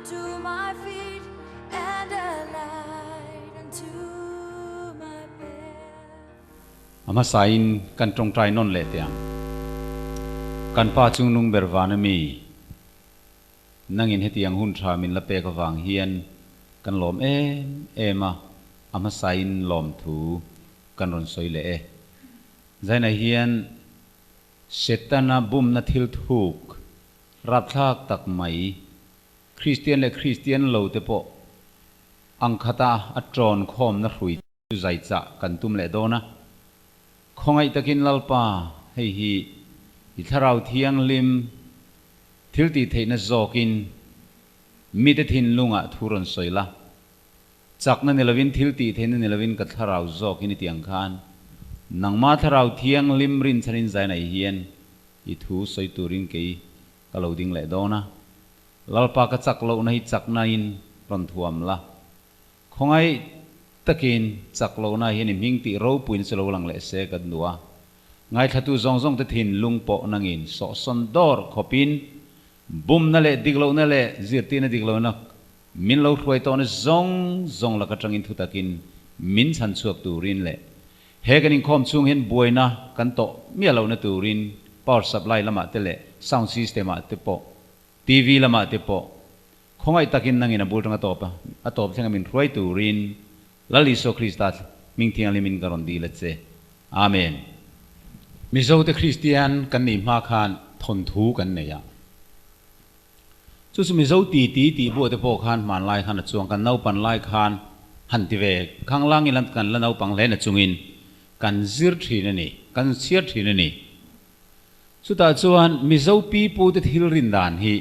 unto my feet and a light unto my path. A hmasain kan tawngtai nawn leh teh ang. Kan Pa chungnung ber van ami, nangin hetiang hun tha min la pek avang hian kan lawm em em a, a hmasain lawmthu kan rawn sawi leh e. Zaina hian Setana bumna thil thuk rapthlak tak mai, Kristian leh Kristian lo te pawh ang khata a tawn khawmna hrui chu zai chah kan tum leh dawn a. Khawngaih takin Lalpa, hei hi i Thlarau Thianghlim thil tih theihna zawkin mite thinlungah thu rawn sawi la. Chakna ni lovin, thil tih theihna ni lovin ka thlarau zawkin i tih ang khan, nangma thlarau thianghlim rinchhanin zai nei hian i thu sawi turin kei ka lo ding leh dawn a. Lalpa ka chak lohna hi chaknain rawn thuam la. Khawngaih takin chak lohna hian i hming tih ropuina chu lo lang leh se ka duh a. Ngaithlatu zawng zawng te thinlung pawh nangin sawhsawn dawr khawpin bumna leh dik lohna leh zirtirna dik lohna Min lo hruai tawhna zawng zawng lak atangin thu takin min chhan chhuak turin leh he kan inkhawm chhung hian buaina kan tawh miah lohna turin power supply lamah te leh sound system ah te pawh TV lamah te pawh khawngaih takin nangin a bul tang a tawp a tawp thlenga min hruai turin Lal Isua Krista hming thianghlimin ka rawn dil a che. Amen. Mizote Kristian kan nih hma khan thawnthu kan nei a. Chu chu Mizo ti ti tih buah te pawh khan hmanlai khan a chuang, kan naupan lai khan han ti ve khanglang ila kan la naupang hle na chungin kan zir thin a ni, kan chhiar thin a ni. Chutah chuan Mizo pi pu te thil rin dan hi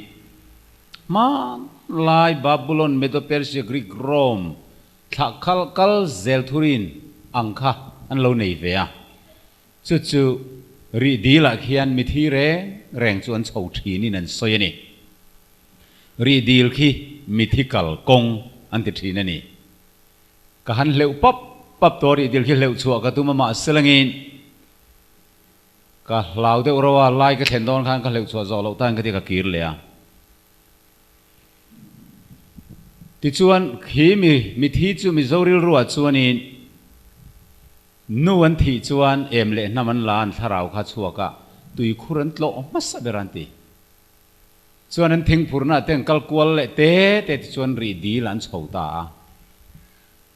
hmanlai Babulon, Medo-Persia, Greek, Rome thlah khal kal zel thurin ang kha an lo nei ve a. Chu chu rih dil ah khian mithi reng reng chu an chho thin in an sawi a ni. Rih dil khi mithi kal kawng an ti thin a ni. Ka han hleuh pap pap tawh a rih dil khi hleuh chhuah ka tum a mahse langin ka hlau deuh reuh a, lai ka thlen dawn khan ka hleuh chhuah zawh loh tan ka ti ka kir leh a. Tichuan khi mi mithi chu Mizo rilruah chuanin Nu an thih chuan em leh hnam an la an thlarau kha chhuak a, tuikhur an tlawh hmasa ber an ti. Chuan an thingphurna te an kal kual leh te te ti chuan rih dil an chho ta a.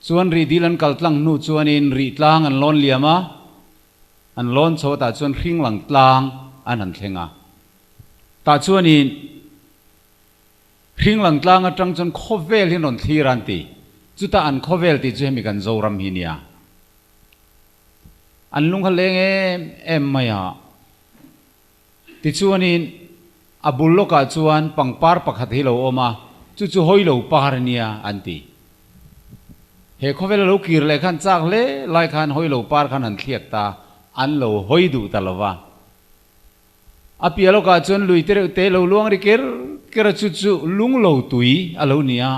Chuan rih dil an kal tlang hnu chuanin rih tlang an lawn liam a, an lawn chho a tah chuan hring lang tlang an han thleng a. Tah chuanin Hring lang tlang atang chuan khawvel hi an rawn thlir a an ti. Chutah an khawvel tih chu hemi kan Zoram hi nia. An lung kha leng em em mai a. Tichuanin a bul lawkah chuan pangpar pakhat hi lo awm a, chu chu hawi lo par a nia an ti. He khawvel a lo kir leh khan chak hle lai khan hawi lo par khan han thliak ta, an lo hawi duh ta lo va. A piah lawkah chuan lui te reuh te lo luang ri ker ker a, chu chu lung lo tui a lo ni a,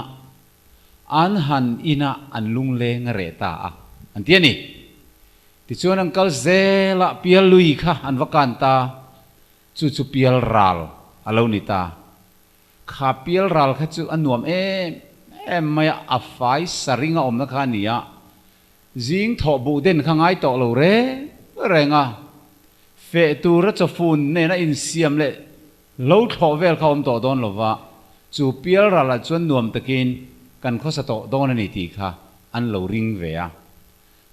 an han inah an lungleng a reh ta a, an ti a ni. Tichuan an kal zel a, pial lui kha an va kan ta, chu chu pial ral a lo ni ta. Kha pial ral kha chu a nuam em em mai a, a fai saring a awmna kha a ni a, Zing thawh buh den kha ngai tawh lo reng reng a, feh tura chawfun nena insiam leh lo thlawh vel kha awm tawh dawn lova, chu pialralah chuan nuam takin kan khawsa tawh dawn a ni tih kha an lo ring ve a.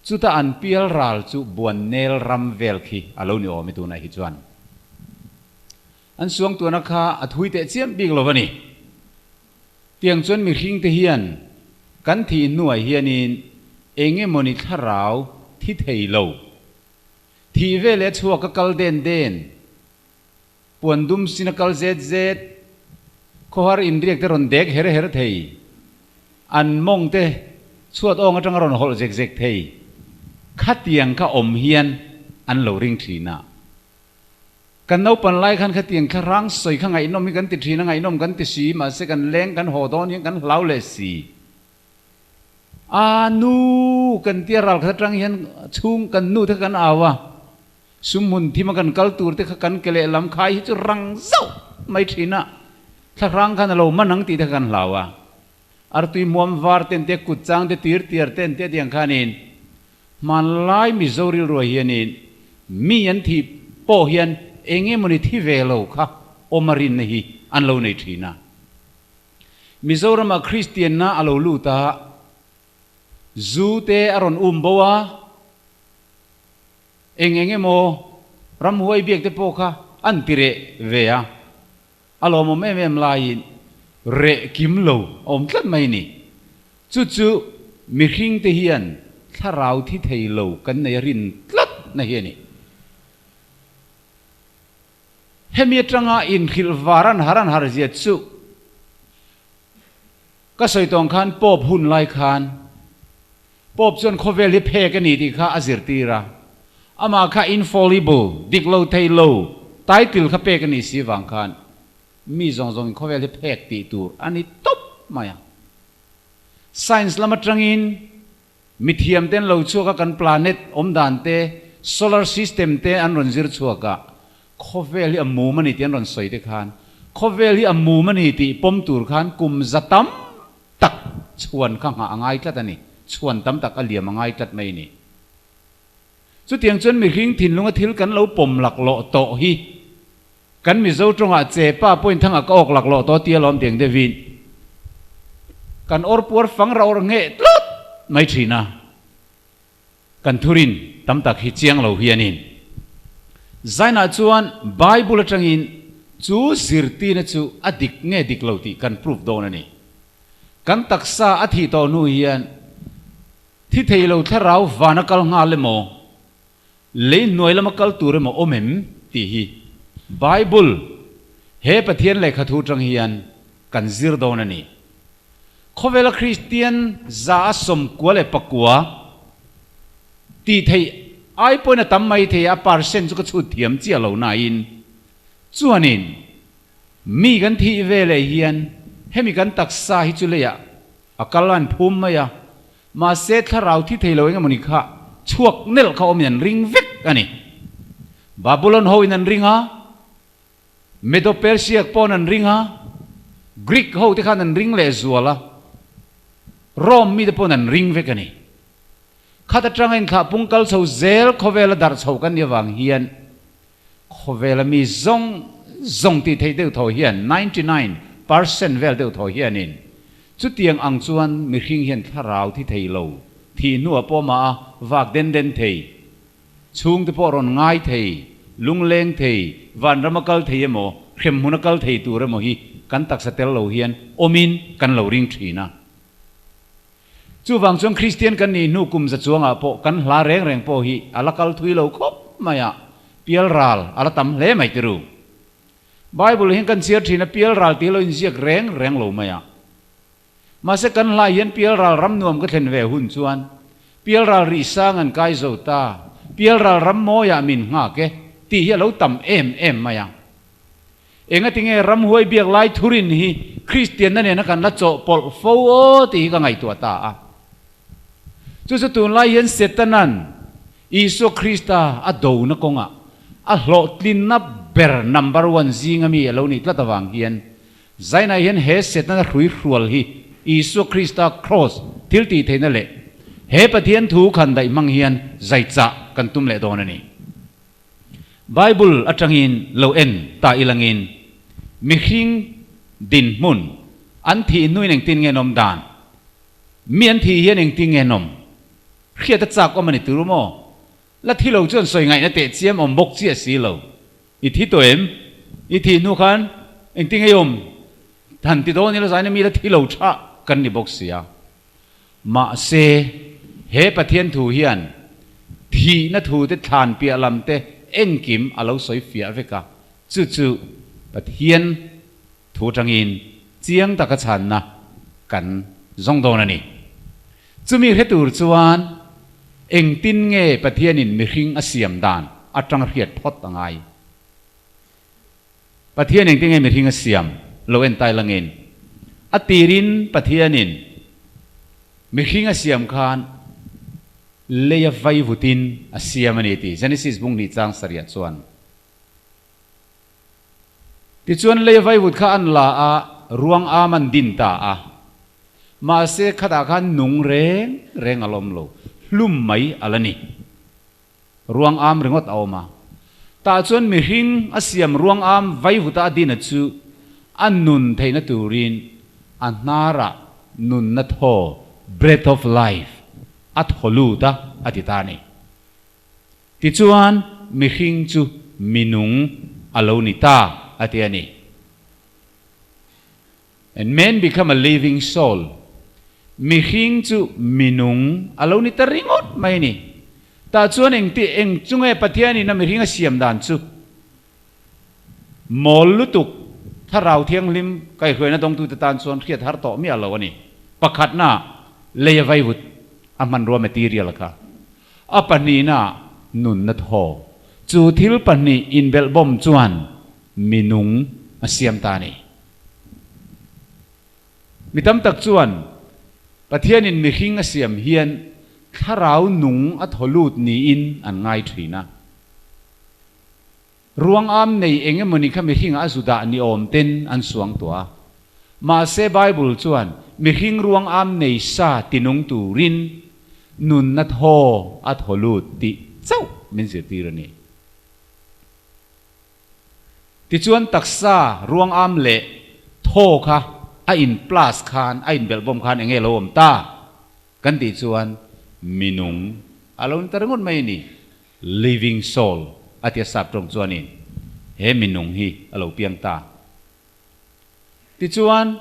Chuta an pialral chu Buannel ram vel khi a lo ni awm e tunah hi chuan. An suangtuahna kha a thui teh chiam bik lo a ni. Tiang chuan mihring te hian kan thih hnuah hianin eng emawni thlarau thi thei lo. Thih veleh a chhuak a kal den den, puan dum sin a kal zet zet, khawhar inriak te rawn dek her her thei, an mawng te chhuat awng atanga rawn hawlh zek zek thei, khatiang kha awm hian an lo ring thin a. Kan naupan lai khan khatiang thlarang sawi kha ngaihnawm hi kan ti thin a, ngaihnawm kan ti si, mahse kan leng kan haw dawn hian kan hlau leh si. A nu kan tia ral khat atang hian chhung kan nu te kha kan au a, sumhmun thim a kan kal tur te kha kan ke leh lam khai hi chu rang zauh mai thin a. Thlahrang khan a lo man ang tih te kha kan hlau a. Artui muam var ten te, kut chang te, tir tiar ten te tiang khanin hmanlai Mizo rilruah hianin mi an thih pawh hian eng emawni thi ve lo kha awm a rinna hi an lo nei thin a. Mizoramah Kristianna a lo lut a, zu te a rawn um bo a, eng eng emaw ramhuai biak te pawh kha an ti reh ve a. A lawmawm em em laiin reh kim lo a awm tlat mai ni. Chu chu mihring te hian thlarau thi thei lo kan nei a rin tlat na hi a ni. Hemi atanga inhrilh var an har an har zia chu ka sawi tawng khan Pope hun lai khan Pope chuan khawvel hi phek a ni tih kha a zirtir a, amah kha infallible, dik lo thei lo, title kha pek a nih si vang khan mi zawng zawngin khawvel hi phek tih tur a ni tawp mai a. Science lam atangin mithiam ten lo chhuak a kan planet awm dan te, solar system te an rawn zir chhuak a, khawvel hi a mum a ni tih an rawn sawi te khan khawvel hi a mum a ni tih pawm tur khan kum za tam tak chhuan kha nghah a ngai tlat a ni, chhuan tam tak a liam a ngai tlat mai a ni. Chutiang chuan mihring thinlunga thil kan lo pawm laklawh tawh hi kan Mizo tawngah che pa pawhin thangah ka awk laklawh tawh tia lawm tiang deuhin kan awr puar fang ra awr ngheh tlat mai thin a. Kan thurin tam tak hi chiang lo hianin Zainah chuan Bible atangin chu zirtirna chu a dik nge dik lo tih kan proof dawn a ni. Kan taksa a thih tawh hnu hian thi thei lo thlarau van a kal nghal emaw, lei hnuai lama kal tur emaw awm em tih hi Bible he Pathian lehkha thu atang hian kan zir dawn a ni. Khawvela Kristian 194 tih theih ai pawhin a tam mai thei a, a percent chu ka chhut thiam chiah lo nain chuanin mi kan thih veleh hian hemi kan taksa hi chu leiah a kal a an phum mai a, mahse thlarau thi thei lo eng emawni kha chhuak nelh kha awmin an ring vek a ni. Babulon hoin an ring a. Medo-Persia pawn an ring a, Greek ho te khan an ring leh zual a, Rome mite pawn an ring vek a ni. Khat atanga inthlah pung kal chho zel khawvela darh chho kan nih avang hian khawvela mi zawng zawng tih theih deuh thaw hian 99% vel deuh thaw hianin chutiang ang chuan mihring hian thlarau thi thei lo, thih hnuah pawh mah a vak den den thei. Chhungte pawh rawn ngai thei, lungleng thei, vanram a kal thei emaw, hremhmun a kal thei tur emaw hi kan taksa tel lo hian awmin kan lo ring thin a. Chuvang chuan Kristian kan nih hnu kum za chuangah pawh kan hla reng reng pawh hi a la kal thui lo khawp mai a, pial ral a la tam hle mai tiru. Bible hian kan chhiar thin a, pial ral tih lo inziak reng reng lo mai a. Mahse kan hlai hian Pialral ram nuam ka thlen ve hun chuan Pialral rih sang an kai zo ta, Pialral ram mawiah min nghak e tih hi a lo tam em em mai a. Engatinge ramhuai biak lai thurin hi Kristianna nena kan la chawhpawlh fo aw tih hi ka ngaihtuah ta a. Chu chu tunlai hian Setanan Isua Krista a dona kawngah a hlawhtlinna ber number one zinga mi a lo nih tlat avang hian Zainah hian he Setana hrui hrual hi Isua Krista Kraws thil tih theihna leh he Pathian thu khan daih hmang hian zai chah kan tum leh dawn a ni. Bible atangin lo en ta ilangin mihring dinhmun an thih hnuin engtin nge an awm dan? Mi an thih hian engtin nge an awm? Hriat a chak awm a ni tur maw? La thi lo chuan sawi ngaihna teh chiam awm bawk chiah si lo. I thi tawh em? I thih hnu khan engtin nge i awm? Han ti dawn ila zaina mi la thi lo tha kan ni bawk sia. Mahse, he Pathian thu hian thihna thu te thlan piah lam te engkim a lo sawi fiah vek a, chu chu Pathian thu atangin chiang taka chhanna kan zawng dawn a ni. Chumi hre tur chuan engtin nge Pathianin mihring a siam dan atang hriat phawt a ngai. Pathian engtin nge mihring a siam lo en tai langin a tirin Pathianin mihring a siam khan lei a vai vutin a siam a ni tih Genesis bung hnih chang sarih ah chuan. Tichuan lei vaivut kha an la a, ruang am an din ta a. Mahse khatah khan nung reng reng a la awm lo, hlum mai a la ni. Ruang am ringawt a awm a. Tah chuan mihring a siam ruang am vaivuta a din a chu a nun theihna turin a hnarah nunna thaw, breath of life, a thaw lut a, a ti ta a ni. Tichuan, mihring chu minung a lo ni ta, a ti a ni. And man become a living soul. Mihring chu minung a lo ni ta ringawt mai a ni. Tah chuan engti, eng chu nge Pathianin a mihring a siam dan chu? Mawl lutuk, Thlarau Thianghlim kaihhruaina dawngtute tan chuan hriat har tawh miah lo a ni. Pakhatna, lei a vaivut a hmanrua material kha. A pahnihna nunna thaw. Chu thil pahnih inbelhbawm chuan mi nung a siam ta a ni. Mi tam tak chuan Pathianin mihring a siam hian thlarau nung a thaw lut niin an ngai thin a. Ruang am nei eng emawni kha mihringah a zu dah ni awm ten an suang tuah a. Mahse Bible chuan mihring ruang am nei sa tinung turin nunna thaw a thaw lut tih chauh min zirtir a ni. Tichuan taksa ruang am leh thaw kha a in plus khan a inbelhbawm khan enge lo awm ta kan tih chuan minung a lo ni ta ringawt mai a ni. Living soul a tia sap tawng chuanin he minung hi a lo piang ta. Tichuan,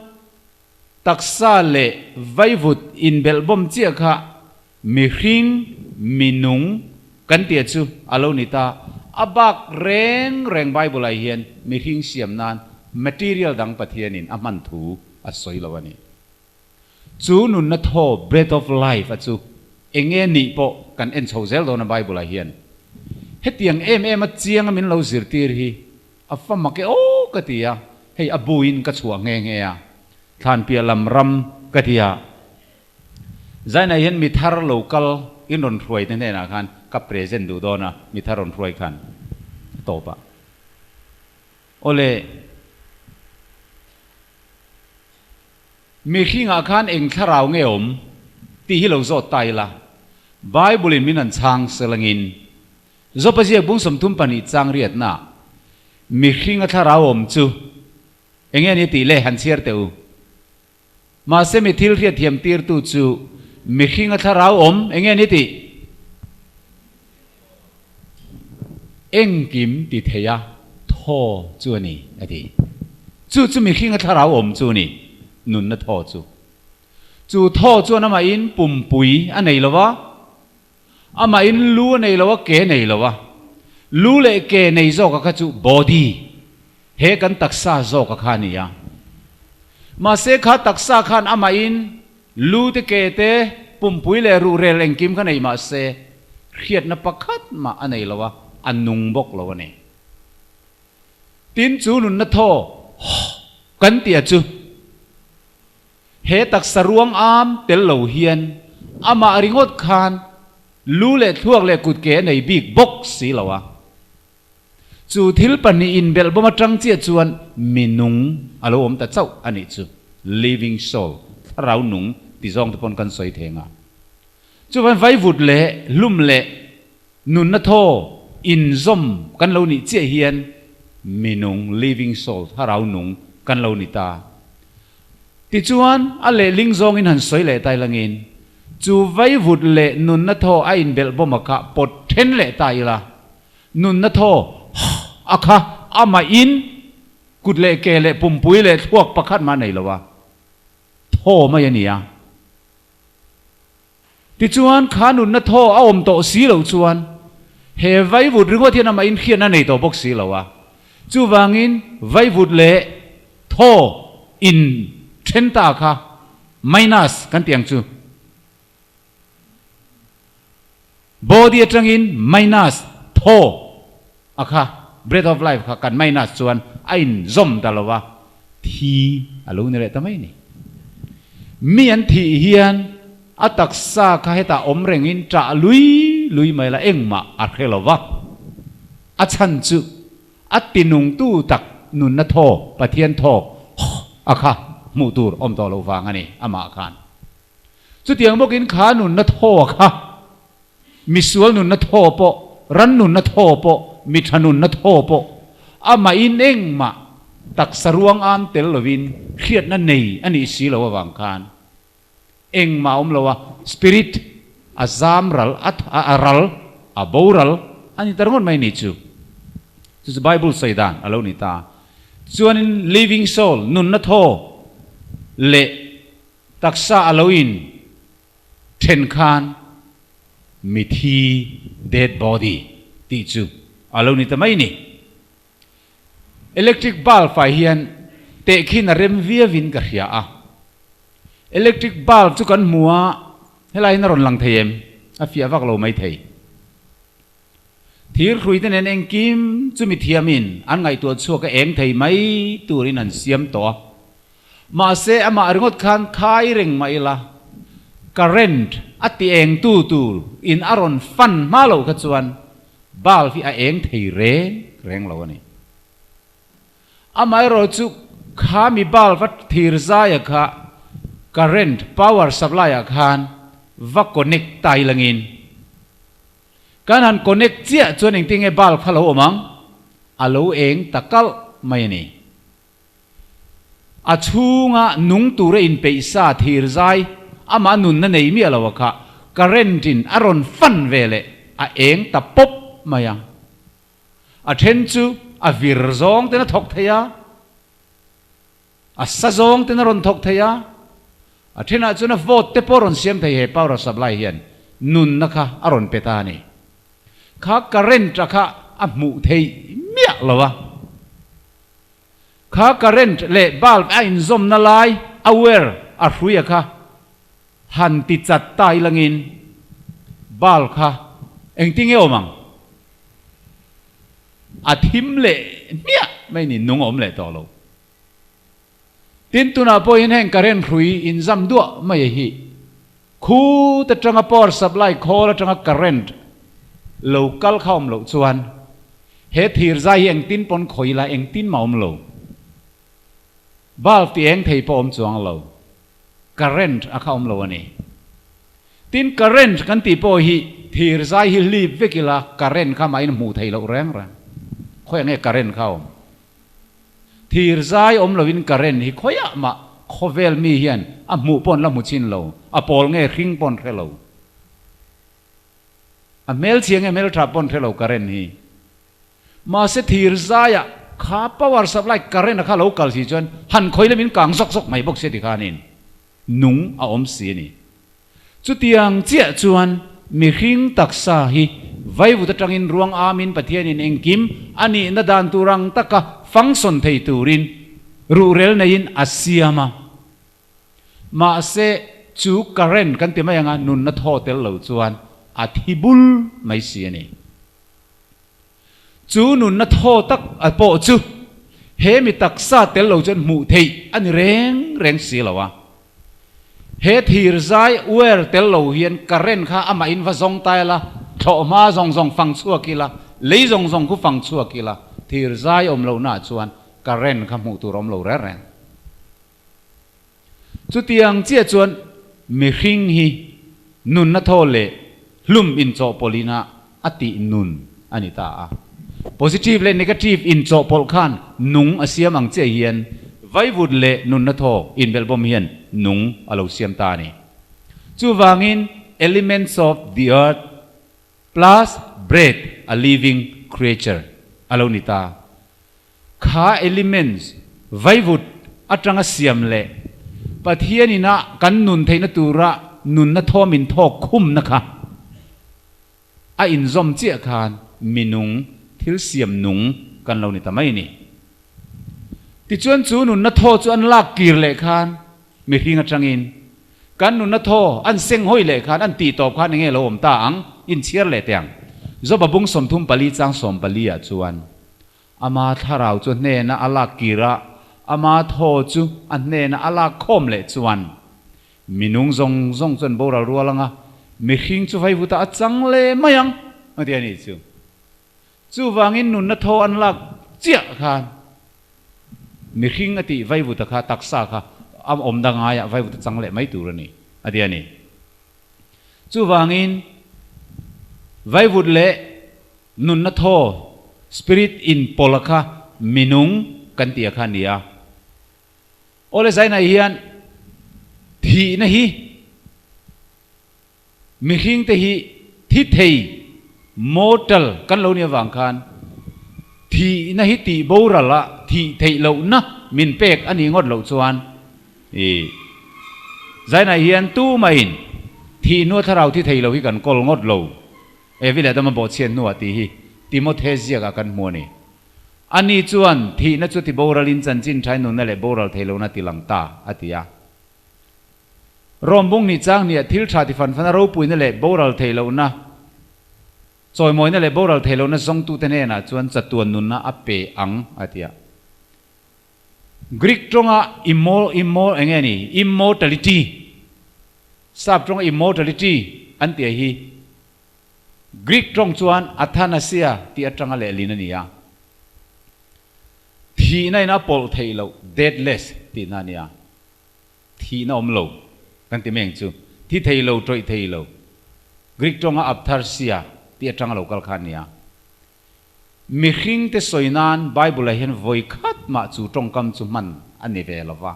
taksa leh vaivut inbelhbawm chiah kha mihring, minung kan tia chu a lo ni ta. A bak reng reng Bible ah hian mihring siam nan material dang Pathianin a hman thu a sawi lo a ni. Chu nunna thaw, breath of life, a chu eng nge nih pawh kan en chho zel dawn a Bible ah hian. Hetiang em em a chiang a min lo zirtir hi a fa mak e aw ka ti a, hei a buin ka chhuah nghe nghe a, thlan piah lam ram ka ti a. Zainah hian mi thar lo kal in rawn hruai te hnenah khan ka present duh dawn a, mi thar rawn hruai khan a tawp a. Awle. Mihringah khan eng thlarau nge awm tih hi lo zawt ta ila, Bible-in min han chhang selangin, Jopa ziak bung 32 chang riatnaah mihringa thlarau awm chu eng nge ni tih le han chhiar teh u. Mahse mi thil hriatthiam tirtu chu mihringa thlarau awm eng nge ni tih? Engkim ti thei a, thaw chu a ni, a ti. Chu chu mihringa thlarau awm chu a ni, nunna thaw chu. Chu thaw chuan amahin pumpui a nei lo va, amahin lu a nei lo a, ke a nei lo a. Lu leh ke nei zawka kha chu body, he kan taksa zawka kha a ni a. Mahse kha taksa khan amahin Lu te ke te, pumpui leh ruhrel engkim kha nei mah se, hriatna pakhat mah a nei lo a, a nung bawk lo a ni. Tin, chu nunna thaw kan tih a chu, he taksa ruang am tel lo hian amah ringawt khan lu leh thluak leh kut ke a nei bik bawk si lo a. Chu thil pahnih inbelhbawm atang chiah chuan mi nung a lo awm ta chauh a nih chu. Living soul, thlarau nung ti zawng te pawn kan sawi thei ang a. Chuvan vaivut leh hlum leh nunna thaw inzawm kan lo nih chiah hian mi nung, living soul, thlarau nung kan lo ni ta. Tichuan a lehling zawngin han sawi leh ta ilangin chu vaivut leh nunna thaw a inbelhbawm a kha pawt then leh ta ila. Nunna thaw a kha amah in kut leh ke leh pumpui leh thluak pakhat mah a nei lo a, thaw mai a ni a. Tichuan kha nunna thaw a awm tawh si loh chuan he vaivut ringawt hian amah in hriatna nei tawh bawk si lo a. Chuvangin vaivut leh thaw in then ta kha minus kan tih ang chu. Body atangin minus thaw a kha, breath of life kha kan minus chuan a inzawm ta lo a, thi a lo ni leh ta mai ni. Mi an thih hian a taksa kha hetah awm rengin ṭah lui lui mai la engmah a hre lo va, a chhan chu a tinungtu tak Nunna thaw, Pathian thaw a kha hmuh tur awm tawh loh vang a ni amah khan. Chutiang bawkin kha nunna thaw kha misual nunna thaw pawh, ran nunna thaw pawh, mi tha nunna thaw pawh amahin engmah taksa ruang am tel lovin hriatna nei a nih si loh avang khan Engmah a awm lo a, spirit a zam ral, a a ral, a boral a ni ta ringawt mai ni chu. Chu chu Bible sawi dan a lo ni ta. Chuanin living soul, nunna thaw leh taksa a lo in then khan mithi, dead body, tih chu a lo ni ta mai ni. Electric bulb ah hian tehkhin a rem viauin ka hria a. Electric bulb chu kan hmu a, helai hian a rawn lang thei em? A fiah vak lo mai thei. Thir hrui te nen engkim chu mi thiamin an ngaihtuah chhuak a eng thei mai turin an siam tawh a. Mahse amah ringawt khan khai reng mah ila, current a ti eng tu tur in a rawn fan hma loh kha chuan Bulb hi a eng thei reng reng lo a ni. Amaherawh chu kha mi bulb a thir zaia kha current power supply ah khan va connect ta ilangin kan han connect chiah chuan engtin nge bulb kha lo awm ang? A lo eng ta kalh mai a ni. A chhunga nung tura inpeih sa thir zai amah nunna nei miah lo a kha current in a rawn fan ve leh a eng ta pawp mai a. A then chu a vir zawng ten a thawk thei a, a sa zawng ten a rawn thawk thei a, a thenah chuan a vote te pawh a rawn siam thei he power supply hian nunna kha a rawn pe ta a ni. Kha current a kha a hmuh theih miah lo a. Kha current leh bulb a inzawmna lai a wire a hrui a kha han ti chat ta ilangin bulb kha engtin nge awm ang? A thim leh hmiah mai ni, nung a awm leh tawh lo. Tin tunah pawhin heng current hrui inzam duah mai hi khut atanga power supply khawl atanga current lo kal kha awm loh chuan he thir zai hi engtin pawn khawi ila engtin mah awm lo. Bulb ti eng thei pawh awm chuang lo. Current a kha awm lo a ni. Tin current kan tih pawh hi thir zai hi hlip vek ila current kha mahin hmuh theih loh reng reng. Khawiah nge current kha awm? Thir zai awm loin current hi khawiah mah khawvel mi hian a hmuh pawh an la hmu chin lo, a pawl nge hring pawh an hre lo. A hmelchhia nge hmeltha pawh an hre lo current hi. Mahse thir zaiah kha power supply current a kha lo kal si chuan han khawi lamin kang zawk zawk mai bawk sia tikhanin nung a awm si a ni. Chutiang chiah chuan mihring taksa hi vaivut atangin ruang amin Pathianin engkim a nihna dan tur ang taka function thei turin ruhrel neiin a siam a. Mahse, chu current kan ti mai anga nunna thaw tel lo chuan a thi bul mai si a ni. Chu nunna thaw tak a pawh chu he mi taksa tel lo chuan hmuh theih a ni reng reng si lo a. He thir zai wire tel lo hian current kha amah in va zawng ta ila, thlawh hma zawng zawng fang chhuak ila, lei zawng zawng khu fang chhuak ila, thir zai awm lohna ah chuan current kha hmuh tur a awm lo reng reng. Chutiang chiah chuan mihring hi nunna thaw leh hlum inchawhpawlhina a tih nun a ni ta a. Positive leh negative inchawhpawlh khan nung a siam ang chiah hian vaivut leh nunna thaw inbelhbawm hian nung a lo siam ta a ni. Chuvangin elements of the earth plus breath a living creature a lo ni ta. Kha elements vaivut atanga siam leh Pathian ina kan nun theihna tura nunna thawm inthawk khumna kha a inzawm chiah khan minung thil siam nung kan lo ni ta mai ni. Tichuan chu nunna thaw chu an lak kir leh khan mihring atangin kan nunna thaw an seng hawi leh khan an tih tawp khan enge lo awm ta ang inchhiar leh teh ang. Joba bung 34 chang 14 ah chuan Ama thlarau chu hnena a lak kir a, ama thaw chu a hnena a lak khawm leh chuan minung zawng zawng chuan boral rual anga mihring chu vaivutah a chang leh mai ang, a ti a nih chu. Chuvangin nunna thaw an lak chiah khan. Mihring a tih vaivuta kha taksa kha a awm da ngaiah vaivuta chang leh mai tur a ni, a ti a ni. Chuvangin vaivut leh nunna thaw, spirit, in pawlh a kha minung kan tih a kha a ni a. Awle zainah hian thihna hi Mihringte hi thi thei, mortal, kan lo nih avang khan thihna hi tih boral a thih theih lohna min pek a nih ngawt loh chuan i Zainah hian tumahin thih hnua thlarau thi thei lo hi kan kawl ngawt lo. Evi leh Adama bawhchhiat hnuah tih hi Timothe ziakah kan hmu a ni. Ani chuan thihna chu ti boralin chanchin thain nunna leh boral thei lohna ti lang ta, a ti a. Rom bung nih chang hniah thil tha ti fan fan a ropuina leh boral theih lohna, chawimawina leh boral theih lohna zawngtute hnenah chuan chatuan nunna a pe ang, a ti a. Greek tawnga immo, immo, eng nge ni? Immortality, sap tawnga immortality an tih hi Greek tawng chuan athanasia tih atanga lehlin a ni a. Thihna in a pawlh theih loh, deathless, tihna a ni a. Thihna awm lo kan ti mai ang chu. Thi thei lo, tawih thei lo. Greek tawnga aphtharsia tih atanga lo kal kha a ni a. Mihringte sawi nan Bible-ah hian vawi khat mah chu tawngkam chu hman a ni ve lo va.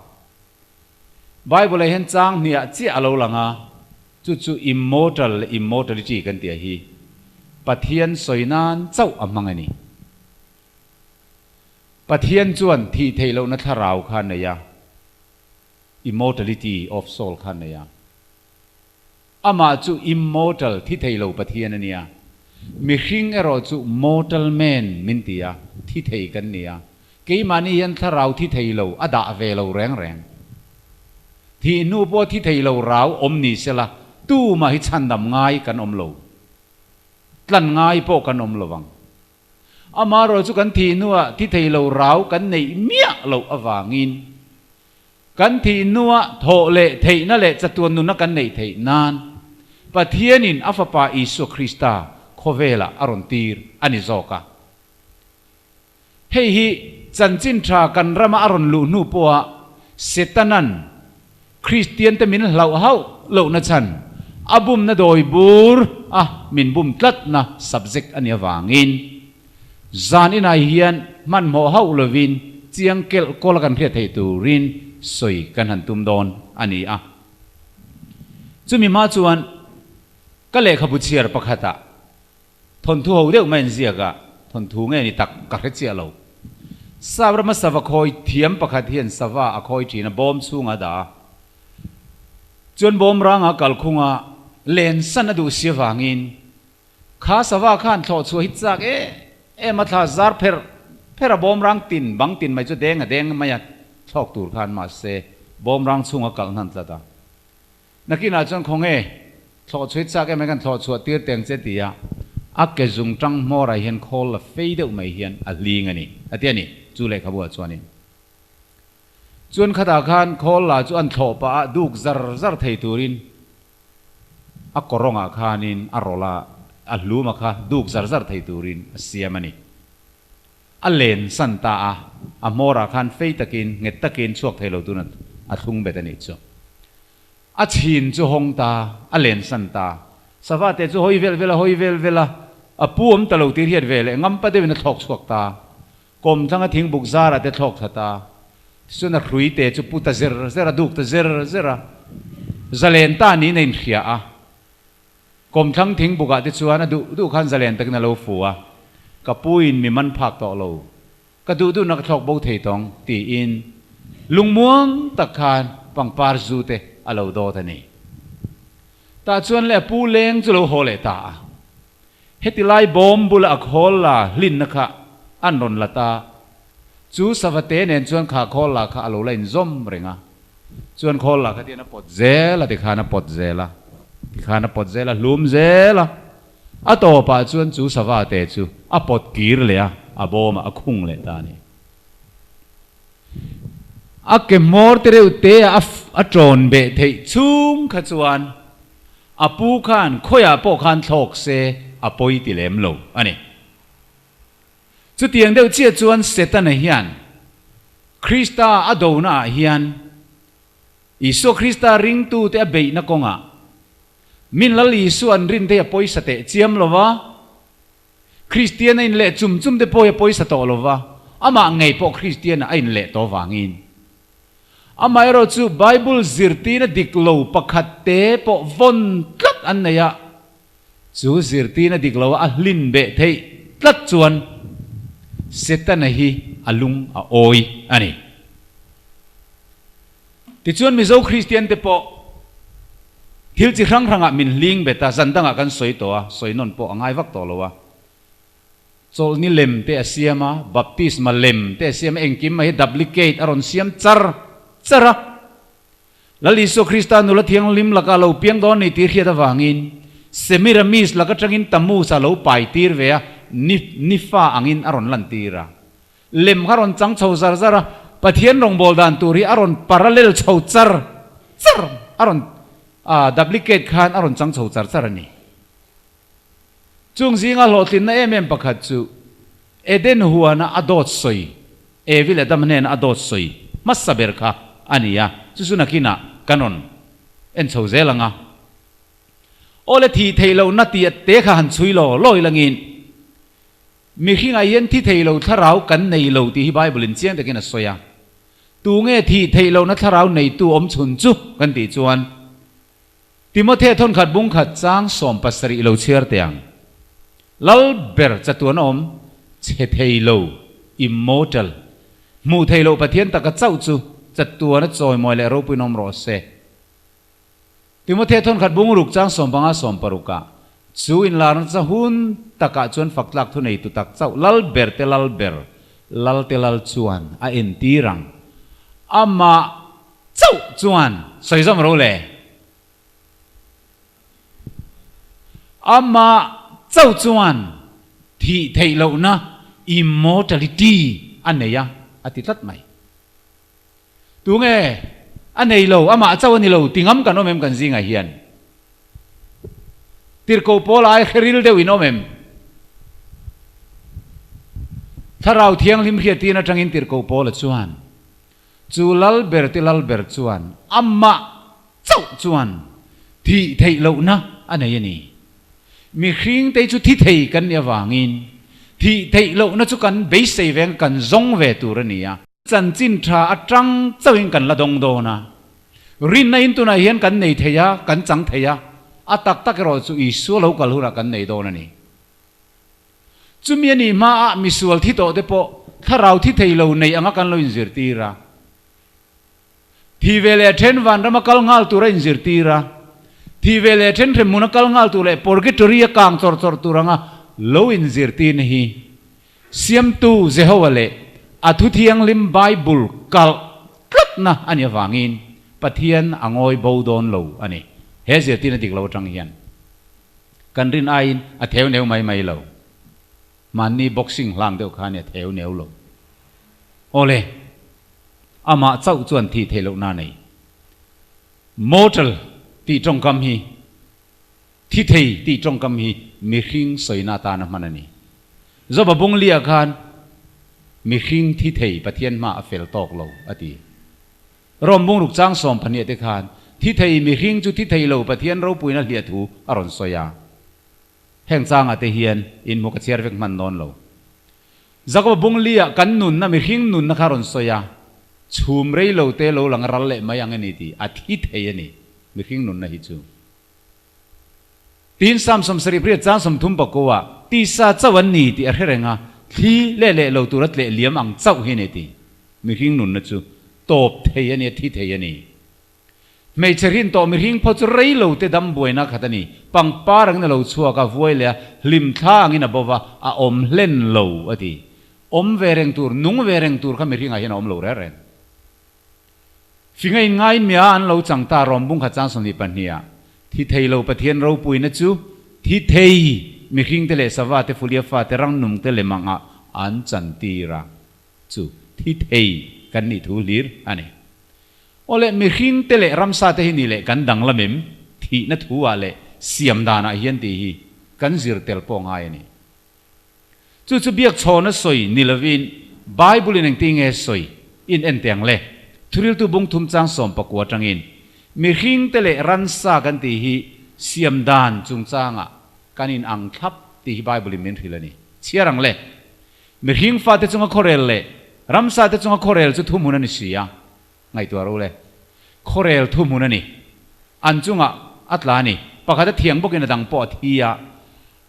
Bible-ah hian chang hniah chiah a lo lang a, chu chu immortal leh immortality kan tih a hi Pathian sawi nan chauh a hmang a ni. Pathian chuan thih theih lohna thlarau kha a nei a, immortality of soul kha a nei a. Amah chu immortal, thi thei lo Pathian a nia. Mihring erawh chu mortal man min ti a, thi thei kan ni a. Keimahni hian thlarau thi thei lo a dah ve lo reng reng. Thih hnu pawh thi thei lo rau awm ni sela, tumah hi chhandam ngai kan awm lo. Tlan ngai pawh kan awm lo vang. Amaherawh chu kan thih hnuah thi thei lo rau kan neih miah loh avangin kan thih hnuah thawh leh theihna leh chatuan nunna kan neih theih nan Pathianin a Fapa Isua Krista khawvelah a rawn tir a ni zawk a. Hei hi chanchin tha kan rama a rawn luh hnu pawha Setanan Kristiante min hlauh hauh lohna chhan a bumna dawi bur a min bum tlatna subject a nih avangin zan inah hian hmanhmawh hauh lovin chiang kelh kawl a kan hriat theih turin sawi kan han tum dawn a ni a. Chumi hma chuan ka lehkhabu chhiar pakhatah Thawnthu ho deuh mai an ziak a, thawnthu nge ni tak ka hre chiah lo. Sap rama sava khawi thiam pakhat hian sava a khawi thin a, bawm chhungah a dah a. Chuan bawm ranga kalkhunga len san a duh si avangin kha sava khan thlawh chhuah hi chak em em a, thla zar pherh pherh a bawm rang tin bang tin mai chu deng a deng mai a thlawk tur khan mahse bawm rang chhunga kalh hnan tlat a. Nakinah chuan khawnge thlawh chhuih chak em ai kan thlawh chhuah tir teng che tia a ke zung tang hmawrah hian khawl la fei deuh mai hian a hling a ni a ti a ni chu lehkhabu ah chuanin chuan khatah khan khawl la chu an thlawh pah a duk zar zar thei turin a kawrawngah khanin a rawlh a a hlum a kha duk zar zar thei turin a siam a ni a len san ta a a hmawrah khan fei takin nghet takin chhuak thei lo tun a thlung bet a nih chu. A chhin chu hawng ta, a len san ta. Sava te chu hawi vel vel a, hawi vel vel a, a pu awm ta lo tih hriat ve leh ngampa deuhin a thlawk chhuak ta. Kawmthlang a thingbuk zarah te thlawk thla ta. Tichuan a hrui te chu pu ta zer zer a, duk ta zer zer a. Zalen ta niin a inhria a. Kawmthlang thingbukah te chuan a duh duh khan zalen takin a lo fu a. Ka puin mi man phak tawh lo. Ka duh duhna ka thlawk bo thei tawng, tiin lungmuang tak khan pangpar zu te a lo dawt a ni. Tah chuan le a pu leng chu lo haw leh ta a. Heti lai bawm bula a khawl la hlinna kha an rawn la ta. Chu savate nen chuan kha khawl la kha a lo la inzawm reng a. Chuan khawl la kha tian a pawt zel a, tikhan a pawt zel a, tikhan a pawt zel a, hlum zel a. A tawpah chuan chu sava te chu a pawt kir leh a, a bawmah a khung leh ta a ni. A ke hmawr te reuh te a a ṭawn beh theih chhung kha chuan a pu khan khawiah pawh khan thlawk se a pawi ti lem lo a ni. Chutiang deuh chiah chuan Setana hian. Krista a dona ah hian Isua Krista ringtute a beihna kawngah min Lal Isua an rin te a pawisa teh chiam lo va, Kristian a inleh chum chum te pawh hi a pawisa tawh lo va, amah ngei pawh Kristian a inleh tawh vangin. Amaherawhchu Bible zirtirna dik lo pakhat te pawh vawn tlat an nei a, chu zirtirna dik lo a hlin beh theih tlat chuan Setana hi a lung a awi a ni. Tichuan Mizo Kristian te pawh thil chi hrang hrangah min hling bet a, zan dangah kan sawi tawh a, sawi nawn pawh a ngai vak tawh lo a. Chawlhni lem te a siam a, baptisma lem te a siam a, engkim mai hi duplicate a rawn siam char char a. Lal Isua Krista nula thianghlim lakah lo piang dawn ni tih hriat avangin Semiramis lak atangin Tammuz a lo pai tir ve a, ni nifa angin a rawn lantir a. Lem kha rawn chang chho zar zar a, Pathian rawngbâwl dan tur hi a rawn parallel chho char char, a rawn duplicate khan a rawn chang chho char char a ni. Chung zinga hlawhtlinna em em pakhat chu Eden huana a dawt sawi, Evi leh Adama hnena a dawt sawi hmasa ber kha a ni a, chu chu nakinah kan rawn en chho zel ang a. Aw le thih theih lohna tih te kha han chhui law lawi langin mihringah hian thi thei lo thlarau kan nei lo tih hi Bible in chiang takin a sawi a. Tunge thih theih lohna thlarau neitu awm chhun chu kan tih chuan Timothea thawnkhat bungkhat chang 17 lo chhiar teh ang. Lal ber chatuan awm chhe thei lo, immortal, hmuh thei loh Pathian taka chauh chu chatuana chawimawi leh ropuiin awm rawh se. Timothea thawnkhat bungruk chang 15 16 ah chu inlarna cha hun takah chuan faktlak thuneitu tak chauh Lal ber te Lal ber, Lal te Lal chuan a entir ang. Amah Chauh chuan sawi zawm ro le. Amah chauh chuan thih theih lohna immortality a nei a, a ti tlat mai. Tunge a nei lo, amah chauh a ni lo ti ngam kan awm em kan zingah hian? Tirhkoh pawl ai hre ril deuh in awm em? Thlarau Thianghlim hriattirna atangin Tirhkoh Paula chuan Chu lal ber te lal ber chuan amah chauh chuan thih theih lohna a nei a ni. Mihring te chu thi thei kan nih avangin thih theih lohna chu kan beisei ve ang kan zawng ve tur a ni a. Chanchin tha atang chauhin kan la dawng dawn a. Rinna in tunah hian kan nei thei a, kan chang thei a, a tak tak erawh chu Isua lo kal hunah kan nei dawn a ni. Chumi a nih hmaah misual thi tawh te pawh thlarau thi thei lo nei anga kan lo inzirtir a. Thi ve leh then vanrama kal nghal tur a inzirtir a. Thi ve leh then hremhmuna kal nghal tur leh purgatory a kang chawr chawr tur anga lo inzirtirna hi Siamtu Jehovah leh a Thu Thianghlim Bible kalh tlatna a nih avangin Pathian a ngawi bo dawn lo a ni. He zirtirna dik lo atang hian. Kan rin aiin a theu neu mai mai lo. Mahni boxing hlang deuh kha nia theu neu lo. Awle, amah chauh chuan thih theih lohna a nei. Mortal tih tawngkam hi, thi thei tih tawngkam hi mihring sawina atana hman a ni. Joba bunglia khan mihring thi thei Pathian hma a fel tawk lo a ti. Rom bungruk chang 12 te khan thi thei mihring chu thi thei lo Pathian ropuina hliah thu a rawn sawi a. Heng changah te hian inhmu ka chhiar vek hman dawn lo. Jakoba bung liah kan nunna mihring nunna kha a rawn sawi a, chhum rei lo te lo lang ral leh mai ang a ni tih a thi thei a ni mihring nunna hi chu. Tin Psalm 78 chang 30 pakua tisa chauh an ni tih a hre reng a, thli leh leh lo tura tleh liam ang chauh hi a ni tih. Mihring nunna chu tawp thei a ni a, thi thei a ni. Hmeichhe rin tawh mihring phaw chu rei lo te dam buaina khat a ni. Pangpar angin a lo chhuak a, vuai leh a, hlim thla angin a bo va, a awm hlen lo a ti. Awm ve reng tur, nung ve reng tur kha mihringah hian a awm lo reng reng. Finga in ngai mia an lo chang ta rawm bung khat chang 22 ah, thi thei lo Pathian ropuina chu thi thei mihring te leh sava te fulia fa te rangnung te lem angah an chantir a. Chu thi thei kan nih thu hlir a ni. Aw le, mihring te leh ramsa te hi ni leh kan danglam em? Thihna thu ah leh siam dan ah hian tih hi kan zir tel pawh ngai a ni. Chu chu biak chhawna sawi ni lovin Bible in engti nge sawi? In en teh ang le. Thuriltu bung thum chang 19 atangin mihring te leh ransa kan tih hi siam dan chungchangah kan in ang thlap tih hi Bible in min hrilh a ni. Chhiar ang le. Mihring fate chunga khawrel leh ramsa te chunga khawrel chu thuhmun a ni si a. Ngaihtuah ro le. Khawrel thuhmun a ni. An chungah a tla a ni. Pakhat a thiang bawkin a dang pawh a thi a.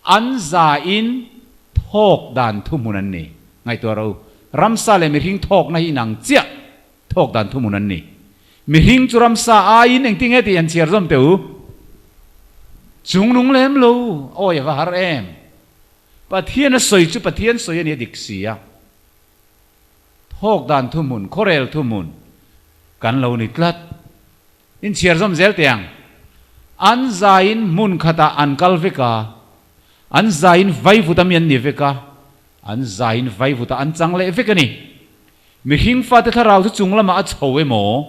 An zain thawk dan thuhmun an ni. Ngaihtuah ro. Ramsa leh mihring thawkna hi inang chiah thawk dan thuhmun an ni. Mihring chu ramsa aiin engtin nge tih an chhiar zawm teh u? Chungnung lem lo. Awi a va har em. Pathian a sawi chu Pathian sawi a ni a dik si a. Thawk dan thuhmun, khawrel thuhmun kan lo ni tlat. Inchhiar zawm zel teh ang. An zaiin hmun khatah an kal vek a, an zaiin vaivut ami an ni vek a, an zaiin vaivutah an chang leh vek a ni. Mihring fate thlarau chu chung lamah a chho emaw,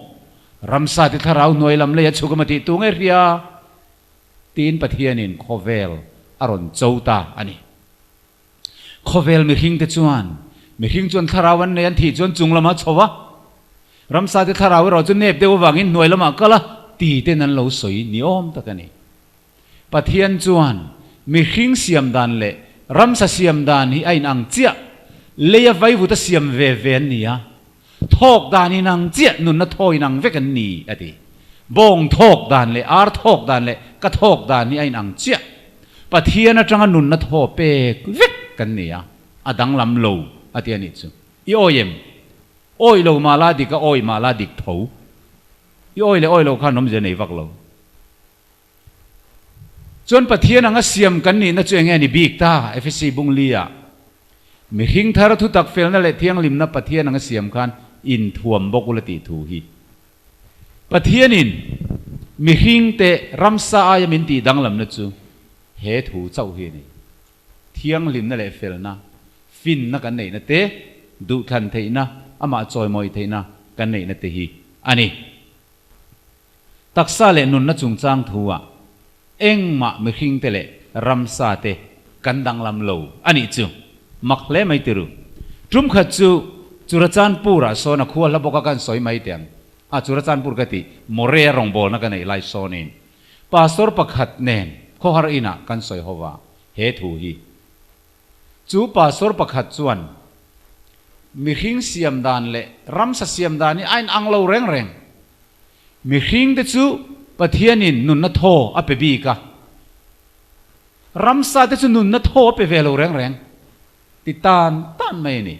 ramsate thlarau hnuai lam lei a chhuk emaw tih tu nge hria? Tiin Pathianin khawvel a rawn cho ta a ni. Khawvel mihringte chuan, mihring chuan thlarau an nei an thih chuan chung lamah chho a, ramsate thlarau erawh chu nep deuh avangin hnuai lamah kal a, ti ten an lo sawi ni awm tak a ni. Pathian chuan mihring siam dan leh ramsa siam dan hi a inang chiah, leia vaivuta siam ve ve an ni a, thawk dan inang chiah, nunna thaw inang vek an ni, a ti. Bawng thawk dan leh ar thawk dan leh ka thawk dan hi a inang chiah. Pathian atanga nunna thaw pek vek kan ni a, a danglam lo, a ti a nih chu. I awi em? Awi lo mah la dik a, awi mah la dik tho. I awi leh awi lo khan awmzia nei vak lo. Chuan Pathian anga siam kan nihna chu enge ni bik ta? Efesi bung li ah mihring thar thutak felna leh thianghlimna Pathian anga siam khan inthuam bawk ula tih thu hi. Pathianin mihringte ramsa aia min tih danglamna chu he thu chauh hi a ni. Thianghlimna leh felna, finna kan neihna te, duhthlan theihna, amah chawimawi theihna kan neihna te hi a ni. Taksa leh nunna chungchang thu-ah engmah mihringte leh ramsa te kan danglam lo a nih chu mak hle mai tiru. Tum khat chu Churachandpur-ah sawn a khua hla bawk a kan sawi mai teh ang. A Churachandpur ka tih Morea rawngbawlna ka neih lai sawnin Pastor pakhat nen khawhar inah kan sawi ho va he thu hi. Chu pastor pakhat chuan mihring siam dan leh ramsa siam dan hi a inang lo reng reng. Mihring te chu Pathianin nunna thaw a pe bik a, ramsa te chu nunna thaw a pe ve lo reng reng ti tan tan mai a ni.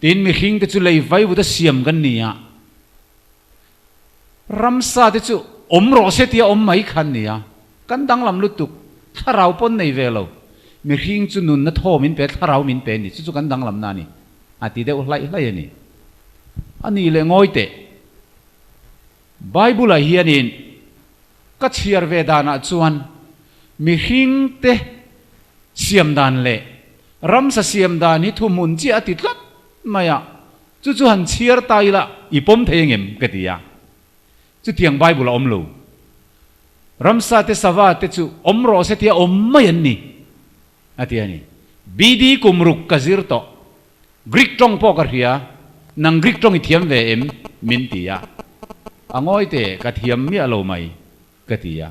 Tin, mihring te chu lei vaivut a siam kan ni a, ramsa te chu awm rawh se tia awm mai kha an ni a, kan danglam lutuk, thlarau pawn nei ve lo. Mihring chu nunna thaw min pe, thlarau min pe a ni, chu chu kan danglamna a ni, a ti deuh hlaih hlaih a ni. A nih leh ngawi teh. Bible-ah hianin ka chhiar ve danah chuan mihringte siam dan leh ramsa siam dan hi thuhmun chiah a ti tlat mai a, chu chu han chhiar ta ila i pawm thei angem ka ti a. Chutiang Bible a awm lo. Ramsa te sava te chu awm rawh se tia awm mai an ni a ti a ni. BD kum ruk ka zir tawh. Greek tawng pawh ka hria, nang Greek tawng i thiam ve em? min ti a. A ngawi teh, ka thiam miah lo mai, ka ti a.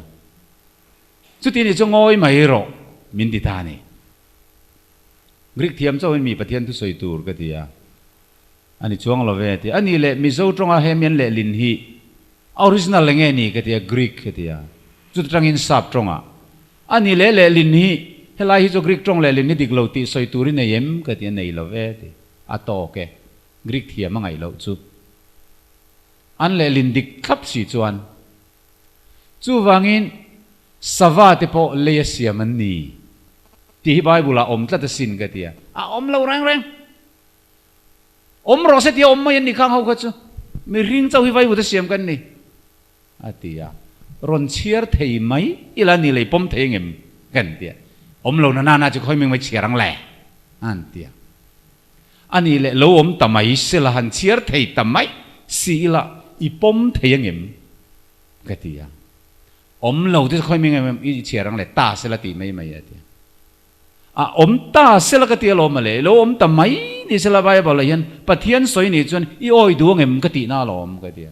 Chuti ni chu ngawi mai rawh, min ti ta a ni. Greek thiam chauhin mi Pathian thusawi tur, ka ti a. A ni chuang lo ve, a ti a. A nih leh Mizo tawnga he mian lehlin hi a original enge ni? ka ti a, Greek ka ti a. Chuta tangin Sap tawngah A ni leh lehlin hi, helai hi chu Greek tawng lehlin hi dik lo tih sawi tur i nei em? ka ti a, nei lo ve ti. A tawk e, Greek thiam a ngaih loh chu. An lehlin dik thlap si chuan. Chuvangin, sava te pawh lei a siam an ni tih hi Bible ah awm tlat asin ka ti a, a awm lo reng reng. Awm rawh se tia awm mai an ni khang ho kha chu. Mihring chauh hi vaivut a siam kan ni. A ti a, rawn chhiar thei mai ila ni lei pawm thei engem? Kan ti a, awm lo na nana chu khawi ming mai chhiar ang le? An ti a, a nih leh lo awm ta mai sela han chhiar thei ta mai si ila i pawm thei engem? Ka ti a, awm lo te chu khawi ming em i chhiar ang le ta sela ti mai mai a ti a, a awm ta sela ka ti alawm a le, lo awm ta mai ni sela Bible ah hian Pathian sawi nih chuan i awi duh angem ka tihna alawm ka ti a.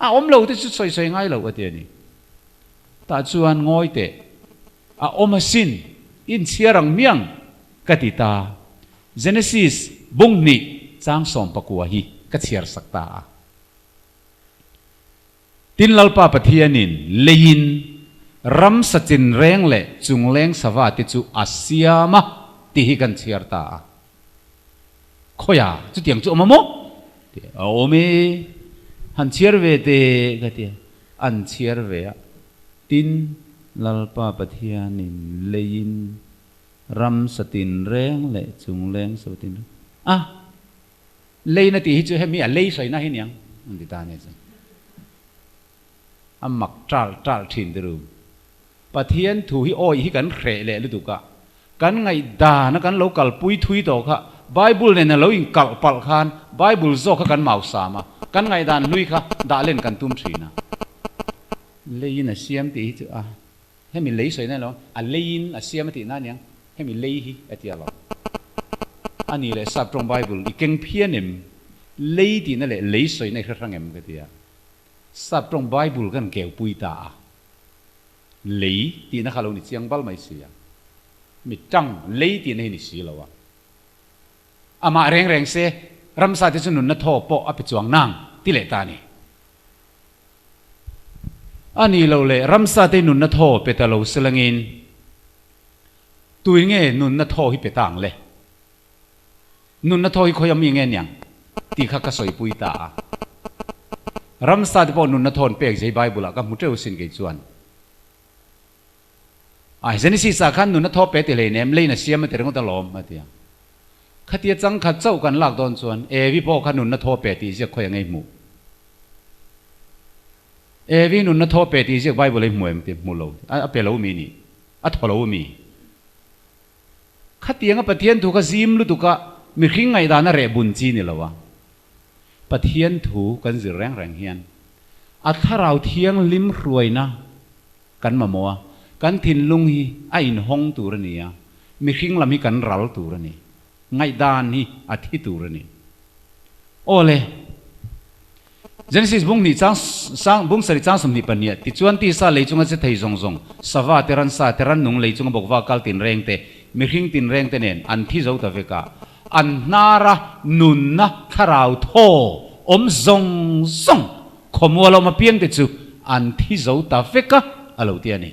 A awm lo te chu sawi sawi ngai lo ka ti a ni. Tah chuan ngawi teh a awm asin inchhiar ang miang ka ti ta. Genesis bung hnih chang 19 hi ka chhiar sak ta a. Tin Lalpa Pathianin leiin ram sachin reng leh chungleng sava te chu a siam a tih hi kan chhiar ta a. Khawiah chutiang chu awm a maw? Tih a awm e, han chhiar ve teh ka ti a, an chhiar ve a. Tin Lalpa Pathianin leiin ram satin reng leh chungleng sava tin reng a. Leina tih hi chu hemi a lei sawi na hi niang an ti ta a nia chu. A mak ṭal ṭal ṭhin te ru. Pathian thu hi awih hi kan hreh leh lutuk a, kan ngaihdan a kan lo kalpui thui tawh kha Bible nen a lo inkalh palh khan Bible zawk kha kan mausam a, kan ngaihdan hlui kha dah len kan tum ṭhin a. Leiin a siam tih hi chu a Hemi lei sawi na lo, a leiin a siam a tih na aniang, hemi lei hi a tia lo. A nih leh sap tawng Bible i keng phian em? Lei tihna leh lei sawi na i hre hrang em ka ti a. Sap tawng Bible kan keu pui ta a, lei tihna kha lo ni chiang bal mai si a, mi tang lei tihna hi ni si lo a. Amah reng reng se ramsa te chu nunna thaw pawh a pe chuang nang ti leh ta a ni. A nih loh leh ramsa te nunna thaw pe ta lo selangin tuin nge nunna thaw hi pe ta ang le? Nunna thaw hi khawi ami nge niang tih kha ka sawipui ta a. Ramsa te pawh nunna thaw an pek zai Bible ah ka hmu teuh sin kei chuan. A Genesis ah khan nunna thaw pe ti hleinem leiin a siam a ti ringawt alawm a ti a. Khatia changkhat chauh kan lak dawn chuan Evi pawh kha nunna thaw pe tih ziak khawi ang ei hmuh. Evi nunna thaw pe tih ziak Bible ei hmu em ti hmu lo a pe lo mi nih a thaw lo mi. Khatianga Pathian thu kha zim lutuk a mihring ngaihdan a reh bun chi ni lo a. Pathian thu kan zir reng reng hian a thlarau thianghlim hruaina Kan mamawh a, kan thinlung hi a inhawng tur a ni a, mihring lam hi kan ral tur a ni. Ngaihdan hi a thi tur a ni. Aw le, Genesis bung hnih chang sang bung sarih chang 22 ah tichuan tisa lei chunga che thei zawng zawng, sava te, ransa te, rannung lei chunga bawkva kal tinreng te, mihring tinreng te nen an thi zo ta vek a, an hnara nunna thlarau thaw awm zawng zawng Khawmual awm apiang te chu an thi zo ta vek a, a lo ti a ni.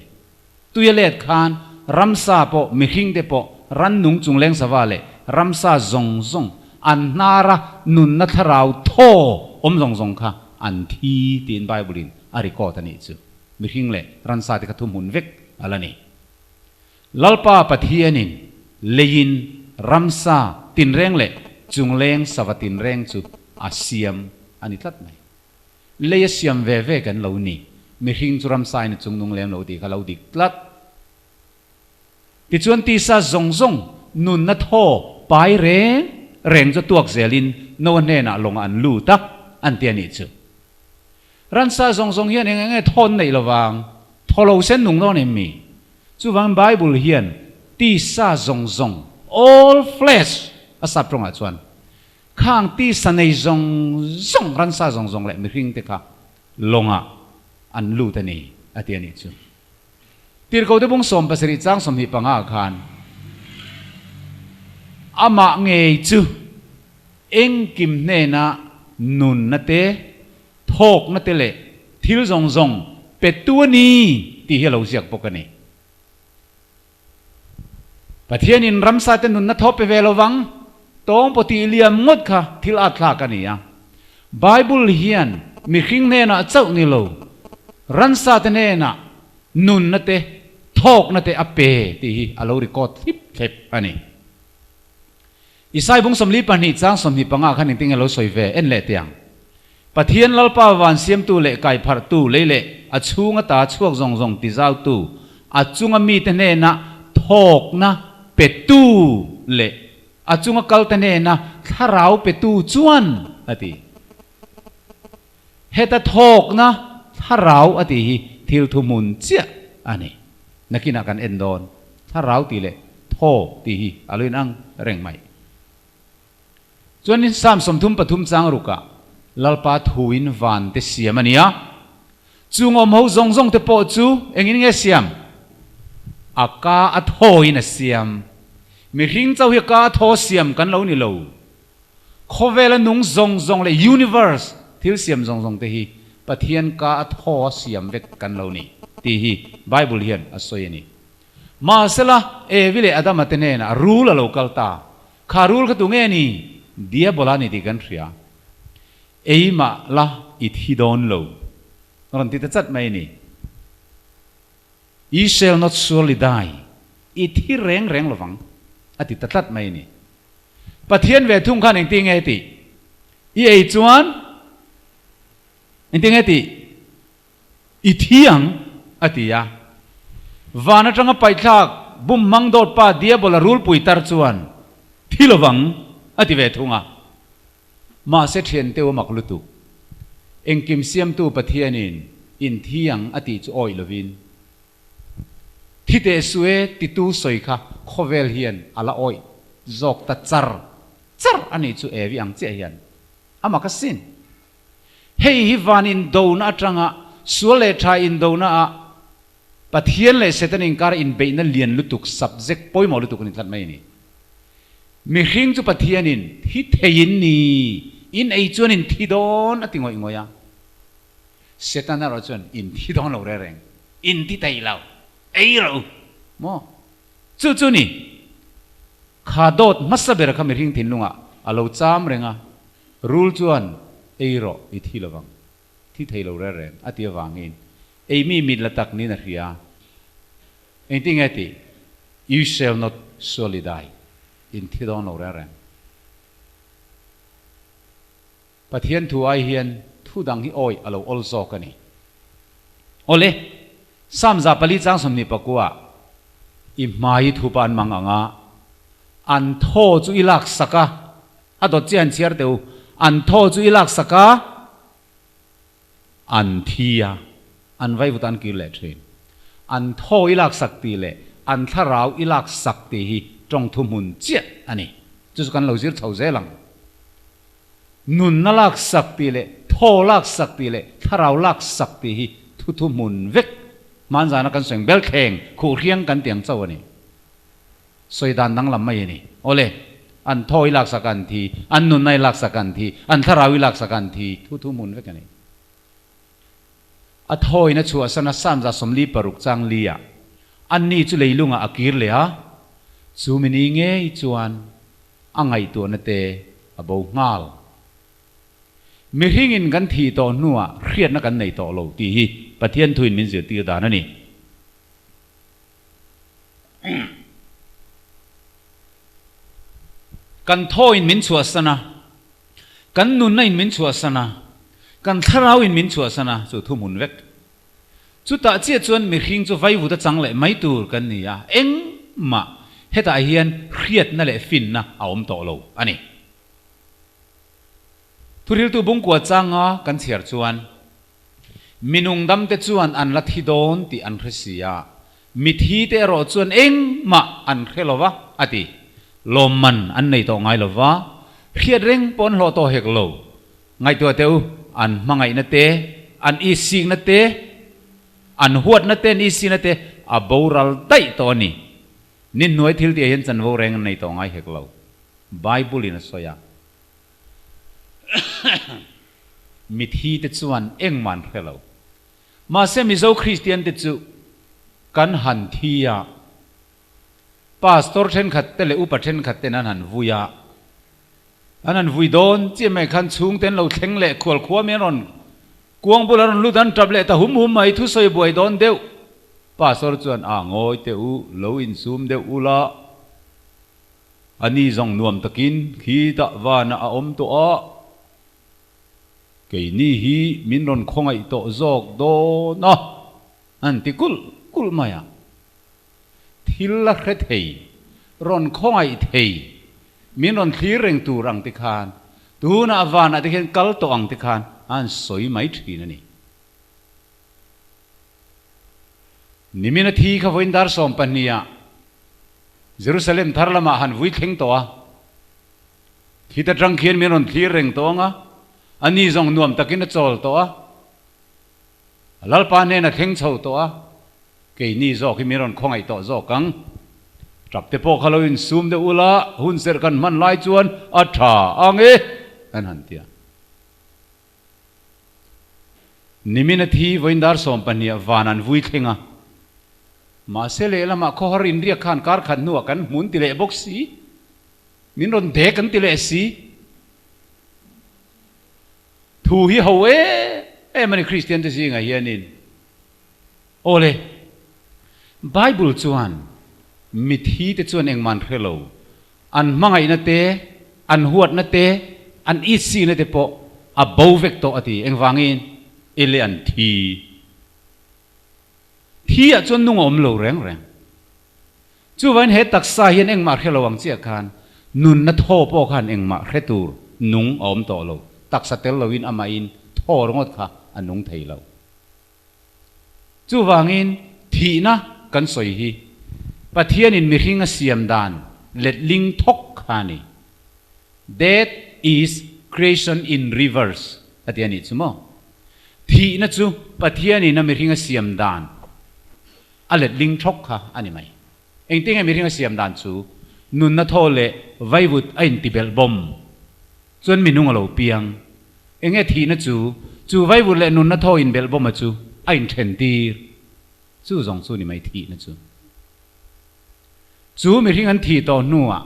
Tuia let khan ramsa pawh, mihring te pawh, rannung chungleng sava leh ramsa zawng zawng, an hnara nunna thlarau thaw awm zawng zawng kha an thi tiin Bible in a record a nih chu. Mihring leh ransa te kha thuhmun vek a la ni. Lalpa Pathianin leiin ramsa tinreng leh chungleng sava tinreng chu a siam a ni tlat mai. Lei a siam ve ve kan lo ni. Mihring chu ramsa in a chungnung lem lo tih kha lo dik tlat. Tichuan tisa zawng zawng nunna thaw pai reng reng chu tuak zelin Noah hnenah lawngah an lut a, an ti a nih chu. Ransa zawng zawng hian eng enge thawn neih lovang, thaw lo sen nung dawn em mi? Chuvangin Bible hian tisa zawng zawng, all flesh, a sap tawngah chuan, khang tisa nei zawng zawng, ransa zawng zawng leh mihring te kha lawngah an lut a ni, a ti a nih chu. Tirhkohte bung 70 chang 25 khan amah ngei chu engkim hnena nunna te, thawkna te leh thil zawng zawng petu a ni tih hi a lo ziak bawk a ni. Pathianin ramsa te nunna thaw pe ve lovang, tawng pawh tih liam ngawt kha thil at thlak a ni a. Bible hian mihring hnenah chauh ni lo, ransa te hnenah nunna te, thawkna te a pe tih hi a lo record thlip thlep a ni. Isai bung 42 chang 25 khan engtin nge lo sawi ve en leh teh ang. Pathian Lalpa van siamtu leh kaipharhtu lei leh a chhung ata chhuak zawng zawng tizautu, a chunga mite hnena thawkna petu leh a chunga kalte hnena thlarau petu chuan a ti. Heta thawkna thlarau a tih hi thil thuhmun chiah a ni. Nakinah kan en dawn. Thlarau tih leh thaw tih hi a lo inang reng mai. Chuanin Psalm 33 chang rukah, Lalpa thuin van te siam a nia. Chung awm ho zawng zawng te pawh chu engin nge siam? A ka a thawin a siam. Mihring chauh hi a ka a thaw siam kan lo ni lo. Khawvela nung zawng zawng leh universe thil siam zawng zawng te hi Pathian ka a thaw a siam vek kan lo ni tih hi Bible hian a sawi a ni. Mahsela, Evi leh Adama te hnenah rul a lo kal ta. Kha rul kha tu nge ni? Diabola ni tih kan hria. Ei mah la i thi dawn lo. A rawn ti ta chat mai a ni. Ye shall not surely die. I thi reng reng lovang. A ti ta tlat mai a ni. Pathian ve thung khan engtin nge tih? I ei chuan engtin nge tih? I thi ang, a ti a. Van atanga paihthlak bum hmang dawt pa Diabola rulpui tar chuan, Thi lovang, a ti ve thung a. Mahse thianteu a mak lutuk. Engkim siamtu Pathianin in thi ang a tih chu awih lovin, Thi teh suh e titu sawi kha khawvel hian a la awih zawk ta char char a nih chu Evi ang chiah hian a mak asin. Hei hi van indona atanga sual leh tha indona ah Pathian leh Satan inkar inbeihna lian lutuk subject pawimawh lutuk a ni tlat mai a ni. Mihring chu Pathianin thi theiin ni, in ei chuan in thi dawn a ti ngawih ngawih a. Satan erawh chuan in thi dawn lo reng reng, in ti thei lo, ei rawh u maw? Chu chu ni, kha dawt hmasa ber kha mihring thinlungah a lo cham reng a, Rul chuan ei rawh i thi lovang, thi thei lo reng reng a ti avangin ei mi mit la tak niin a hria. Engtin nge tih? You shall not surely die, in thi dawn lo reng reng. Pathian thu ai hian thu dang hi awih a lo awl zawk a ni. Awle, Psalm 4 chang 29 i hmai thu pa an mang ang a, an thaw chu i laksak a, A dawt chiah an chhiar teh u. An thaw chu i laksak a, an thi a, an vaivut a an kir leh thin. An thaw i laksak tih leh an thlarau i laksak tih hi tawng thuhmun chiah a ni. Chu chu kan lo zir chho zel ang. Nunna laksak tih leh thaw laksak tih leh thlarau laksak tih hi thu thuhmun vek. Hmanzana kan sawi ang belthleng khuhhriang kan ti ang chauh a ni. Sawi dan danglam mai a ni. Awle, an thaw i laksak an thi, an nunna i laksak an thi, an thlarau i laksak an thi, thu thu hmun vek a ni. A thawin a chhuahsan a Psalm 46 chang li ah, Anni chu leilungah a kir leh a, chu mi ni ngei chuan a ngaihtuahna te a bo nghal. Mihringin kan thih tawh hnuah hriatna kan nei tawh lo tih hi Pathian thuin min zirtir dan a ni. Kan thaw in min chhuahsan a, kan nunna in min chhuahsan a, kan thlarau in min chhuahsan a, chu thuhmun vek. Chutah chiah chuan mihring chu vaivut a chang leh mai tur kan ni a, engmah hetah hian hriatna leh finna a awm tawh lo a ni. Thuriltu bungkua changa kan chhiar chuan. Mi nungdamte chuan an la thi dawn tih an hre si a, mithite erawh chuan engmah an hre lo va, a ti. Lawmman an nei tawh ngai lo va, hriat reng pawh an hlawh tawh hek lo. Ngaihtuah teh u, an hmangaihna te, an isikna te, an huatna te, an isikna te a boral daih tawh a ni. Ni hnuai thil tihah hian chanvo reng an nei tawh ngai hek lo. Bible-in a sawi a. Mithi te chuan engmah an hre lo. Mahse Mizo Kristian te chu kan han thi a, Pastor thenkhat te leh upa thenkhat ten an han vui a, an han vui dawn chiah mai khan chhungte an lo thleng leh khual khua mai an rawn kuang bulah an rawn lut an tap leh ta hum hum mai thusawi buai dawn deuh. Pastor chuan a ngawi teh u, lo insum deuh ula. A ni zawng nuam takin khitah vanah a awm tawh a, keini hi min rawn khawngaih tawh zawk dawn a, an ti kulh kulh mai a. Thil la hre thei, rawn khawngaih thei, min rawn thlir reng tur ang te khan, tunah vanah te khian kal tawh ang te khan an sawi mai thin a ni. Nimin a thi kha vawiin dar 12 ah Jerusalem thar lamah han vui thleng tawh a. Khita tang khian min rawn thlir reng tawh ang a, ani zawng nuam takin a chawl tawh a, Lalpa hnen a thleng chho tawh a, keini zawk hi min rawn khawngaih tawh zawk ang. Tap te pawh kha lo insum deuh ula, hun serh kan hman lai chuan a tha ang e, an han ti a. Nimin a thi vawiin dar 12 van an vui thleng a. Mahse lehlamah khawhar inriak khan kar khat hnuah kan hmun ti leh bawk si. Min rawn dek an ti leh si. Thu hi ho em em a ni Kristian te zingah hianin. Awle, Bible chuan mithi te chuan engmah an hre lo. An hmangaihna te, an huatna te, an itsihna te pawh a bo vek tawh a ti. Engvangin? Ele an thi. Thi ah chuan nung a awm lo reng reng. Chuvain he taksa hian engmah hre lo ang chiah khan nunna thaw pawh khan engmah hre tur nung a awm tawh lo. Taksa tel loin amahin thaw ringawt kha a nung thei lo. Chuvangin thihna kan sawi hi Pathianin mihring a siam dan letling thawk kha a ni. Death is creation in reverse a ti a nih chu maw? Thihna chu Pathianin a mihring a siam dan a letling thawk kha a ni mai. Engtin nge mihring a siam dan chu nunna thaw leh vaivut a intibelh bawm chuan minung a lo piang. Enge thihna chu? Chu vaivut leh nunna thaw inbelh bawma chu a inthen tir. Chu zawng chu ni mai thihna chu. Chu mihring an thih tawh hnuah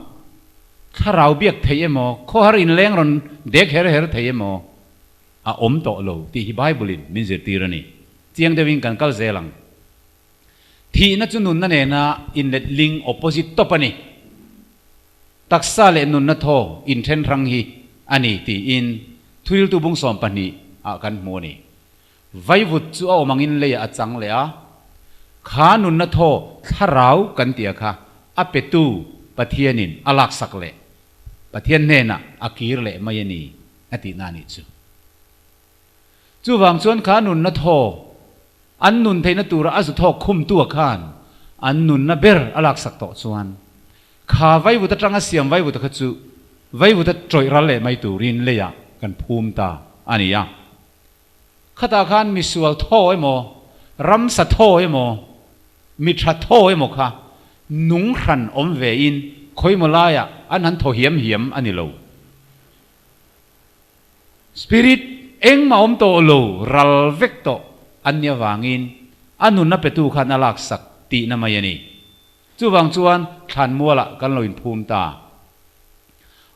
thlarau biak theih emaw, khawhar inleng rawn dek her her thei emaw a awm tawh lo tih hi Bible-in min zirtir a ni. Chiang deuhin kan kal zel ang. Thihna chu nunna nena inletling, opposite, tawp a ni. Taksa leh nunna thaw inthen hrang hi a ni tiin Thuriltu bung 12 ah kan hmu a ni. Vaivut chu a awm angin leiah a chang leh a, kha nunna thaw thlarau kan tih a kha a petu Pathianin a laksak leh Pathian hnenah a kir leh mai a ni a tihna a nih chu. Chuvang chuan kha nunna thaw an nun theihna tura a zu thawk khumtua khan an nunna ber a laksak tawh chuan kha vaivut atanga siam vaivuta kha chu vaivuta tawih ral leh mai turin leiah kan phum ta a ni a. Khatah khan misual thaw emaw, ramsa thaw emaw, mi tha thaw emaw kha nung hran awm vein khawimaw laiah an han thaw hiam hiam a ni lo. Spirit engmah awm tawh lo, ral vek tawh an nih avangin a nunna petu khan a laksak tihna mai a ni. Chuvang chuan thlanmualah kan lo inphum ta.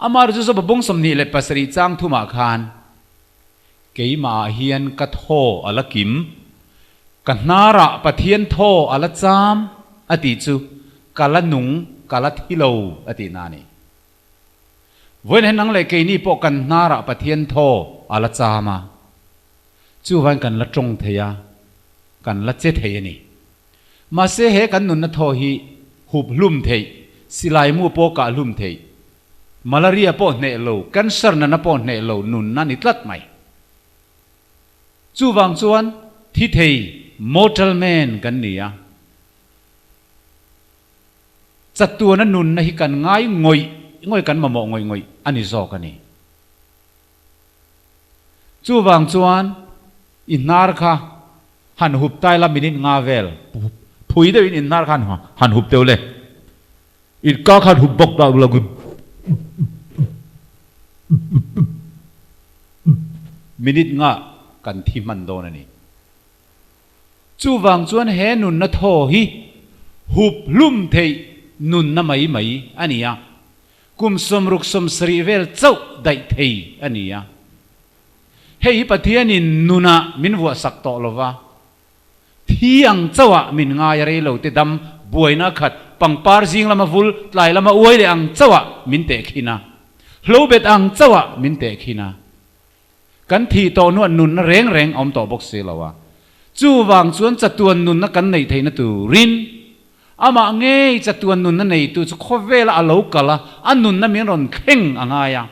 Amah chu Joba bawng 27 chang thumah khan, Keimahah hian ka thaw a la kim, ka hnarah Pathian thaw a la cham a tih chu ka la nung, ka la thi lo a tihna a ni. Vawiin nang leh keini pawh kan hnarah Pathian thaw a la cham a, chuvain kan la tawng thei a, kan la che thei a ni. Mahse he kan nunna thaw hi hup hlum theih, silai mu pawh kah hlum theih, malaria pawh hneh lo, cancer nana pawh hneh lo nunna ni tlat mai. Chuvang chuan thi thei, mortal man, kan ni a. Chatuana nunna hi kan ngai ngawih ngawih, kan mamawh ngawih ngawih a ni zawk a ni. Chuvang chuan i hnar kha han hup tai la minute nga vel phui deuhin in hnar kha han hup deuh le. In ka kha han hup bawk ta lo. Minute nga kan thi hman dawn a ni. Chuvang chuan he nunna thaw hi hup hlum theih nunna mai mai a ni a, kum 60 70 vel chauh daih thei a ni a. Hei hi Pathianin nunah min vuahsak tawh lo va, thi ang chauhah min ngai a rei lo te dam buaina khat pangpar zing lama vul tlai lama uai leh ang chauhah min tehkhin a, hlobet ang chauhah min tehkhin a. Kan thih tawh hnuah nunna reng reng a awm tawh bawk si lo a. Chuvang chuan chatuan nunna kan neih theihna turin amah ngei chatuan nunna neitu chu khawvela a lo kal a, a nunna min rawn thleng a ngai a.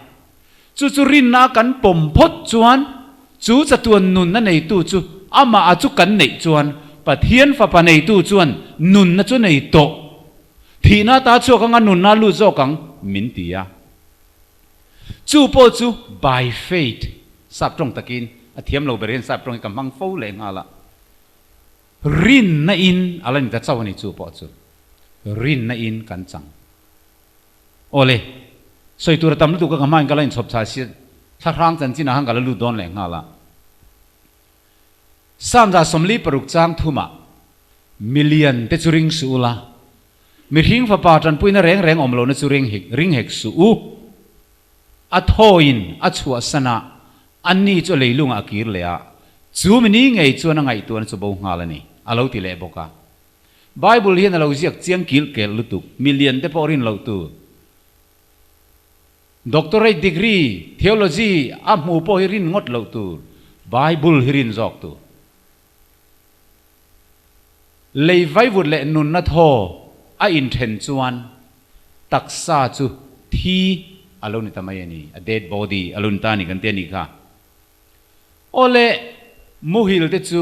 Chu chu rinna a kan pawm phawt chuan chu chatuan nunna neitu chu amah a chu kan neih chuan Pathian Fapa neitu chuan nunna chu nei tawh. Thihna ta chhuak anga nunna a lut zawk ang min ti a. Chu pawh chu by faith, sap tawng takin, a thiam lo ber hian sap tawng hi ka hmang fo leh nghal a, rinna in a la ni ta chauh a ni chu pawh chu. Rinna in kan chang. Awle, sawi tur a tam lutuk a ka hmain ka la inchhawp chhah si, thlahrang chanchinah khan ka la lut dawn leh nghal a. Psalm 46 chang thumah, Milian te chu ring suh ula, mihring fapa tanpuina reng reng awm lohna chu ring hek ring hek suh u. A thawiin a chhuahsan a, ani chu a leilungah a kir leh a, chu mini ngei chuan a ngaihtuahna chu bo nghal a ni, a lo ti leh bawk a. Bible hian a lo ziak chiang kilh kelh lutuk, milian te pawh rin loh tur. Doctorate degree, theology, a hmu pawh hi rin ngawt loh tur, Bible hi rin zawk tur. Lei vaivut leh nunna thaw a inthen chuan taksa chu thi a lo ni ta mai a ni, a dead body a lo ni ta a ni kan ti a nih kha. Awle, muhil te chu,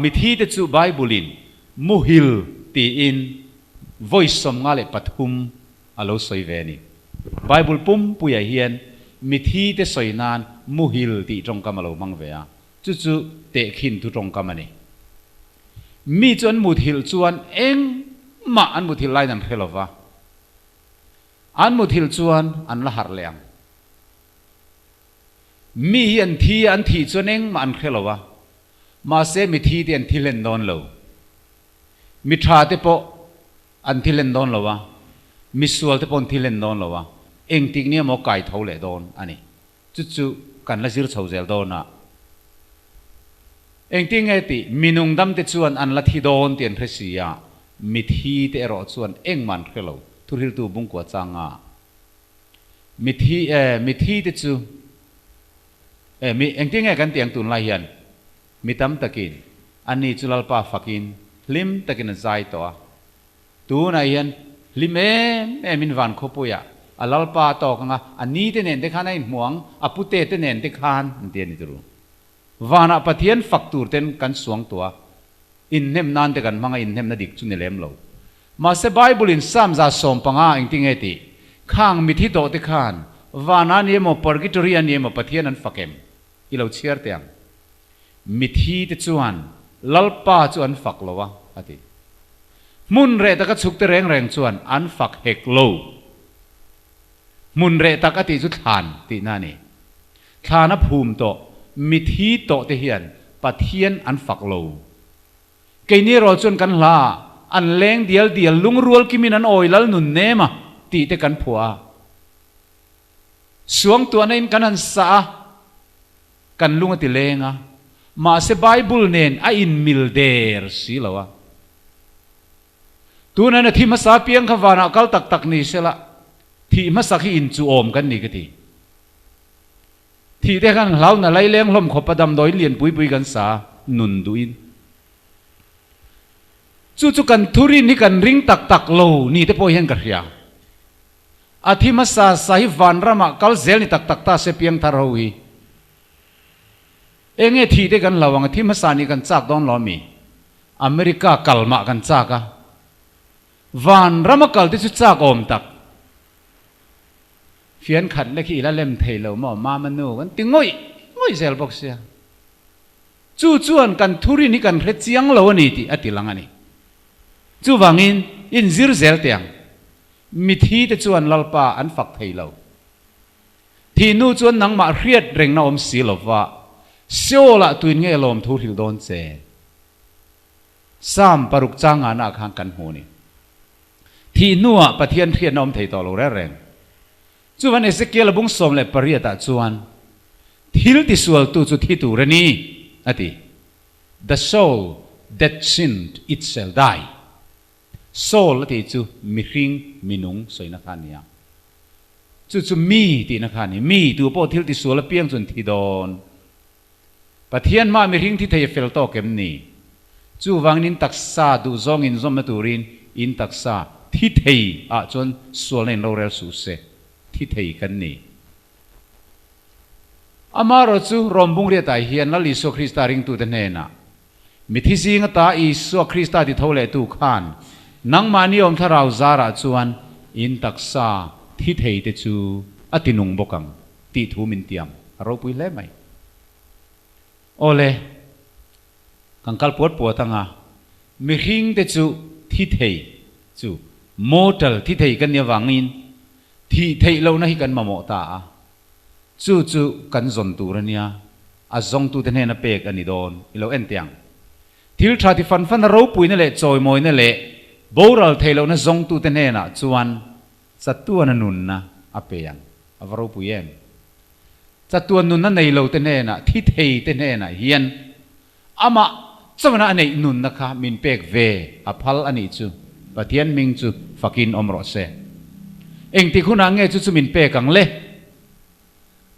mithi te chu Bible-in muhil tiin vawi 53 a lo sawi ve a ni. Bible pumpuiah hian mithi te sawi nan muhil tih tawngkam a lo hmang ve a. Chu chu tehkhin thu tawngkam a ni. Mi chu an muthilh chuan engmah an muthilh laiin an hre lo va, an muthilh chuan an la harh leh ang. Mi hi an thi a, an thih chuan engmah an hre lo va, mahse mi thi te an thi hlen dawn lo. Mi tha te pawh an thi hlen dawn lo va, mi sual te pawh an thi hlen dawn lo va, engtik nia maw kai tho leh dawn a ni. Chu chu kan la zir chho zel dawn a. Engtin nge tih, mi nungdam te chuan an la thi dawn tih an hre si a, mi thi te erawh chuan engmah an hre lo, thuhriltu bungkua changa mi thi e, mi thi te chu e, mi engtin nge kan tih ang tunlai hian mi tam takin ani chu Lalpa fakin hlim takin a zai tawh a, Tunah hian hlim em em in van khawpuiah a Lalpa a tawk ang a, a ni te nen te khan a inhmu ang, a pute te nen te khan an ti a ni turu. Vanah Pathian fak tur ten kan suang tuah a, inhnem nan te kan hmang a, inhnemna dik chu ni lem lo. Mahse Bible in Psalm 115 engtinge tih? Khang mithi tawh te khan vanah a ni emaw Purgatory a ni emaw Pathian an fak em? I lo chhiar teh ang. Mithi te chuan Lalpa chu an fak lo a, a ti. Hmun reh taka chhuk te reng reng chuan an fak hek lo. Hmun reh tak a tih chu thlan tihna a ni. Thlan a phum tawh, mithi tawh te hian Pathian an fak lo. Keini erawh chuan kan hla ah an leng dial dial lungrual kimin an awi lal nun nem a tih te kan phuah a. Suangtuahna in kan han sah a. Kan lung a ti leng a, mahse Bible nen a inmil der si lo a. Tunah na thi hmasa piang kha vanah kal tak tak ni sela, thih hmasak hi inchuhawm kan ni ka ti. Thih te khan hlau na laileng hlawm khawp a damdawiin lian pui pui kan sa nun duhin. Chu chu kan thurin hi kan ring tak tak lo ni te pawh hian ka hria. A thi hmasa sa hi vanramah kal zel ni tak tak ta se piangthar ho hi. Enge thih te kan hlau ang a thi hmasa nih kan chak dawn lo ami? America kal mah kan chak a. Vanrama kal te chu chak awm tak. Fian khat lek hi i la lem thei lo maw mama nu kan ti ngawih ngawih zel bawk sia. Chu chuan kan thurin hi kan hre chiang lo a ni tih a ti lang a ni. Chuvangin inzir zel teh ang. Mithi te chuan Lalpa an fak thei lo. Thih hnu chuan nangmah hriat rengna awm si lo va, Seolah tuin nge lawmthu hrilh dawn che? Psalm paruk chang ngahna ah khan kan hmu a ni. Thih hnuah Pathian hriatna awm thei tawh lo reng reng. Chuvan Ezekiel a bung 18 ah chuan, Thil tisualtu chu thi tur a ni, a ti. The soul that sinned it shall die. Soul a tih chu mihring, minung sawina kha a ni a. Chu chu mi tihna kha a ni. Mi tu pawh thil tisual apiang chu an thi dawn. Pathian hmaah mihring thi thei a fel tawk em ni? Chuvangin in taksa duhzawng inzawmna turin in taksa thi thei ah chuan sualna in rorel suh se. Thi thei kan ni. Amaherawh chu Rawmbung riatah hian Lal Isua Krista ringtute hnenah, Mithi zing ata Isua Krista ti tho lehtu khan nangmahni awm thlarau zarah chuan in taksa thi thei te chu a tinung bawk ang tih thu min tiam a ropui hle mai. Awle, kan kal puat puat anga mihring te chu thi thei chu mortal thi thei kan nih avangin thih theih lohna hi kan mamawh ta a, chu chu kan zawn tur a nia, a zawngtute hnena pek a ni dawn i lo en teh ang. Thil tha ti fan fan a ropuina leh chawimawina leh boral theih lohna zawngtute hnenah chuan chatuana nunna a pe ang. A va ropui em? Chatuan nunna nei lote hnenah, thi theite hnenah hian amah chauhna a neih nunna kha min pek ve a phal a nih chu. Pathian hming chu fakin awm rawh se. Engtik hunah nge chu chu min pek ang le?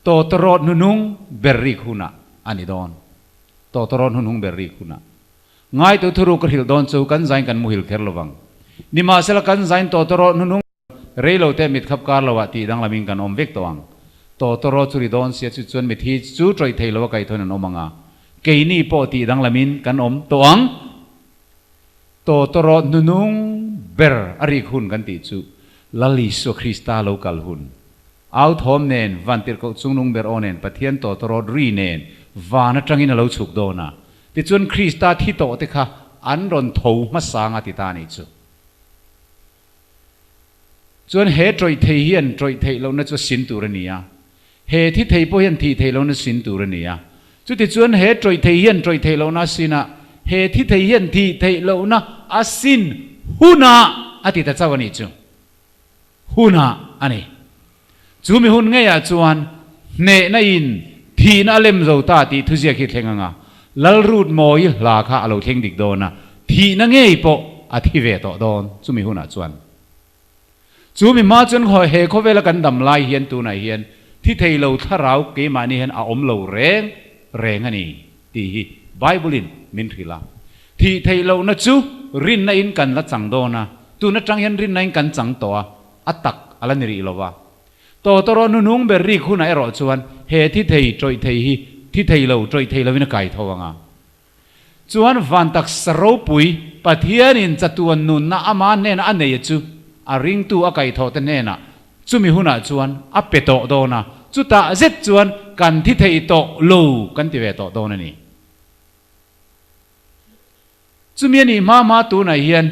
Tawtawrawt hnunung ber rik hunah a ni dawn. Tawtawrawt hnunung ber rik hunah. Ngaitu thuruk ka hrilh dawn chu kan zain kan muhil kher lovang. Nimahsela kan zain tawtawrawt hnunung reilo te mitkhap kar lo ah tih danglamin kan awm vek tawh ang. Tawtawrawt chu ri dawn sia chu chuan mithi chu tawih thei lo a kaihthawin an awm ang a. Keini pawh tih danglamin kan awm tawh ang. Tawtawrawt hnunung ber a rik hun kan tih chu Lal Isua Krista lo kal hun. Au thawm nen, van tirhkoh chungnung ber aw nen, Pathian tawtawrawt ri nen, van atangin a lo chhuk dawn a. Tichuan Krista thi tawh te kha an rawn tho hmasang a ti ta a nih chu. Chuan he tawih thei hian tawih theih lohna chu a sin tur a ni a. He thi thei pawh hian thih theih lohna sin tur a ni a. Chutichuan he tawih thei hian tawih theih lohna a sin a, he thi thei hian thih theih lohna a sin hunah a ti ta chauh a nih chu. Hunah a ni. Chu mi hun ngeiah chuan hnehna in thihna a lem zo ta tih thuziak hi thleng anga Lalrut Mawi hla kha a lo thleng dik dawn a, thihna ngei pawh a thi ve tawh dawn chu mi hunah chuan. Chu mi hma chuan he khawvela kan dam lai hian tunah hian thi thei lo thlarau keimahni hian a awm lo reng reng a ni tih hi Bible-in min hrilh a. Thih theih lohna chu rinna in kan la chang dawn a, tun atang hian rinna in kan chang tawh a, a tak a la ni rih lo va. Tawtawrawh hnunung ber rik hunah erawh chuan he thi thei tawih thei hi thi thei lo tawih thei lovin a kai tho ang a. Chuan van taksa ropui Pathianin chatuan nunna ama hnena a nei chu a ringtu a kaihthawh te hnenah chumi hunah chuan a pe tawh dawn a, chutah zet chuan kan thi thei tawh lo kan ti ve tawh dawn a ni. Chumi a nih hma hma tunah hian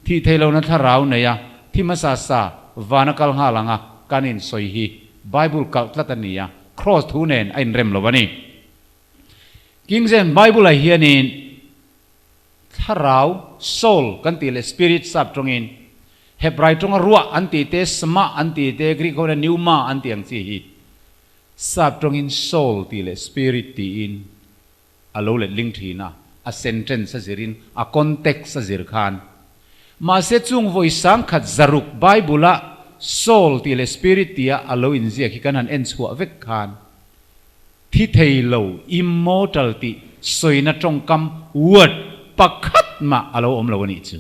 thih theih lohna thlarau nei a, thi hmasa sa van a kal nghal ang a, kan insawi hi Bible kalh tlat a ni a, Kraws thu nen a inrem lo a ni. King James Bible-ah hianin thlarau, soul, kan tih leh spirit sap tawngin Hebrai tawnga ruah an tih te, sma an tih te, Greek ho hian pneuma an tih ang chi hi sap tawngin soul tih leh spirit tiin a lo letling thin a, a sentence a zirin a context a zir khan. Mahse chung vawi sangkhat zaruk Bible-a soul tih leh spirit tia a lo inziak hi kan han en chhuah vek khan thi thei lo, immortal tih sawina tawngkam, word, pakhat mah a lo awm lo a nih chu.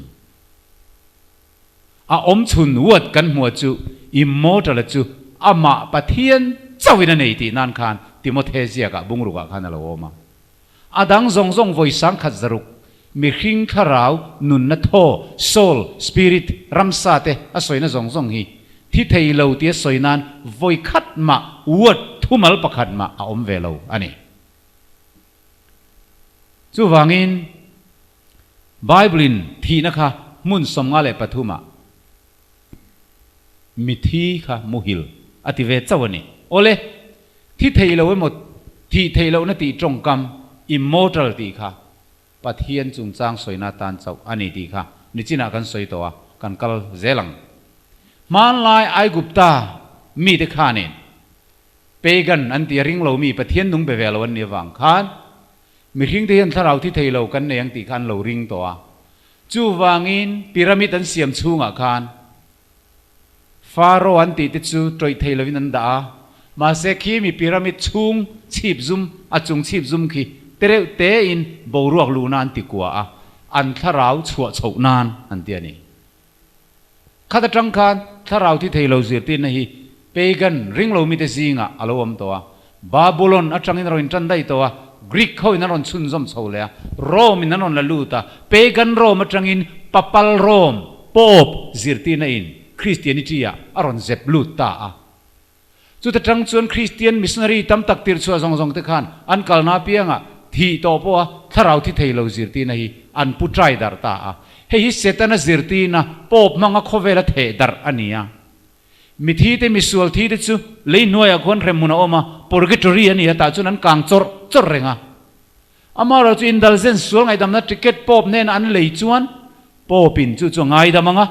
A awm chhun word kan hmuh chu immortal-a chu amah Pathian chauhin a nei tih nan khan Timothe ziakah bungrukah khan a lo awm a. A dang zawng zawng vawi sangkhat zaruk mihring thlarau nunna thaw, soul, spirit, ramsa te a sawina zawng zawng hi thi thei lo tia sawi nan vawi khat mah word thumal pakhat mah a awm ve lo a ni. Chuvangin Bible-in thihna kha hmun 53 ah mithi kha muhil a ti ve chauh a ni. Awle, thi theih lo emaw thih theih lohna tih tawngkam, immortal tih kha Pathian chungchang sawina atan chauh a ni tih kha nichinah kan sawi tawh a, kan kal zel ang. Hmanlai Aigupta mite khanin pagan an tih a ring lo mi Pathian nung be ve lo an nih avang khan Mihringte hian thlarau thi thei lo kan nei ang tih kha an lo ring tawh a. Chuvangin pyramid an siam chhungah khan Pharaoh an tih te chu tawih thei lovin an dah a. Mahse khi mi pyramid chhung chhip zum, a chung chhip zum khi tereuh tein boruak luhna an ti kua a, an thlarau chhuah chhoh nan an ti a ni. Khat atang khan thlarau thi thei lo zirtirna hi pagan ring lo mite zingah a lo awm tawh a. Babulon atangin a rawn intan daih tawh a, Greek hoin an rawn chhunzawm chho leh a, Rome in an rawn la lut a, pagan Rome atangin Papal Rome, Pope, zirtirna in Christianity ah a rawn zep lut ta a. Chuta tang chuan Kristian missionary tam tak tirh chhuah zawng zawng te khan an kalna apiangah thih tawh pawha thlarau thi thei lo zirtirna hi an pu trai darh ta a. Hei hi Setana zirtirna pawp hmanga khawvela theh darh a ni a. Mithi te misual thi te chu lei hnuaiah khuan hremhmun a awm a, purgatory a ni a, tah chuan an kang chawrh chawrh reng a. Amaherawhchu indulgence sual ngaihdamna ticket pawp hnena an lei chuan pawpin chu chu a ngaidam ang a,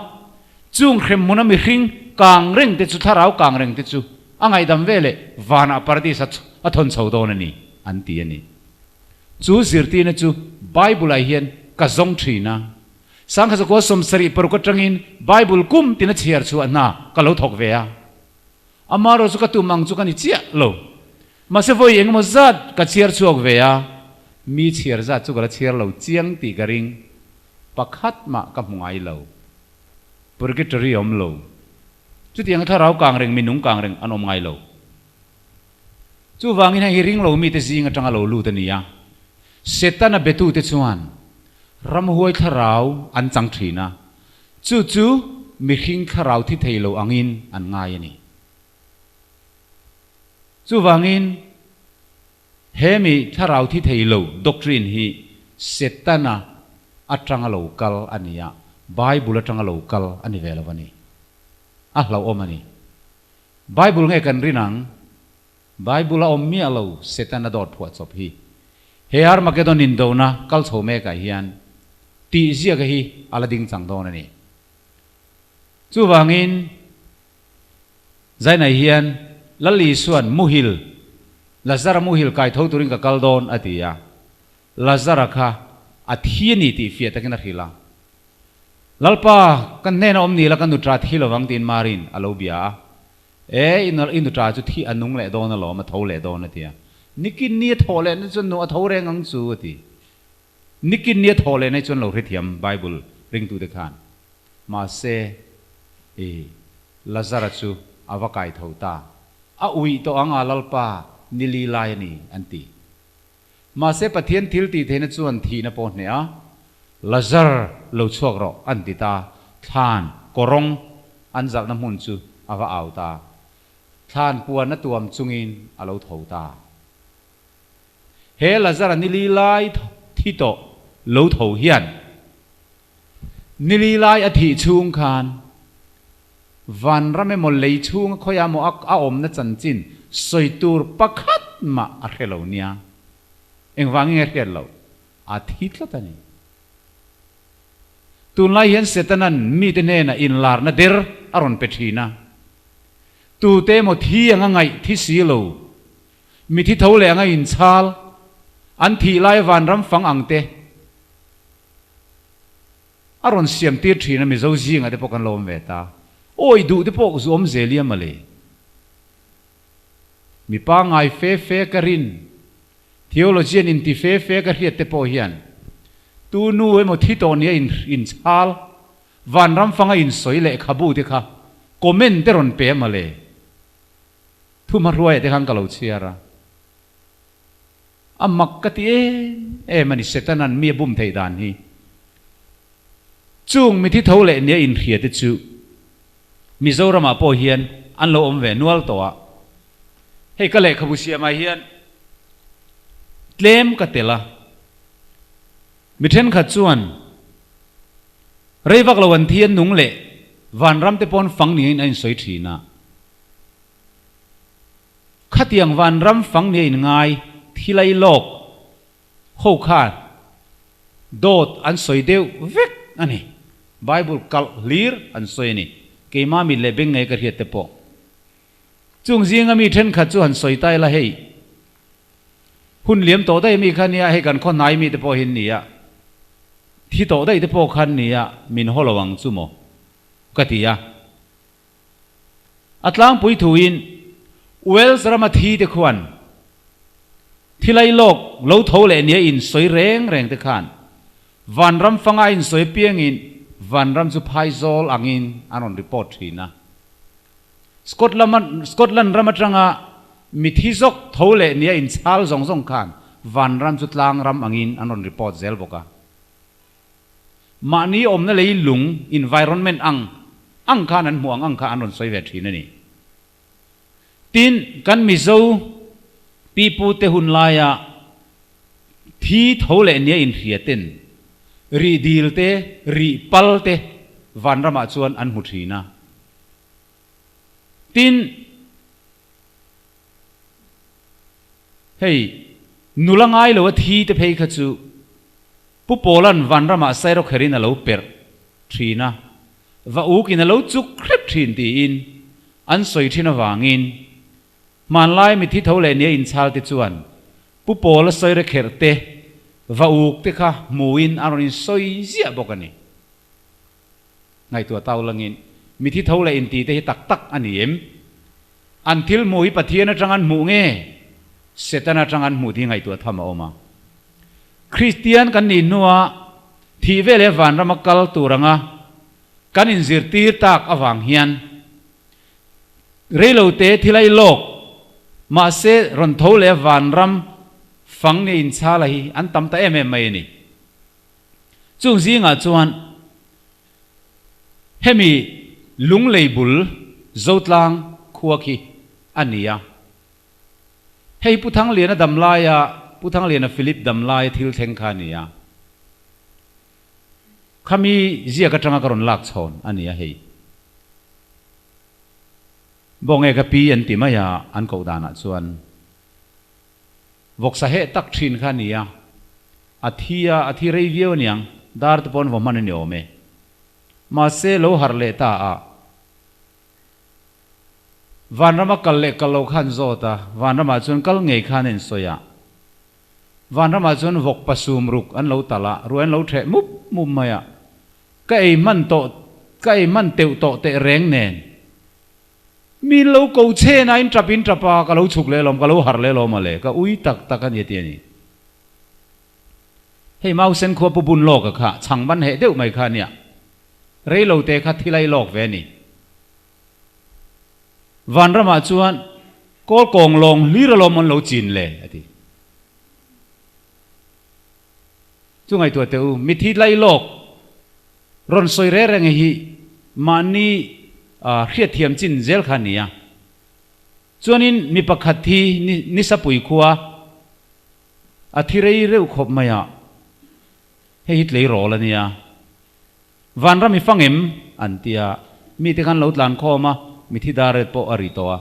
chung hremhmuna mihring kang reng te chu thlarau kang reng te chu a ngaihdam ve leh vanah paradis a a thawn chho dawn a ni an ti a ni. Chu zirtirna chu Bible-ah hian ka zawng thin a. Sangkhazakua 76 atangin Bible kum tina chhiar chhuah hna ka lo thawk ve a. Amaherawhchu chu ka tum ang chu ka ni chiah lo. Mahse vawi engemaw zat ka chhiar chhuak ve a, mi chhiar zat chu ka la chhiar lo chiang tih ka ring. Pakhat mah ka hmu ngai lo. Purgatory a awm lo. Chutiang thlarau kang reng, minung kang reng an awm ngai lo. Chuvangin hei hi ring lo mite zing atanga lo lut a ni a. Setana betute chuan ramhuai thlarau an chang thin a, chu chu mihring thlarau thi thei lo angin an ngai a ni. Chuvangin, he mi thlarau thi thei lo doctrine hi Setana atanga lo kal a ni a, Bible atanga lo kal a ni ve lo a ni. A hlauhawm a ni. Bible nge kan rin ang? Bible a awm miah lo Setana dawt phuah chawp hi. He Armageddon indona kal chho mekah hian tih ziaka hi a la ding chang dawn a ni. Chuvangin, Zainai hian Lal Isua'n muhil, Lazara muhil kai tho turin ka kal dawn a ti a. Lazara kha a thi a ni tih fiah takin a hrilh a. Lalpa, kan hnena awm ni la ka nutra thi lovang tiin Mari'n a lo bia a. E, i nutra chu thi a nung leh dawn alawm, a tho leh dawn a ti a. Nikin ni a thawh leh na chuan nu a tho reng ang chu a ti. Nikin ni a thawh leh na chuan lo hrethiam Bible ringtute khan. Mahse, i Lazara chu a va kai tho ta. A uih tawh ang a Lalpa, ni li lai a ni, an ti. Mahse, Pathian thil tih theihna chuan thihna pawh hneh a, Lazar, lo chhuak rawh, an ti ta. Thlan, kawrawng an zalhna hmun chu a va au ta. Thlan puan a tuam chungin a lo tho ta. He Lazara ni li lai thi tawh lo tho hian Nili lai a thih chhung khan vanram emaw lei chhunga khawiah emaw a awmna chanchin sawi tur pakhat mah a hre lo nia. Engvangin nge hriat loh? A thi tlat a ni. Tunlai hian Setana'n mite hnenah inlarna der a rawn pe thin a. Tute emaw thi anga ngaih thi si lo, mi thi tho leh anga inchhal, an thih lai vanram fang ang te, A rawn siam tir thin a Mizo zingah te pawh kan lo awm ve ta. Awi duh te pawh zu awm zel i a mawle. Mi pangngai fe fe ka rin, theologian inti fe fe ka hriat te pawh hian tu nu emaw thi tawh nia inchhal, vanram fanga insawi lehkhabu te kha comment te rawn pe a mawle. Thumahruaia te khan ka lo chhiar a. A mak ka ti em em a ni, Setana'n mi a bum theih dan hi. Chung mithi tho leh nia inhria te chu Mizoramah pawh hian an lo awm ve nual tawh a. Hei ka lehkhabu siamah hian tlem ka tel a, mi thenkhat chuan rei vak lo an thi an nung leh vanram te pawn fang niin a insawi thin a. Khatiang vanram fang nia in ngai thilai lawk ho khan dawt an sawi deuh vek a ni. Bible kalh hlir an sawi a ni. Keimah mit leh beng ngei ka hriat te pawh. Chung zinga mi thenkhat chu han sawi ta ila hei hun liam tawh daih mi kha nia hei kan khaw hnai mi te pawh hi an ni a, thi tawh daih te pawh khan nia min haw lo ang chu maw ka ti a. A tlangpui thuin Wales rama thi te khuan thilai lawk lo tho leh nia insawi reng reng te khan vanram fanga insawi piangin vanram chu phaizawl angin an rawn report thin a. Scotland ram atanga mithi zawk tho leh nia inchhal zawng zawng khan vanram chu tlang ram angin an rawn report zel bawk a. Mahni awmna lei lung, environment, ang ang khan an hmuh ang ang kha an rawn sawi ve thin a ni. Tin, kan Mizo pipute hun laia thi tho leh nia inhriaten rih dil te, rih pal te vanramah chuan an hmu thin a. Tin, hei nula ngai lo a thi te phei kha chu Pu Pawla'n vanramah sairawkherin a lo perh thin a, va ukin a lo chuk hrep thin tiin an sawi thin avangin hmanlai mithi tho leh nia inchhal te chuan Pu Pawla sawirekherh te va uk te kha hmuin an rawn insawi ziah bawk a ni. Ngaihtuah tau langin mithi tho leh inti te hi tak tak a ni em? An thil hmuh hi Pathian atang an hmuh nge Setana atang an hmuh tih hi ngaihtuah tham a awm a. Kristian kan nih hnua thih veleh vanrama kal tur anga kan inzirtir tak avang hian reilote thil a i lawk mahse rawn tho leh vanram fang nia inchhala hi an tam ta em em mai a ni. Chung zingah chuan hemi lunglei bul Zotlang khua khi a ni a. Hei Pu Thangliana dam laia Pu Thangliana Philip dam laia thil thleng kha a ni a. Khami ziak atanga ka rawn lak chhawn a ni a hei. Bawnge ka pi an ti mai a an koh danah chuan vawksa heh tak thin kha a ni a. A thi a, a thi rei viau aniang, dar te pawh an vaw hman a ni awm e. Mahse lo harh leh ta a. Vanrama kal leh kal lo khan zawt a, vanramah chuan kal ngei khan a insawi a. Vanramah chuan vawk pasum ruk an lo talh a, ruai an lo theh mup mup mai a. Ka ei hman tawh, ka ei hman teuh tawh teh reng nen. Mi in lo ko che na in tap in tap a, ka lo chhuk leh lawm, ka lo harh leh lawm a le, ka ui tak tak a ni a ti a ni. Hei Mausen khua pu bun lawk a kha, chhang ban heh deuh mai kha a nia. Rei lo te kha thil ai lawk ve a ni. Vanramah chuan kawl kawng lawng hlir alawm an lo chin le, a ti. Chu ngaihtuah teh u, mithi lai lawk rawn sawi reng reng hi mahni hriatthiam chin zel kha a ni a. Chuanin mi pakhat hi Nisapui khua a thi rei reuh khawp mai a, hei hi tleirawl a nia. Vanram i fang em? an ti a, mite khan lo tlan khawm a, mithi dar ret pawh a ri tawh a.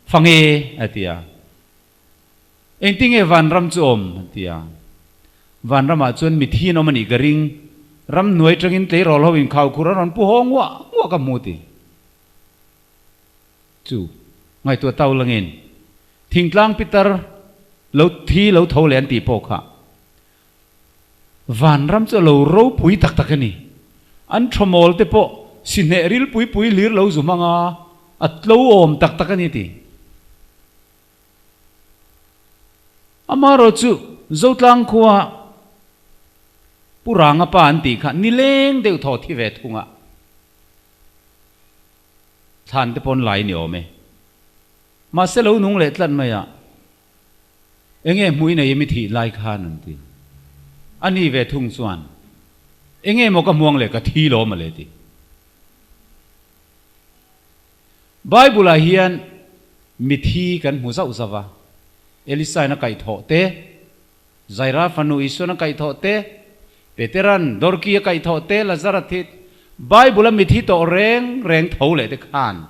Fang e! a ti a. Engtinge vanram chu awm? an ti a. Vanramah chuan mithi an awm a nih ka ring, ramhnuai tangin tleirawl ho inkhaukhur an rawn pu haw nguah nguah ka hmu ti. Chu ngaihtuah tau langin thingtlang pitar lo thi lo tho leh an tih pawh kha Vanram chu a lo ropui tak tak a ni. An thawmawl te pawh si hneh ril pui pui hlir lo zu hmang a, a tlo awm tak tak a ni ti. Amaherawh chu Zotlang khua Pu Ranga pa an tih kha nileng deuh thaw thi ve thung a, thlan te pawn lai ni awm e. Mahse lo nung leh tlat mai a. Enge hmui nei mi thih lai khan an ti. A ni ve thung chuan, Enge maw ka hmuang leh ka thi lo mawle ti. Bible ah hian mithi kan hmu zauh zauh a, Elisa in a kaihthawh te, Zaira fanu Isuan a kaihthawh te, Peteran Dorki a kaihthawh te, Lazara thi, Bible a mithi tawh reng reng tho leh te khan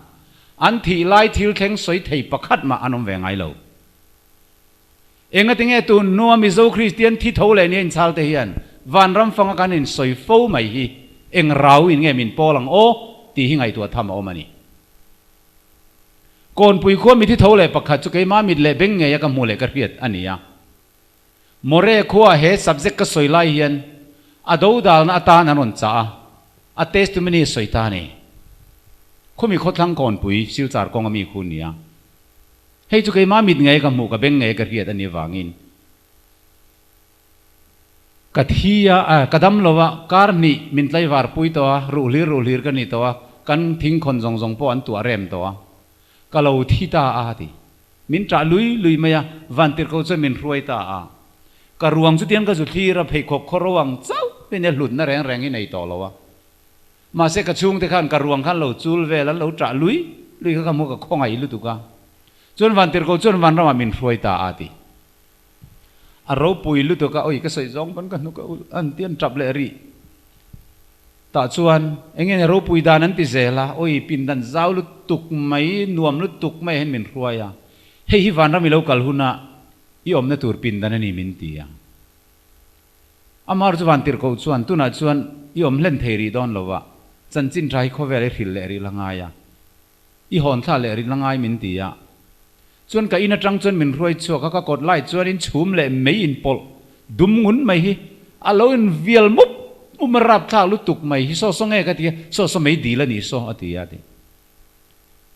an thih lai thil thleng sawi thei pakhat mah an awm ve ngai lo. Engatinge tun hnua Mizo Kristian thi tho leh nia inchhal te hian vanram fanga kan insawi fo mai hi eng rau in nge min pawl ang aw tih hi ngaihtuah tham a awm a ni. Kawnpui khua mithi tho leh pakhat chu keimah mit leh beng ngeia ka hmuh leh ka hriat a ni a. More khua he subject ka sawi lai hian a dodalna atan an rawn chah a, a testimony a sawi ta a ni. Khumi khawthlang Kawnpui Silchar kawnga mi khu nia. Hei chu keimah mit ngei ka hmuh ka beng ngei ka hriat a nih avangin ka thi a, ka dam lo a, kar hnih min tlaivar pui tawh a, ruh hlir ruh hlir ka ni tawh a, kan thingkhawn zawng zawng pawh an tuah rem tawh a, ka lo thi ta a ti. Min ṭah lui lui mai a, vantirhko chuan min hruai ta a. Ka ruang chu tiang ka zu thlir a, pheikhawk khaw ro ang chauh in e hlutna reng reng hi nei tawh lo a. Mahse ka chhungte khan ka ruang khan lo chul vel an lo ṭah lui lui kha ka hmu ka khawngaih lutuk a. Chuan Vantirhkoh chuan vanramah min hruai ta a ti. A ropui lutuk a, oi ka sawi zawng pawn ka hnuk a ulh an ti an tap leh rih. Tah chuan eng nge ropui dan an ti zel a, oi pindan zau lutuk mai, nuam lutuk mai hian min hruai a, hei hi vanram i lo kal huna i awmna tur pindan a ni min ti a. Amar chu Vantirhkoh chuan tunah chuan i awm hlen thei rih dawn lo va, chanchin tha hi khawvel i hrilh leh rih la ngai a. I hawn thla leh rin la ngai min ti a. Chuan ka in atang chuan min hruai chhuak a, ka kawt lai chuan in chhum leh mei in pawlh dum ngun mai hi a lo in vial mup mup a rap thlak lutuk mai hi saw saw nge ka ti a, saw saw mei dil a nih saw a ti a ti.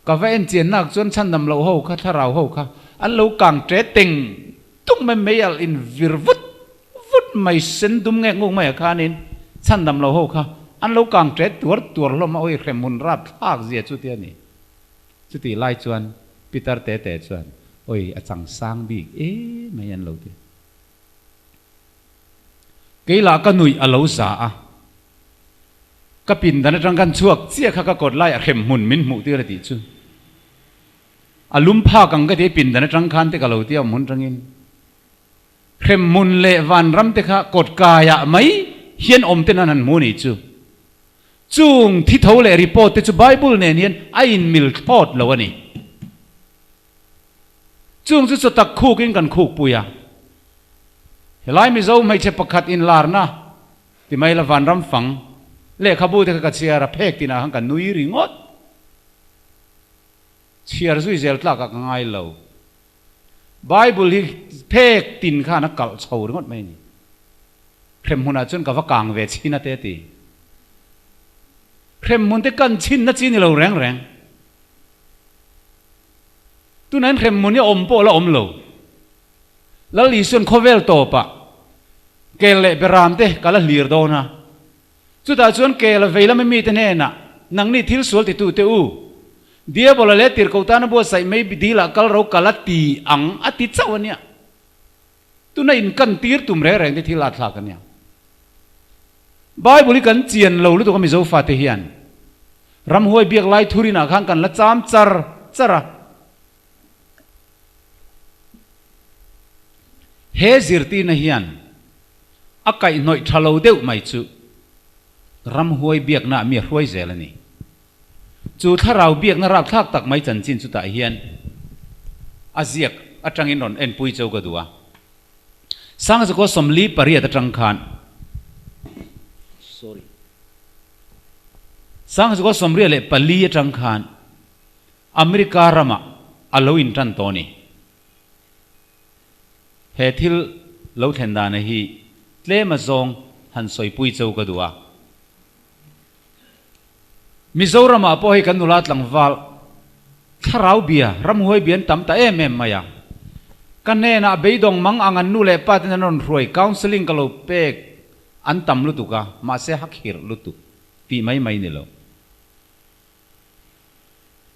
Ka va en chian nak chuan chhandam loh ho kha thlarau ho kha an lo kang ṭe teng tung mai mei alh in vir vut vut mai sen dum ngek nguk mai ah khanin chhandam lo ho kha an lo kang ṭet tuar tuar hlawm a, awi hremhmun rap thlak zia chuti a ni. Chutih lai chuan Peter te te chuan awi a chang sang bik em mai an lo ti. Kei lah ka nuih a lo za a, ka pindan atang khan chhuak chiah kha ka kawt lai a hremhmun min hmuh tir a tih chu. A lum phak ang ka ti pindan atang khan te ka lo ti a awm hun tangin. Hremhmun leh vanram te kha kawtkaiah mai hian awm ten an han hmu ni chu. Chung thi tho leh report te chu Bible nen hian a inmil thlawt lo a ni. Chung chu chawtak khukin kan khukpui a. Helai Mizo hmeichhe pakhat inlarna ti mai la vanram fang lehkhabu te kha ka chhiar a, phek tinah khan ka nui ringawt. Chhiar zui zel tlakah ka ngai lo. Bible hi phek tin khan a kalh chho ringawt mai a ni. Hremhmunah chuan ka va kang ve chhin a te a ti. Hremhmun te kan chhinna chi ni lo reng reng. Tunah hian hremhmun hi a awm pawh la awm lo. Lal Isuan khawvel tawpah kel leh beram te ka la hlir dawn a. Chutah chuan kel a vei lama mite hnenah, Nangni thil sual titute u, Diabola leh tirhkoh tana buatsaih mai dilah kal ro kal a ti ang a ti chauh a nia. Tuna inkan tir tum reng reng te thil a thlak a nia. Bible hi kan chian lo lutuk a Mizo fate hian. Ramhuai biak lai thurinah khan kan la cham char char a. He zirtirna hian a kaihhnawih tha lo deuh mai chu ramhuai biaknaah mi a hruai zel a ni. Chu thlarau biakna rapthlak tak mai chanchin chutah hian a ziak atangin rawn enpui cho ka duh a. Sangzakaw 48 atang khan sorry Sangzakaw 84 atang khan America ramah a lo intan tawh a ni. He thil lo thlen dana hi tlem azawng han sawipui cho ka duh a. Mizoramah pawh hei kan nula tlangval thlarau bia, ramhuai bia an tam ta em em mai a. Ka hnenah beidawng mang ang an nu leh pa ten an rawn hruai, counselling ka lo pek an tam lutuk a, mahse hakhirh lutuk tih mai mai ni lo.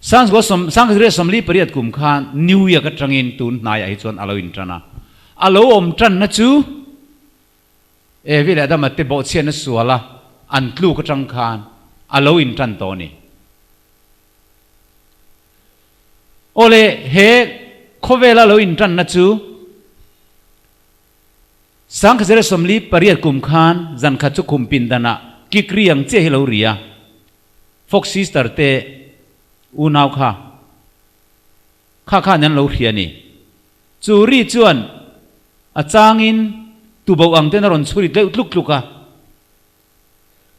1948 kum khan New York atangin tun hnaiah hi chuan a lo intan a. A lo awm tanna chu Evi leh Adama te bawhchhiatna suala an tluk atang khan a lo intan tawh a ni. Awle, he khawvela lo intanna chu 1948 kum khan zan khat chu khum pindanah kik ri ang chiah hi lo ri a. Fox sister te unau kha kha khan an lo hria a ni. Chu ri chuan a changin tuboh ang ten a rawn chhuri deuh tluk tluk a.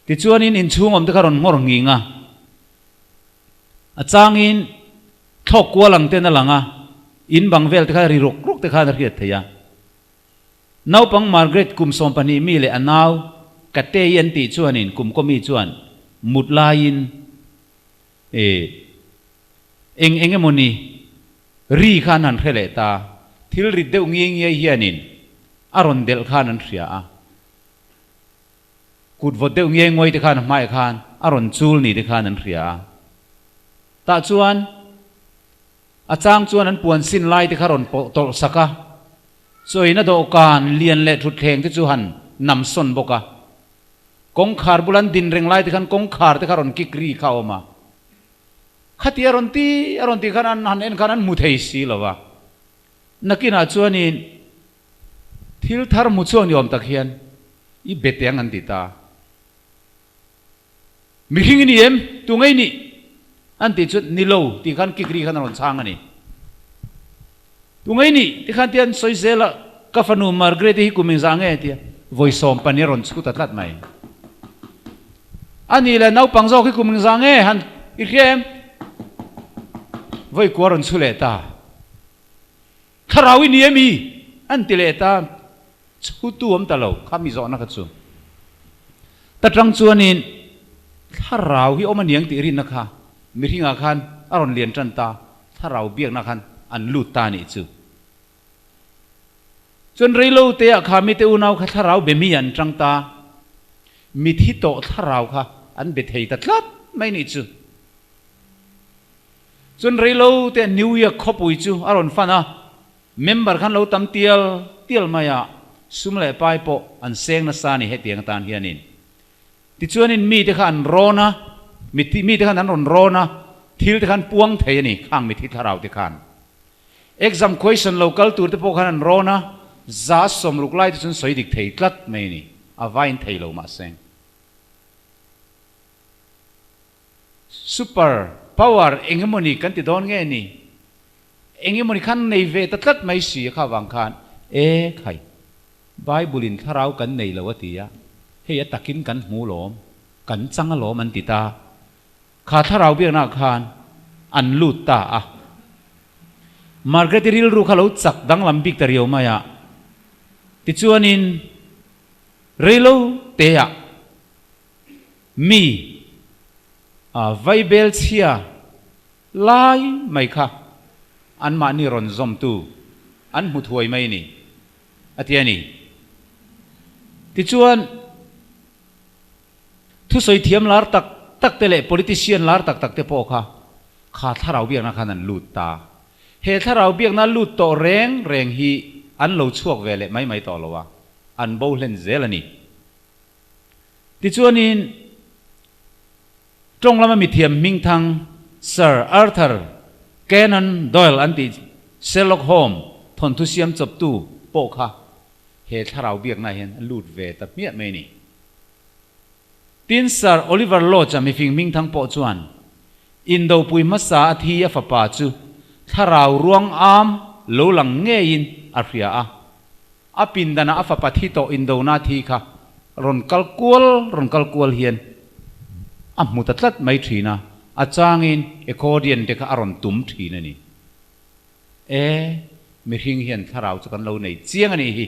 Tichuanin inchhung awm te kha rawn nghawr nghing a. A changin thlawk kual ang ten a lang a, in bang vel te kha ri ruk ruk te khan a hriat theih a. Naupang Margaret kum 12 mi leh a nau Katei an tih chuanin kum kawmi chuan mut laiin e eng eng emawni ri kha an han hre leh ta, thil rit deuh ngiai ngiai hianin a rawn delh khan an hria a, kut vawt deuh ngiai nguai te khan a hmaiah khan a rawn chul ni te khan an hria a. Tah chuan A chang chuan an puan sin lai te kha rawn pawh tawlh sak a, chawina dawhkan lian leh thutthleng te chu han nam sawn bawk a. Kawngkhar bula an din reng lai te khan kawngkhar te kha rawn kik ri kha a awm a. Khati a rawn ti a rawn tih khan an han en khan an hmu thei si lo va. Nakinah chuanin thil thar hmu chhuak ni awm tak hian i be teh ang an ti ta. Mihring i ni em? Tu ngei nih? An tih chuan ni lo tih khan kik ri khan a rawn chhang a ni. Tu ngei nih? Ti khan tia an sawi zel a, ka fanu Margaret-i hi kum engzah nge? Tia vawi 15 a rawn chhut ta tlat mai. A nih leh naupang zawk hi kum engzah nge? Han i hria em? Vawi kua rawn chhu leh ta. Thlarau i ni em i? An ti leh ta. Chhutu awm ta lo, kha mi zawhna kha chu. Ta tang chuanin thlarau hi awm a niang tih rinna kha mihringah khan a rawn lian tan ta, thlarau biakna khan an lut ta anih chu. Chuan reilo teah kha mite unau kha thlarau be mi an tang ta, mithi tawh thlarau kha an be thei ta tlat mai nih chu. Chuan reilo teah New York khawpui chu a rawn fan a, Member khan lo tam tial tial mai a, sum leh pai pawh an seng nasa a ni hetiang atan hianin. Tichuanin mite kha an rawn a, mithi mite khan an rawn rawn a, thil te khan puang thei a ni khang mithi thlarau te khan. Exam question lo kal tur te pawh khan an rawn a, 60% lai te chuan sawi dik thei tlat mai a ni, a vain thei lo mahse. Super power engemawni kan ti dawn nge ni? Engemawni khan nei ve ta tlat mai si kha vang khan e khai Bible in thlarau kan nei lo a ti a, hei a takin kan hmu lawm, kan chang alawm an ti ta. Kha thlarau biaknaah khan an lut ta a. Margaret-i rilru kha lo chak danglam bik ta riau mai a. Tichuanin reilo teah Mi a vaibel chhia lai mai kha anmahni rawn zawmtu an hmu thuai mai ni, a ti a ni. Tichuan, thusawi thiam lar tak tak te leh politician lar tak tak te pawh kha kha thlarau biakna khan an lut ta. He thlarau biakna lut tawh reng reng hi an lo chhuak ve leh mai mai tawh lo a, an bo hlen zel a ni. Tichuanin, tawng lama mithiam hmingthang Sir Arthur Conan Doyle an tih Sherlock Holmes thawnthu siam chawptu pawh kha he thlarau biaknaah hian a lut ve ta hmiah mai a ni. Tin, Sir Oliver Lodge-a mifing hmingthang pawh chuan indopui hmasa a thi a fapa chu thlarau ruang am lo lang ngeiin a hria a. A pindanah a fapa thi tawh indona thi kha rawn kal kual rawn kal kual hian a hmu ta tlat mai thin a, a changin accordion te kha a rawn tum thin a ni. E, mihring hian thlarau chu kan lo nei chiang a nih hi,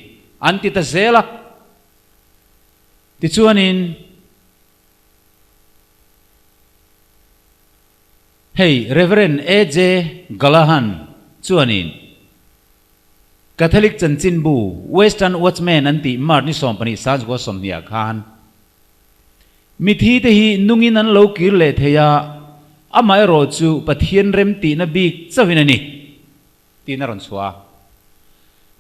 an ti ta zel a. Tichuanin hei Reverend AJ Galahan chuanin, Catholic chanchinbu Western Watchman an tih March ni 12 sanchukua 20 ah khan mithi te hi nungin an lo kir leh thei a, amaherawh chu Pathian rem tihna bik chauhin a ni tiin a rawn chhuah a.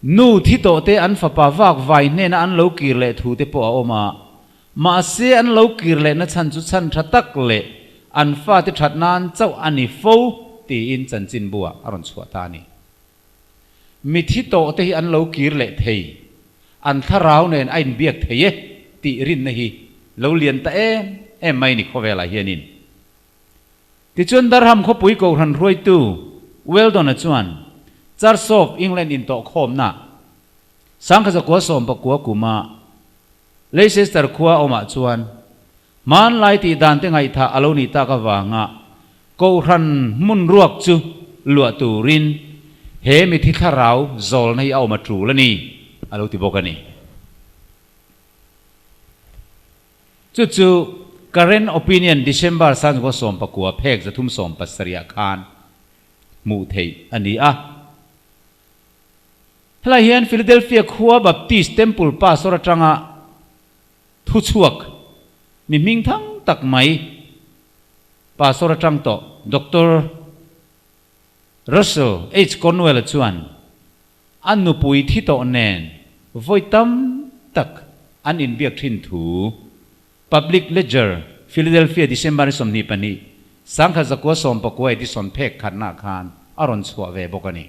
Nu thi tawh te an fapa vak vai hnena an lo kir leh thu te pawh a awm a, mahse an lo kir lehna chhan chu chhan tha tak leh an fate that nan chauh a ni fo tiin chanchinbu ah a rawn chhuah ta a ni. Mithi tawh te hi an lo kir leh thei, an thlarau nen a inbiak thei e tih rinna hi lo lian ta em em mai ni khawvelah hianin. Tichuan Durham khawpui Kohhran hruaitu Weldon-a chuan Church of England intawhkhawmna 1919 kuma Leicester khua awmah chuan Hmanlai tih dan te ngaihthah a lo nih tak avanga Kohhran hmun ruak chu luah turin he mithi thlarau zawlna hi a awm a tul a ni, a lo ti bawk a ni. Chu chu Current Opinion December 1919 phek 370 ah khan hmuh theih a ni a. Helai hian Philadelphia khua Baptist Temple Pastor atanga Thuchhuak, Mi hming thang tak mai, Pastor atang tawh Doctor Russell H. Conwell-a chuan a nupui thi tawh nen vawi tam tak an inbiak thin thu Public Ledger, Philadelphia, December ni 22, 1919 edition phek khatnaah khan a rawn chhuah ve bawk a ni.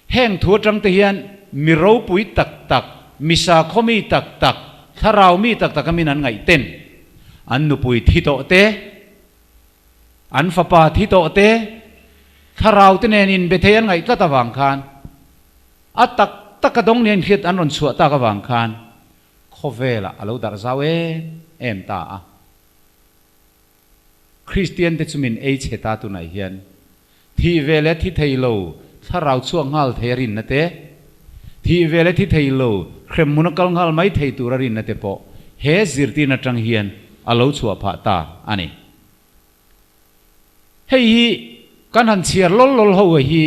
Heng thu atang te hian mi ropui tak tak, mi sakhaw mi tak tak, thlarau mi tak tak a min an ngaih ten an nupui thi tawh te, an fapa thi tawh te, thlarau te nen inbe thei an ngaih tlat avang khan a tak tak a dawng nen hriat an rawn chhuah tak avang khan khawvelah a lo darh zau em em ta a. Kristian te chu min ei chhe ta tunah hian thih ve leh thi thei lo thlarau chhuak nghal thei a rinna te, thih ve leh thi thei lo hremhmun a kal nghal mai thei tur a rinna te pawh he zirtirna atang hian a lo chhuah phah ta a ni. Hei hi kan han chhiar lawl lawl ho hi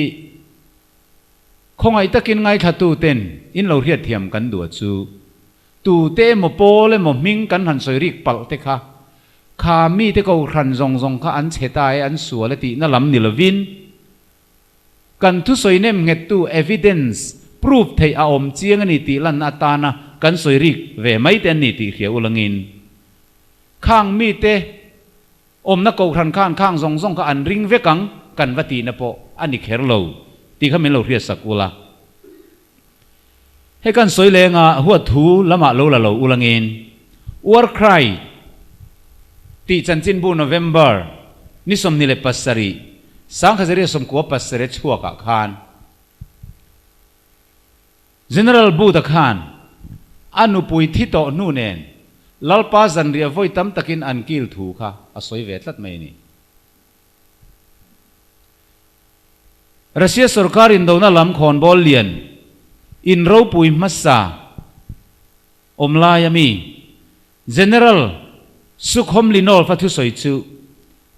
khawngaih takin ngaithlatu ten in lo hriatthiam kan duh a chu Tute emaw pawl emaw hming kan han sawi rik palh te kha, kha mite kohhran zawng zawng kha an chhe ta e, an sual e tihna lam ni lovin, kan thusawi nem nghettu evidence, proof theih a awm chiang a ni tih lanna atana kan sawi rik ve mai te an ni tih hria ulangin, khang mite awmna kohhran khan khang zawng zawng kha an ring vek ang kan va tihna pawh a ni kher lo tih kha min lo hriatsak ula. Hei kan sawi lenga huat thu lamah lo la lo ulangin War Cry tih chanchinbu November ni 27, 1997 chhuakah khan General Booth-a khan a nupui thi tawh hnu nen Lalpa zanriah vawi tam takin an kil thu kha a sawi ve tlat mai a ni. Russia sorkar indona lam khawnbawl lian in ropui hmasa awm lai a mi General Sukhomlinov a thusawi chu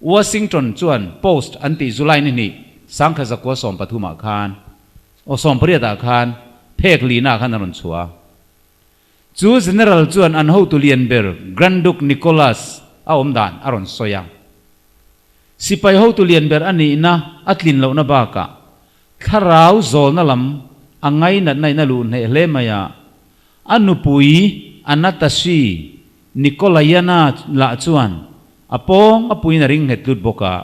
Washington chuan Post an tih July ni hnih 1913 ah khan aw 18 ah khan phek lina khan a rawn chhuah a. Chu General chuan an hotu lian ber Grand Duke Nicholas a awm dan a rawn sawi a. Sipai hotu lian ber a nihna a tlin lohna bakah thlarau zawlna lam a ngainatna in a luh hneh hle mai a, a nupui Anatasi Nikolayana lah chuan a pawng a puiin a ring nghet lut bawk a.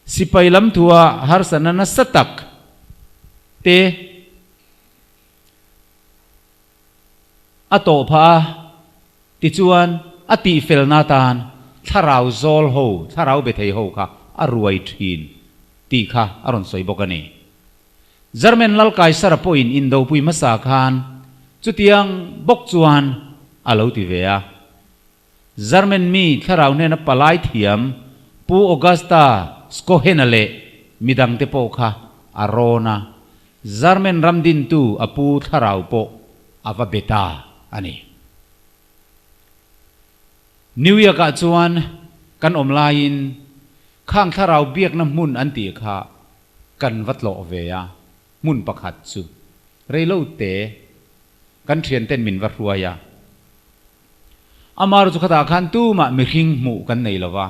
Sipai lam thua harsatna nasa tak te A tawh phah a, tichuan a tihfelna atan thlarau zawl ho, thlarau be thei ho kha a ruai thin tih kha a rawn sawi bawk a ni. German Lal Kaisara pawhin indopui hmasa khan chutiang bawk chuan a lo ti ve a. German mi thlarau hnena palai thiam Pu Augusta Skohena leh midangte pawh kha a rawn a, German ram dintu a pu thlarau pawh a va be ta a ni. New York-ah chuan kan awm laiin khang thlarau biakna hmun an tih kha kan va tlawh ve a, hmun pakhat chu reilote kan thianten min va hruai a. Amar chu khatah khan tumah mihring hmuh kan nei lo va,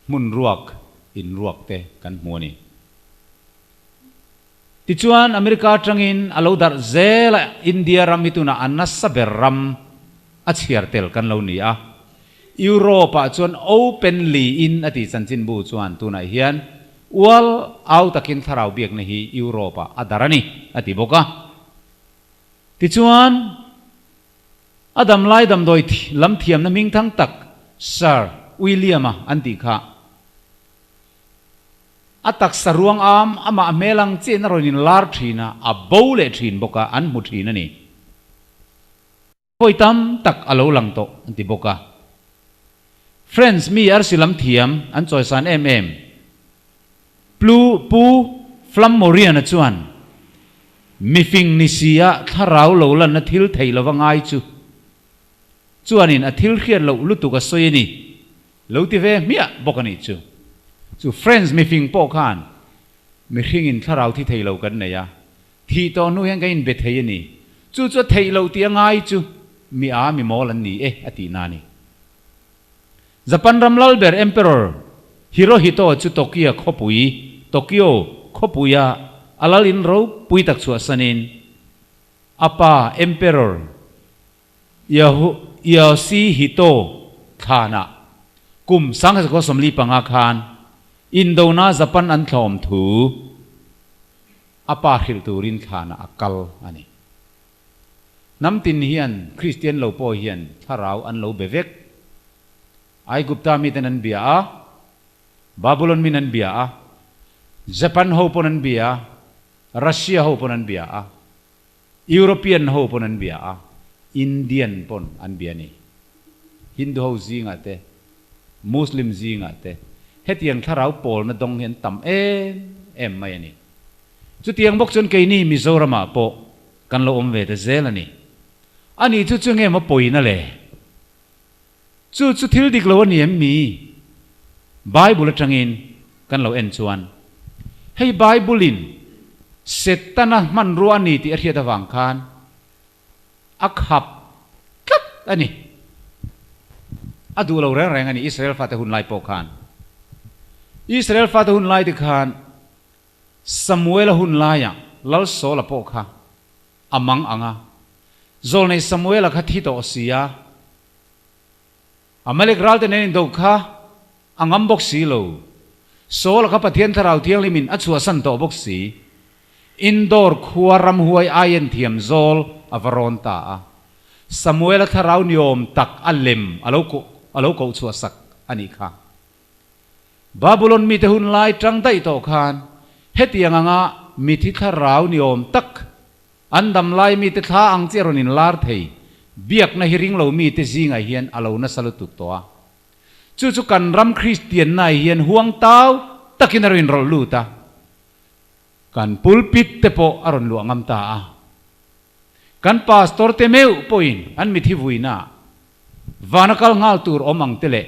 hmun ruak, in ruak te kan hmu a ni. Tichuan America atangin a lo darh zel a, India ram hi tunah a nasa ber ram a chhiar tel kan lo ni a. Europe-ah chuan openly in a tih chanchinbu chuan tunah hian ual au takin thlarau biakna hi Europe-ah a darh a ni a ti bawk a. Tichuan. A damlai damdawi lam thiamna hmingthang tak Sir William-a an tih kha. A taksa ruang am amah hmel ang chiahin a rawn inlar thin a, a bo leh thin bawk a, an hmu thin a ni. Vawi tam tak a lo lang tawh an ti bawk a. French mi arsi lam thiam an chawisan em em. Plu Pu Flammorian-a chuan, Mifing ni si a thlarau lo lanna thil thei lova ngai chu chuanin a thil hriat loh lutuk a sawi a ni, lo ti ve hmiah bawk a nih chu. Chu French mifing pawh khan mihringin thlarau thi thei lo kan nei a, thih tawh hnu hian kan inbe thei a ni. Chu chu a theih loh tih a ngai chu mi a mi mawl an ni e a tihna a ni. Japan ram lalber Emperor Hirohito chu Tokyo khawpui, Tokyo, khawpuia a lal in ropui tak chhuahsanin a pa Emperor Yoshihito thlanah Kum 1945 khan Indona Japan an thlawm thu a pa hrilh turin thlanah a kal a ni. Hnam tin hian Kristian lo pawh hian thlarau an lo be vek. Aigupta miten an bia a, Babulon min an bia a, Japan ho pawn an bia a, Russia ho pawn an bia a, European ho pawn an bia a, Indian pawn an bia a ni. Hindu ho zingah te, Muslim zingah te hetiang thlarau pawlna dawng hi an tam em em mai a ni. Chutiang bawk chuan keini Mizoramah pawh kan lo awm ve ta zel a ni. Ani chu chu nge maw pawina le? Chu chu thil dik lo a ni em mi? Bible atangin kan lo en chuan hei Bible in Setana hmanrua a ni tih a hriat avang khan a khap tlat a ni. A duh lo reng reng a ni Israel fate hun lai pawh khan. Israel fate hun lai te khan Samuela hun laiah Lal Saula pawh kha a mang ang a, Zawlnei Samuela kha thi tawh si a, Amalek ralte nen indo kha a ngam bawk si lo. Saula kha Pathian Thlarau Thianghlimin a chhuahsan tawh bawk si. Indor khua ramhuai aien thiam zawl a va rawn ta a. Samuela thlarau niawm tak a lem a lo a lo koh chhuahsak a nih kha. Babulon mite hun lai tang daih tawh khan hetiang anga mithi thlarau niawm tak an dam lai mite thla ang chi a rawn inlar thei biakna hi ring lo mite zingah hian a lo nasa lutuk tawh a. Chu chu kan ram Kristianna hian huang tau takin a rawn inrawlh lut a, kan pulpit te pawh a rawn luah ngam ta a. Kan pastor te meuh pawhin an mithi vuina vana kal nghal tur awm ang te leh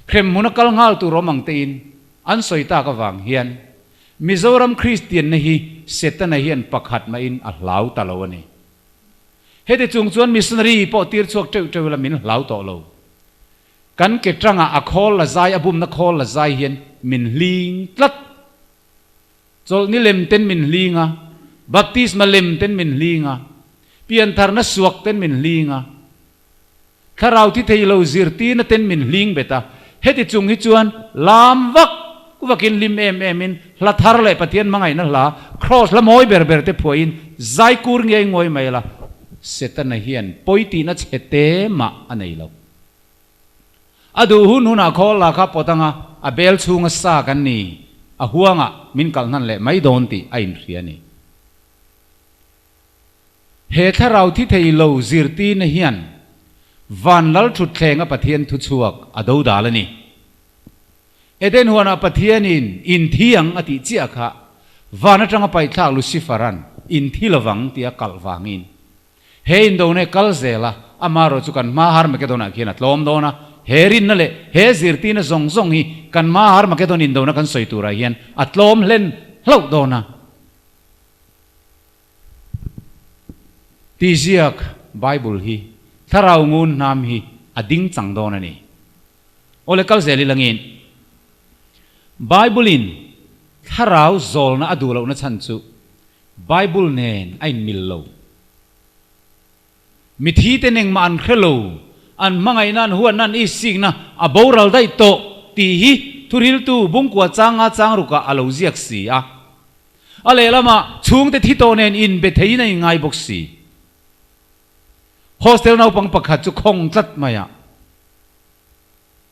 hremhmuna kal nghal tur awm ang tein an sawi tak avang hian Mizoram Kristianna hi Setana hian pakhat mahin a hlau ta lo a ni. Heti chung chuan missionary pawh tir chhuak teuh teuh ila min hlau tawh lo. Kan ke tangah a khawl la zai, a bumna khawl la zai hian min hling tlat. Chawlhni lem ten min hling a, baptisma lem ten min hling a, piantharna suak ten min hling a, thlarau thi thei lo zirtirna ten min hling bet a. Heti chung hi chuan lam vak vakin hlim em emin hla thar leh Pathian hmangaihna hla Kraws hla mawi ber ber te phuahin zai kur ngei ngawi mai la, Setana hian pawi tihna chhe te mah a nei lo. A duh hun hunah khawl la kha pawt anga a bel chhunga sa kan ni, a huangah min kalh hnan leh mai dawn tih a inhria a ni. He thlarau thi thei lo zirtirna hian van lal thutthleng a Pathian thuchhuak a do dal a ni. Eden huanah Pathianin inthiang a tih chiah kha van atanga paihthlak Lucifer-a'n inthi lovang tih a kalh vangin He indone kal zel a, amaherawh chu kan hma Harmagedon-ah khian a tlawm dawn a, he rinna leh he zirtirna zawng zawng hi kan hma Harmagedon indona kan sawi turah hian a tlawm hlen hlauh dawn a. Tihziak Bible hi thlarau ngun hnam hi a ding chang dawn a ni. Awle kal zel i langin Bible-in thlarau zawlna a duh lohna chhan chu Bible nen a inmil lo. Mithi ten engmah an hre lo, an hmangaihna, an huatna, an isikna a boral daih tawh tih hi thuriltu bungkua changa chang rukah a lo ziak si a. A lehlamah chhungte thi tawh nen inbe theiin a inngai bawk si. Hostel naupang pakhat chu khawng tlat mai a.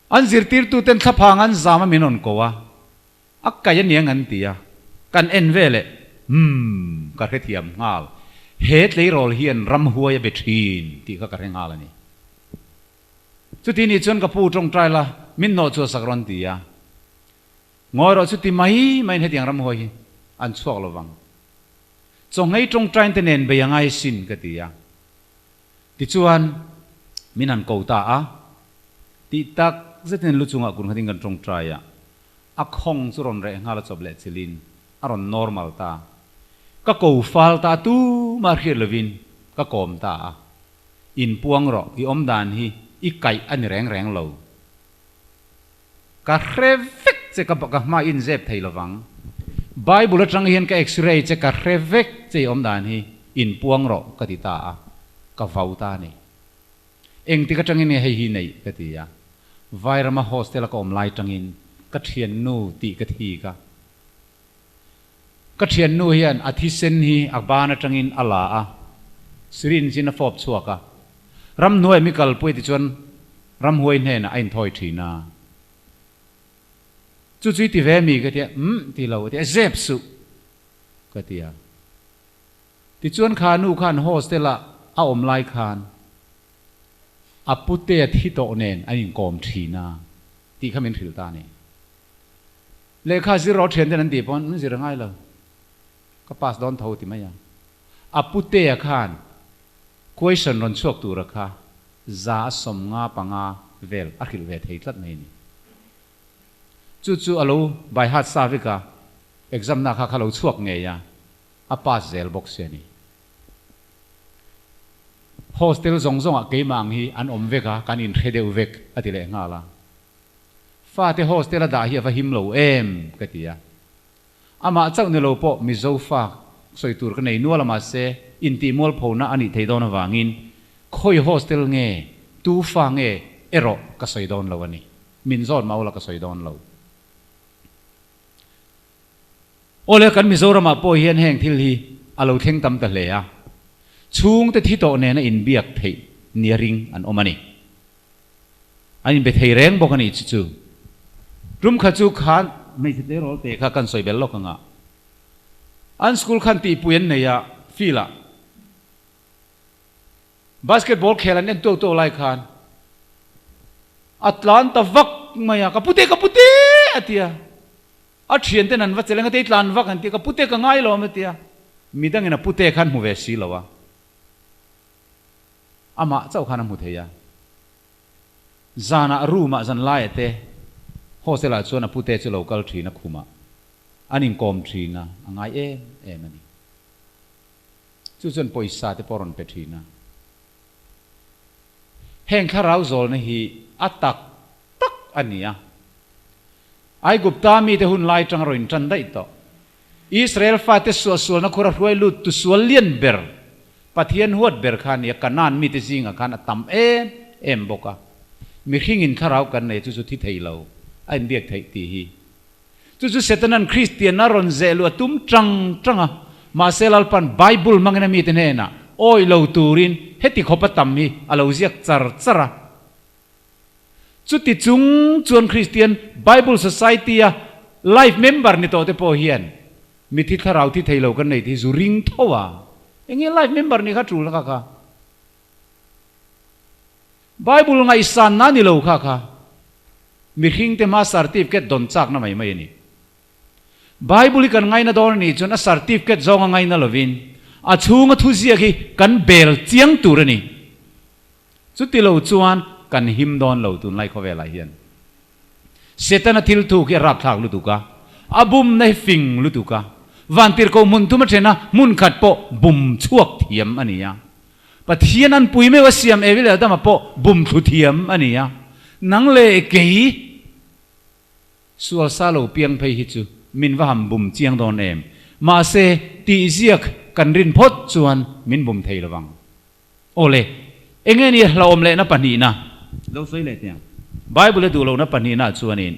An zirtirtuten thlaphang an zam a min rawn ko a. A kai aniang an ti a, kan en ve leh, Umm, ka hrethiam nghal, he tleirawl hian ramhuai a be thin tih kha ka hre nghal a ni. Chuti nih chuan ka pu tawngtai la, min hnawh chhuah sak rawn ti a. Ngawi rawh chuti mai maiin hetiang ramhuai hi an chhuak lo vang. Chawnghei tawngtain te nen bei a ngai sin ka ti a. Tichuan, min han ko ta a, tih tak zetin lu chungah kun khatin kan tawngtai a. A khawng chu rawn reh nghal a chawp leh chilhin a rawn normal ta. Ka ko fal ta tumah hriat lovin ka kawm ta a. Inpuang rawh, i awm dan hi i kaih a ni reng reng lo. Ka hre vek che ka ka hma inzep thei lovang. Bible atang hian ka x-ray che ka hre vek che i awm dan hi inpuang rawh ka ti ta a, ka vau ta a ni. Engtik atangin nge hei hi neih ka ti a. Vairama hostel a ka awm lai tangin ka thiannu tih ka thik a. Ka thiannu hian a thisen hi a ban atangin a la a, syringe in a fawp chhuak a. Ramhnuai mi kalpui ti chuan ramhuai hnenah a inthawi thin a. Chu chu i ti ve mi ka ti a, umm ti lo a ti a, zep suh ka ti a. Tichuan kha nu khan hostel ah a awm lai khan a putea thi tawh nen an inkawm thin a tih kha min hrilh ta a ni. Lehkha zir rawh thian ten an tih pawn min zir a ngai lo, ka pass dawn tho ti mai a. A putea khan question rawn chhuak tura kha 155 vel a hrilh ve thei tlat mai a ni. Chu chu a lo by heart sa vek a, exam na kha kha lo chhuak ngei a. A pass zel bawk si a ni. Hostel zawng zawngah keimah ang hi an awm vek a, kan inhre deuh vek a ti leh nghal a. Fate hostel a dah hi a va him lo em ka ti a. Amah chauh ni lo pawh Mizo fa sawi tur ka nei nual a mahse intih mualphona a nih theih dawn avangin khawi hostel nge tu fa nge erawh ka sawi dawn lo a ni. Min zawt maula ka sawi dawn lo. Awle, kan Mizoramah pawh hian heng thil hi a lo thleng tam ta hle a, chhungte thi tawh nena inbiak theih nia ring an awm a ni. An inbe thei reng bawk a ni chu chu. Tum kha chu khan hmeichhe tleirawl te kha kan sawi bel lawk ang a, an school khan tihpui an nei a, field ah basketball khel an en tuau tuau lai khan a tlan ta vak mai a, ka pute ka pute a ti a. A thianten an va cheleng a, tei tlan vak an ti a, ka pute ka ngai lo a ti a, midangin a pute khan hmu ve si lo a, amah chauh khan a hmu thei a. Zanah room ah zan laia te hostel ah chuan a pute chu lo kal thin a khumah an inkawm thin a, a ngai em em a ni. Chu chuan pawisa te pawh a rawn pe thin a. Heng thlarau zawlna hi a tak tak a ni a. Aigupta mite hun lai tang a rawn intan daih tawh. Israel fate suahsualna khur a hruai lut tu sual lian ber, Pathian huat ber kha a ni a, Kanaan mite zingah khan a tam em em bawk a. Mihringin thlarau kan nei chu chu thi thei lo, a inbiak theih tih hi. Chu chu Setanan Kristianna rawn zeh luh a tum tang tang a, mahse Lalpan Bible hmangin a mite hnenah awih lo turin heti khawp a tam hi a lo ziak char char a. Chuti chung chuan Kristian Bible Society-a life member ni tawh te pawh hian mithi thlarau thi thei lo kan nei te hi zu ring tho a. Enge life member ni kha tul kha kha? Bible ngaihsanna ni lo kha kha mihringte hma certificate dawn chakna mai mai a ni. Bible hi kan ngaina dawn a nih chuan a certificate zawnga ngaina lovin a chhunga thuziak hi kan bel chiang tur a ni. Chuti lo chuan kan him dawn lo tunlai khawvelah hian. Setana thil thuk hi a rapthlak lutuk a, a bumna hi fing lutuk a, vantirhkoh hmun thum a then a, hmun khat pawh bum chhuak thiam a ni a. Pathian an pui meuh a siam Evi leh Adama pawh bum thlu thiam a ni a, nang leh kei sual sa lo piang phei hi chu min va ham bum chiang dawn em? Mahse, tih ziak kan rin phawt chuan min bum thei lo vang. Awle, enge ni hlauhawm lehna pahnihna? Lo sawi leh teh ang. Bible a duh lohna pahnihna ah chuanin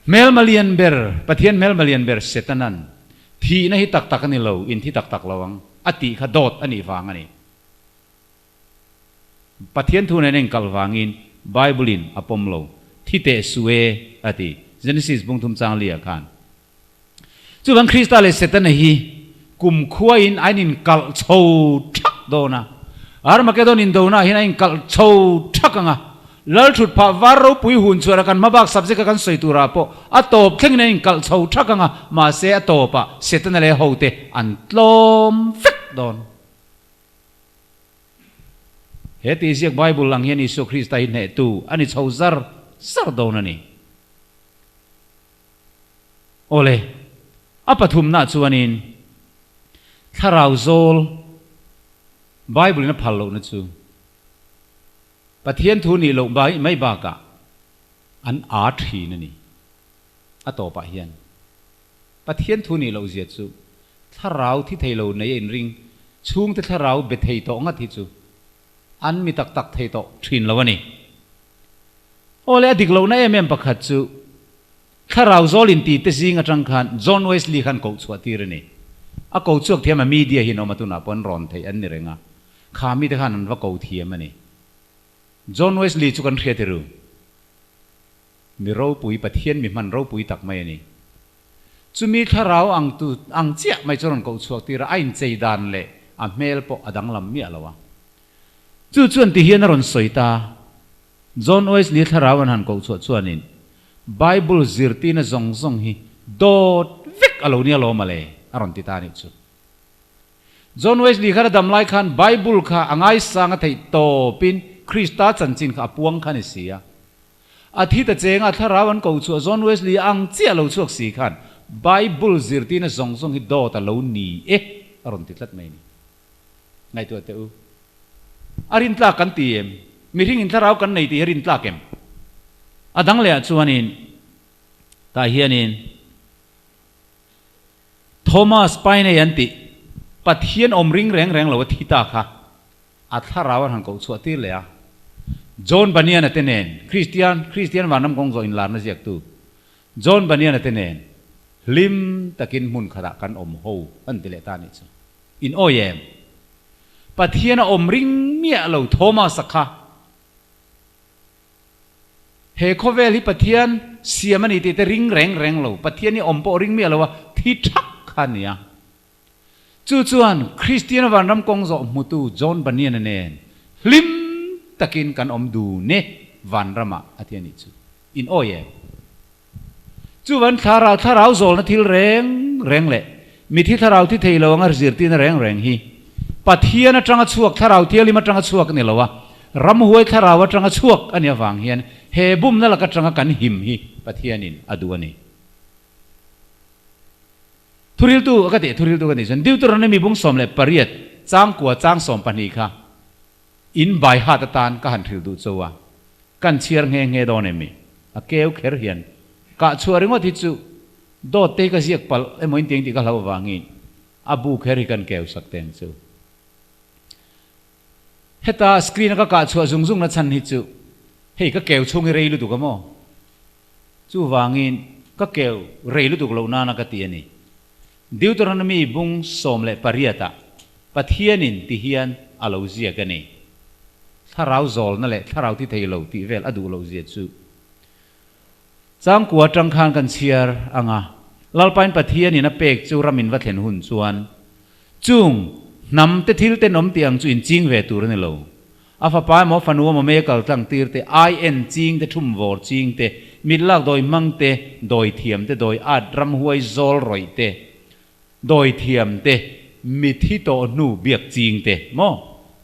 Hmelma lian ber, Pathian hmelma lian ber Setanan thihna hi tak tak a ni lo, in thi tak tak lo ang a tih kha dawt a nih vang a ni. Pathian thu nen a inkalh vangin Bible in a pawm lo, thi teh su e a ti, Genesis bung thum chang li ah khan. Chuvang Krista leh Setana hi kum khuain a inkalh chho thak dawn a, Armageddon indona ah hian a inkalh chho thak ang a, Lalthut phah var ropui hun chhuah kan hmabak subject a kan sawi turah pawh a tawp thlengin a inkalh chho thak ang a, mahse a tawpah Setana leh hote an tlawm vek dawn. He tihziak Bible ang hian Isua Krista hi hnehtu a ni chho zar zar dawn a ni. Awle, a pathumnaah chuanin thlarau zawl Bible-in a phal lohna chu Pathian thu nih loh mai bakah an aa thin a ni. A tawpah hian Pathian thu nih loh zia chu thlarau thi thei lo nei a inring chhungte thlarau be thei tawh ngat hi chu. An mi tak tak thei tawh thin lo a ni. Aw le, a dik lohna em em pakhat chu Thlarau zawl inti te zing atang khan John Wesley khan koh chhuah tir a ni. A ko chhuak thiam a, media hi an awm a, tunah pawh an rawn theih an ni reng a, kha mite khan an va ko thiam a ni. John Wesley chu kan hriat i ru. Mi ropui, Pathian mi hman ropui tak mai a ni. Chumi thlarau ang tu ang chiah mai chu rawn koh chhuak tir a, a inchei dan leh a hmel pawh a danglam miah lo a. Chu chuan ti hian a rawn sawi ta, John Wesley thlarau an han koh chhuah chuanin Bible zirtirna zawng zawng hi dawt vek a lo nia lawm ale a rawn ti ta a nih chu. John Wesley khan a dam lai khan Bible kha a ngaisang a theih tawpin Krista chanchin kha a puang kha a ni si a. A thi ta chenga thlarau an koh chhuah John Wesley ang chiah lo chhuak si khan Bible zirtirna zawng zawng hi dawt a lo ni e a rawn ti tlat mai a ni. Ngaihtuah teh u. A rintlak kan ti em? Mihring in thlarau kan nei tih hi a rintlak em? A dang leh ah chuanin tah hianin Thomas Paine an tih Pathian awm ring reng reng lo a thi ta kha a thlarau an han koh chhuah tir leh a. John Bunyan-a te nen Kristian Kristian vanram kawng zawh inlarna ziaktu John Bunyan-a te nen hlim takin hmun khatah kan awm ho an ti leh ta a nih chu. In awi em? Pathian a awm ring miah lo Thomas-a kha. He khawvel hi Pathian siam a ni tih te ring reng reng lo. Pathian hi awm pawh ring miah lo a, thi thak kha a ni a. Chu chuan Kristiana vanram kawng zawh hmutu John Bunyan-a nen hlim takin kan awm dun e vanramah a ti a nih chu. In awi em? Chuvan thlarau thlarau zawlna thil reng reng leh mithi thlarau thi thei lo anga zirtirna reng reng hi Pathian atanga chhuak thlarau thianghlim atanga chhuak a ni lo a, ramhuai thlarau atanga chhuak a nih avang hian he bumna lak atanga kan him hi Pathianin a duh a ni. Thuriltu ka tih thuriltu ka tih chuan Deuteronomy bung 18 changkua chang 12 kha in bai hat atan ka han hrilh duh cho a. Kan chhiar nghe nghe dawn em i? A keu kher hian kah chhuah ringawt hi chu dawt te hi ka ziak palh emaw in tiang tih ka hlauh avangin a bu kher hi kan keu sak teng chu. Heta screen a ka kah chhuah zung zung na chhan hi chu hei ka keu chhung hi rei lutuk a maw? Chuvangin ka keu rei lutuk loh nana ka ti a ni. Deuteronomy bung 18 ah Pathianin ti hian a lo ziak a ni. Thlarau zawlna leh thlarau ti thei lo tih vel a duh loh zia chu changkua atang khan kan chhiar ang a, Lalpain Pathianin a pek chu ram in va thlen hun chuan chung hnam te thil tenawm tih ang chu in ching ve tur a ni lo. A fapa emaw fanu emaw mei a kal tlang tir te, ai en ching te, thum vawr ching te, mit lak dawi hmang te, dawi thiam te, dawi at ramhuai zawl rawih te, dawi thiam te, mithi tawh hnu biak ching te maw,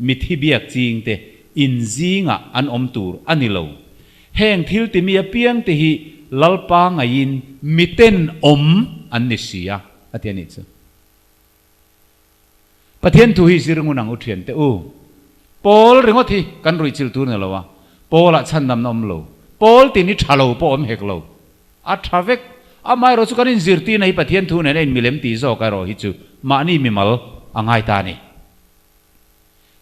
mithi biak ching te in zingah an awm tur a ni lo. Heng thil timi apiang te hi Lalpa ngaiin miten awm an ni si a, a ti a nih chu. Pathian thu hi zir ngun ang u thian teh u. Pawl ringawt hi kan ruih chilh tur ni lo a, Pawlah chhandamna awm lo. Pawl tin hi tha lo pawh awm hek lo. A tha vek. Amaherawh chu kan inzirtirna hi Pathian thu nen a inmilem tih zawk erawh hi chu mahni mimal a ngai ta a ni.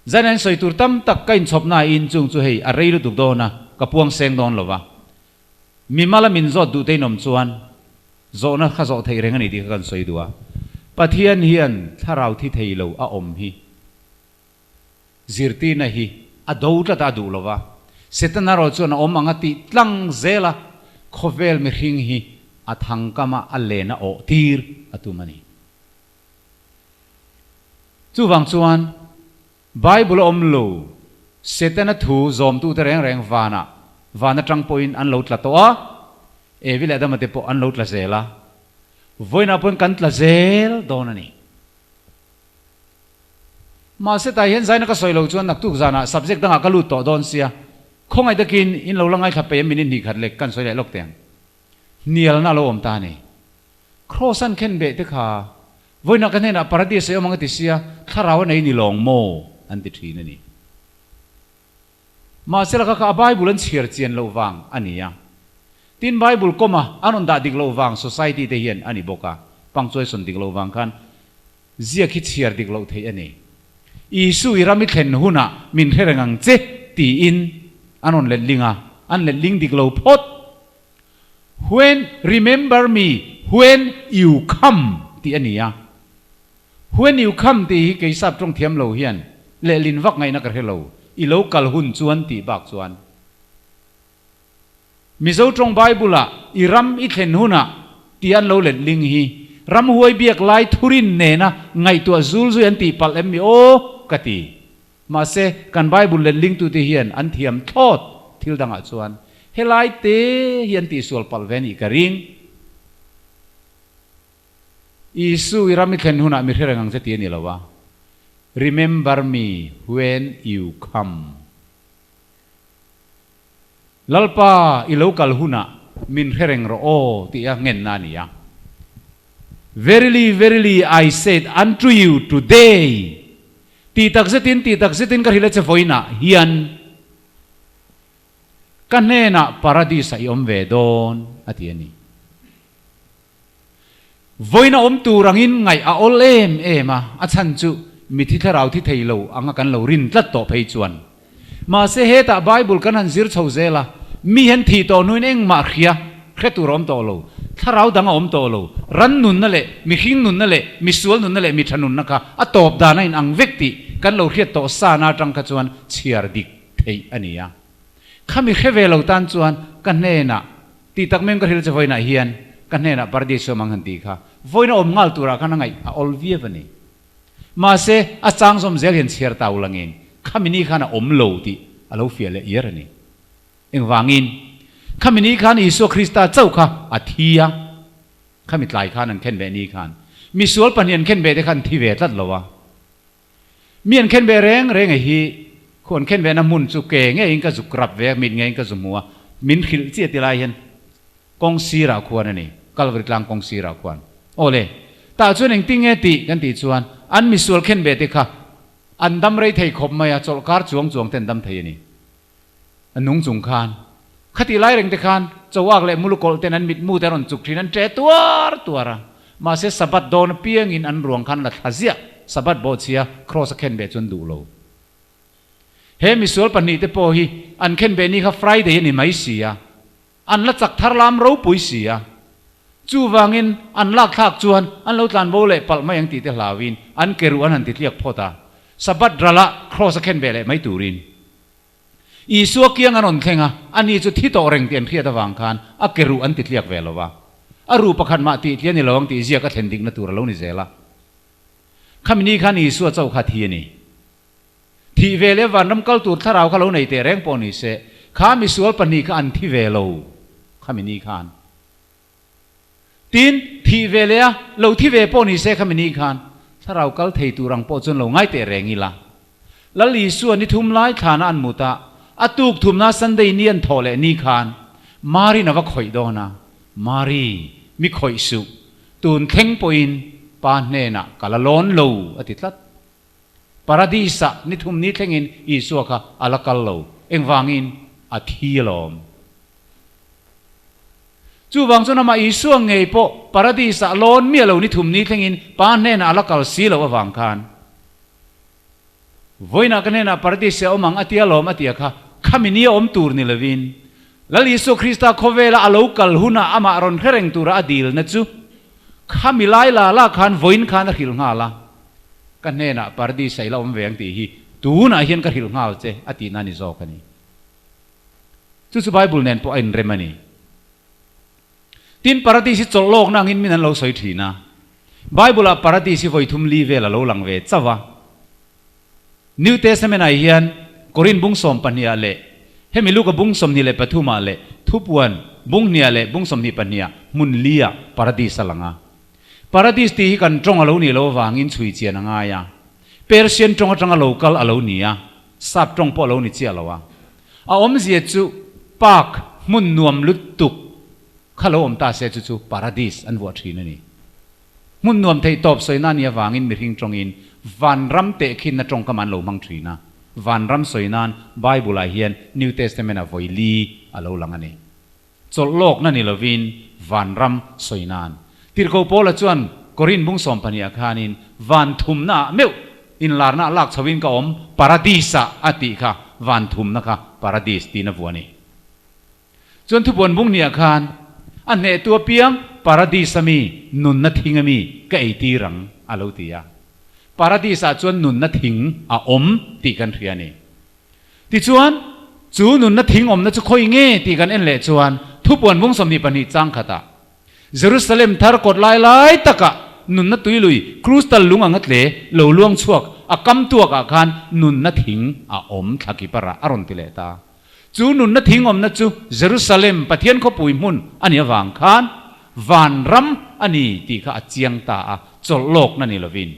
Zan an sawi tur tam tak ka inchhawpna in chung chu hei a rei lutuk dawn a, ka puang seng dawn lo va. Mimala min zawt duh te in awm chuan zawhna kha zawh theih reng a ni tih kha kan sawi duh a. Pathian hian thlarau thi thei lo a awm hi zirtirna hi a do tlat a, a duh lo va. Setana erawh chuan a awm ang a tih tlang zel a, khawvel mihring hi a thangkama a len a awh tir a tum a ni. Chuvang chuan Bible a awm lo, Setana thu zawmtute reng reng vanah, van atang pawhin an lo tla tawh a, Evi leh Adama te pawh an lo tla zel a, vawiinah pawhin kan tla zel dawn a ni. Mahse tah hian zaina ka sawi lo chuan naktuk zanah subject dangah ka lut tawh dawn sia, khawngaih takin in lo la ngaithla peih a minute hnih khat lek kan sawi leh lawk teh ang. Hnialna a lo awm ta a ni. Kraws an khen beh te kha Vawiinah ka hnenah Paradis ei awm ang a ti sia, thlarau a nei ni lawng maw? an ti thin a ni. Mahse laka kha a Bible an chhiar chian loh vang a ni a. Tin, Bible kawma an rawn dah dik loh vang society te hian a ni bawk a, punctuation dik loh vang khan ziak hi chhiar dik loh theih a ni. Isu i ram i thlen hunah min hre reng ang che, tiin an rawn letling a, an letling dik lo phawt. When, remember me when you come tih a ni a. When you come tih hi kei sap tawng thiam lo hian lehlin vak ngaihna ka hre lo, i lo kal hun chuan tih bak chuan. Mizo tawng Bible-ah i ram i thlen hunah tih an lo letling hi ramhuai biak lai thurin nena ngaihtuah zul zui an tih palh em mi aw ka ti. Mahse, kan Bible letlingtute hian an thiam thlawt thil dangah chuan helai te hi an tihsual palh ve anih ka ring. Isu i ram i thlen hunah mi hre reng ang che ti a ni lo a, Remember me when you come. Lalpa i lo kal hunah min hre reng rawh aw tih a ngenna a ni a. Verily, verily, I said unto you today, Tih tak zetin, tih tak zetin ka hrilh a che vawiinah hian ka hnenah Paradis-ah i awm ve dawn, a ti a ni. Vawiin a awm tur angin ngaih a awl em em a, a chhan chu mithi thlarau thi thei lo anga kan lo rin tlat tawh phei chuan. Mahse hetah Bible kan han zir chho zel a, mi hian thih tawh hnuin engmah hria hre tur a awm tawh lo, thlarau dang a awm tawh lo, ran nunna leh mihring nunna leh misual nunna leh mitha nunna kha a tawp dan a inang vek tih kan lo hriat tawh sana atang kha chuan chhiar dik theih a ni a. Khami hre ve lo tan chuan ka hnenah Tih tak mem ka hrilh che vawiinah hian ka hnenah Paradiso mang han tih kha vawiin a awm nghal turah khan a ngaih a awl viau a ni. Mahse, a chang zawm zel hian chhiar ta ulangin khami ni khan a awm lo tih a lo fiah leh iar a ni. Engvangin? Khami ni khan Isua Krista chauh kha a thi a, khami tlai khan an khen ve ni khan misual pahnih an khen ve te khan an thi ve tlat lo a. Mi an khen ve reng reng a hi, khu an khen vena hmun chu ke ngeiin ka zuk rap ve a, mit ngeiin ka zu hmu a, min hrilh chiah ti lai hian kawng sirah khuan a ni, Kalvari tlang kawng sirah khuan. Aw le, tah chuan engtin nge tih kan tih chuan an misual khen ve te kha an dam rei thei khawp mai a, chawlhkar chuang chuang te an dam thei a ni. A nung chung khan khatih lai reng te khan chawak leh mulukawlh ten an mitmu te a rawn chuk thin, an ṭe tuar tuar a. Mahse Sabbath dawn apiangin an ruang khan la thla ziah, Sabbath bawhchhia Kraws a khen beh chu an duh lo. He misual pahnihte pawh hi an khen beh ni kha Friday a ni mai si a, an la chak thar lam ropui si a. Chuvangin an lak thlak chuan an lo tlan bo leh palh mai ang tih te hlauin an ke ruh an han ti tliak phawt a, Sabbath ralah Kraws a khen beh leh mai turin. Isua kiang an rawn thleng a, ani chu thi tawh reng tih an hriat avang khan a ke ruh an ti tliak ve lo va. A ruh pakhat mah tih tliah ni lo ang tih ziak a thlen dikna tur a lo ni zel a. Khami ni khan Isua chauh kha thi a ni. Thih ve leh vanram kal tur thlarau kha lo nei teh reng pawh ni se, kha misual pahnih kha an thi ve lo khami ni khan. Tin, thih ve leh a, lo thi ve pawh ni se khami ni khan thlarau kal thei tur ang pawh chuan lo ngai teh reng ila. Lal Isua ni thum lai thlana an mut a, a tuk thumna Sunday ni an thawh leh ni khan Mari'n a va khawih dawn a, Mari, mi khawih suh, tun thleng pawhin Pa hnenah ka la lawn lo, a ti tlat. Paradis-ah ni thum ni thlengin Isua kha a la kal lo, engvangin? A thi alawm. Chuvang chuan amah Isua ngei pawh Paradis-ah lawn miah lo ni thum ni thlengin Pa hnenah a la kal si loh avang khan Vawiinah ka hnenah Paradis-ah awm ang a tia lawm a tia kha khami nia awm tur ni lovin Lal Isua Krista khawvela a lo kal hunah amah rawn hre reng tura a dilna chu khami lai la la khan vawiin khan a hrilh nghal a, ka hnenah Paradis-ah i la awm ve ang tih hi tunah hian ka hrilh nghal che a tihna a ni zawk a ni. Chu chu Bible nen pawh a inrem a ni. Tin, Paradis hi chawlh lawkna angin min an lo sawi thin a. Bible-ah Paradis hi vawi thum li vel a lo lang ve chauh a. New Testament-ah hian Korin bung 12 ah leh hemi Luka bung 23 ah leh Thupuan bung hniah leh bung 22 ah hmun li ah Paradis a lang a. Paradis tih hi kan tawng a lo nih loh avangin chhui chian a ngai a. Persian tawng atanga lo kal a lo ni a, Sap tawng pawh a lo ni chiah lo a. A awmzia chu park hmun nuam lutuk kha lo awm ta se chu chu paradis an vuah thin a ni. Hmun nuam theih tawp sawina nih avangin mihring tawngin vanram tehkhinna tawngkam an lo hmang thin a. Vanram sawi nan Bible-ah hian New Testament-ah vawi li a lo lang a ni. Chawlh lawkna ni lovin vanram sawi nan. Tirhkoh Paula chuan Korin bung 12 ah khanin van thumnaah meuh. Inlarna a lak chhoin ka awm Paradis-ah a tih kha van thumna kha Paradis tiin a vuah a ni. Chuan thupuan bung hniah khan a hnehtu apiang Paradis-a mi nunna thing a mi ka eitir ang a lo ti a. Paradis-ah chuan nunna thing a awm tih kan hria a ni. Tichuan, chu nunna thing awmna chu khawi nge tih kan en leh chuan thupuan bung 22 chang khatah Jerusalem thar kawt lai lai takah nunna tuilui crystal lung anga tle lo luang chhuak a kam tuakah khan nunna thing a awm thla ki parah a rawn ti leh ta. Chu nunna thing awmna chu Jerusalem Pathian khawpui hmun a nih avang khan vanram a ni tih kha a chiang ta a, chawlh lawkna ni lovin.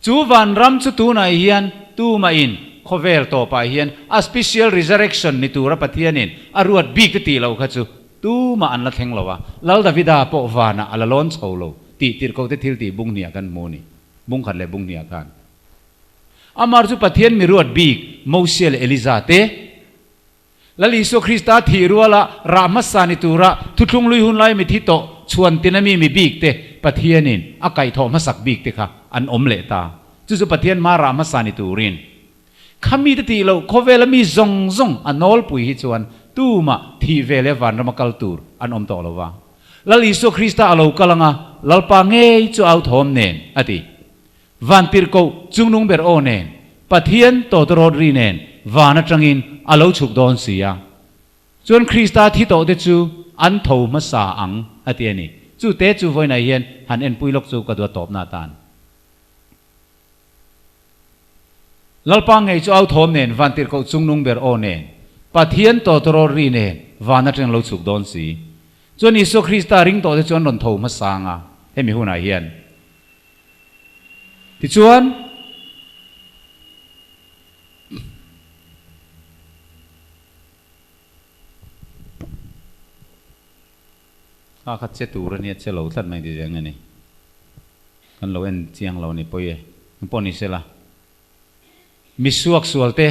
Chu vanram chu tunah hian tumahin khawvel tawpah hian a special resurrection ni tura Pathianin a ruat bik te tih loh kha chu tumah an la thleng lo a, Lal Davida pawh vanah a la lawn chho lo tih tirhkohte thil tih bung hniah kan hmu a ni, bung khat leh bung hniah khan. Amar chu Pathian mi ruat bik Mosia leh Eliza te, Lal Isua Krista thih ruala rah hmasa ni tura thuthlung lui hun lai mithi tawh chhuan tina mi mi bik te Pathianin a kaihthawh hmasak bik te kha an awm leh ta. Chu chu Pathian hma rah hmasa ni turin kha mite tih loh khawvela mi zawng zawng a nawlpui hi chuan tumah thih ve leh vanrama kal tur an awm tawh lo va. Lal Isua Krista a lo kal anga Lalpa ngei chu au thawm nen a ti. Vantirhkoh chungnung ber aw nen, Pathian tawtawrawt ri nen van atangin a lo chhuk dawn si a. Chuan Krista thi tawhte chu an tho hmasa ang a ti a ni. Chu te chu vawiinah hian han enpui lawk chu ka duat tawpna atan. Lalpa ngei chu au thawm nen, Vantirhkoh chungnung ber aw nen, Pathian tawtawrawt ri nen van atangin a lo chhuk dawn si. Chuan Isua Krista ring tawhte chu an rawn tho hmasa ang a, hemi hunah hian. Tichuan, kha kha che tur a nia, che lo tlat mai ti zeng a ni. Kan lo en chiang lo a ni pawi e. Engpawh ni sela, misuak sualte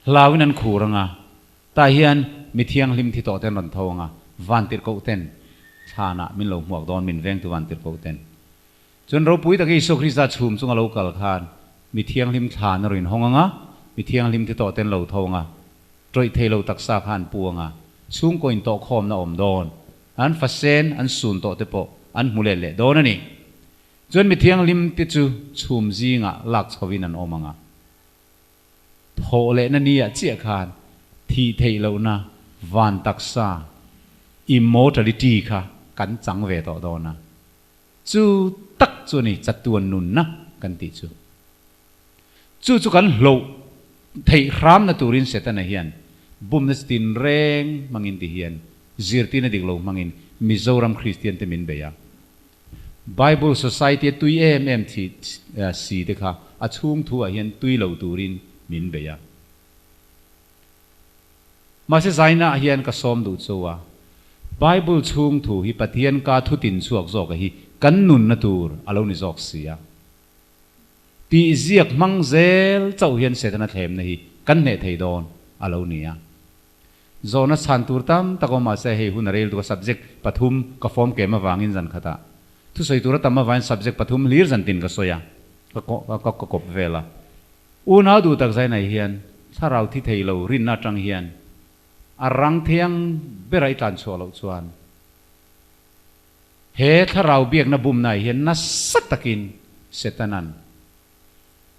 hlauin an khur ang a, tah hian mi thianghlim thi tawh ten rawn tho ang a, vantirhkoh ten thlanah min lo hmuak dawn, min vengtu vantirhkoh ten. Chuan ropui taka Isua Krista chhum chunga lo kal khan mi thianghlim thlan a rawn inhawng ang a, mi thianghlim thi tawh ten lo tho ang a, tawih thei lo taksa kha an pu ang a, chhungkaw intawhkhawmna a awm dawn, an fasen an sun tawh te pawh an hmu let leh dawn a ni. Chuan mi thianghlim te chu chhum zingah lak chhovin an awm ang a. Thawh lehna ni ah chiah khan thih theih lohna van taksa, immortality, kha kan chang ve tawh dawn a. Chu tak chu a ni chatuan nunna kan tih chu. Chu chu kan hloh theih hramna turin Setana hian bumna chi tinreng hmangin ti hian zirtirna dik lo hmangin Mizoram Kristian te min bei a. Bible Society a tui em em thi si te kha a chhung thu ah hian tui lo turin min bei a. Mahse zaina ah hian ka sawm duh chu a, Bible chhung thu hi Pathian ka thu tin chhuak zawk a hi kan nunna tur a lo ni zawk si a. Tih ziak hmang zel chauh hian Setana thlemna hi kan hneh thei dawn a lo ni a. Zawhna chhan tur tam tak awm mahse hei hun a rel tuk a, subject pathum ka form kem avangin zan khatah thusawi tur a tam avangin subject pathum hlir zan tin ka sawi a, ka ka kawp vel a. Unau duh tak zai nei hian thlarau thi thei lo rinna atang hian a rang thiang bera i tlan chhuah loh chuan he thlarau biakna bumna ah hian nasa takin Setanan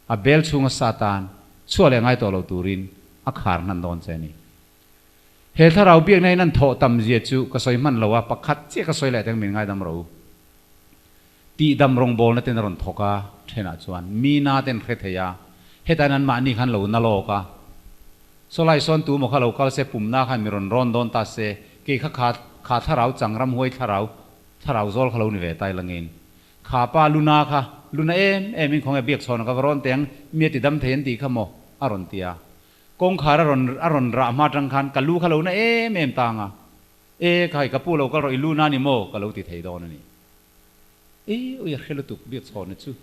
A bel chhunga Satan chhuah leh ngai tawh lo turin a khar hnan dawn che a ni. He thlarau biakna in an thawh tam zia chu ka sawi hman lo a, pakhat chiah ka sawi leh teng min ngaidam ro. Tihdam rawngbawlna ten a rawn thawk a, thenah chuan mi na ten hre thei a, hetain anmahni khan lo na lawk a. Sawlai sawn tu maw kha lo kal se pumna khan mi rawn rawn dawn ta se, kei kha kha kha thlarau chang ramhuai thlarau thlarau zawl kha lo ni ve tai langin Kha pa Luna kha, Luna em em in khawnge biak chhawn ka va rawn teng, mi a ti dam thei an tih kha maw? a rawn ti a. Kawngkhar a rawn a rawn rah hma atang khan ka lu kha lo na em em tang a. E khai ka pu lo kal rawh i Luna ni maw? ka lo ti thei dawn a ni. E ui a hre lutuk biak chhawn chu.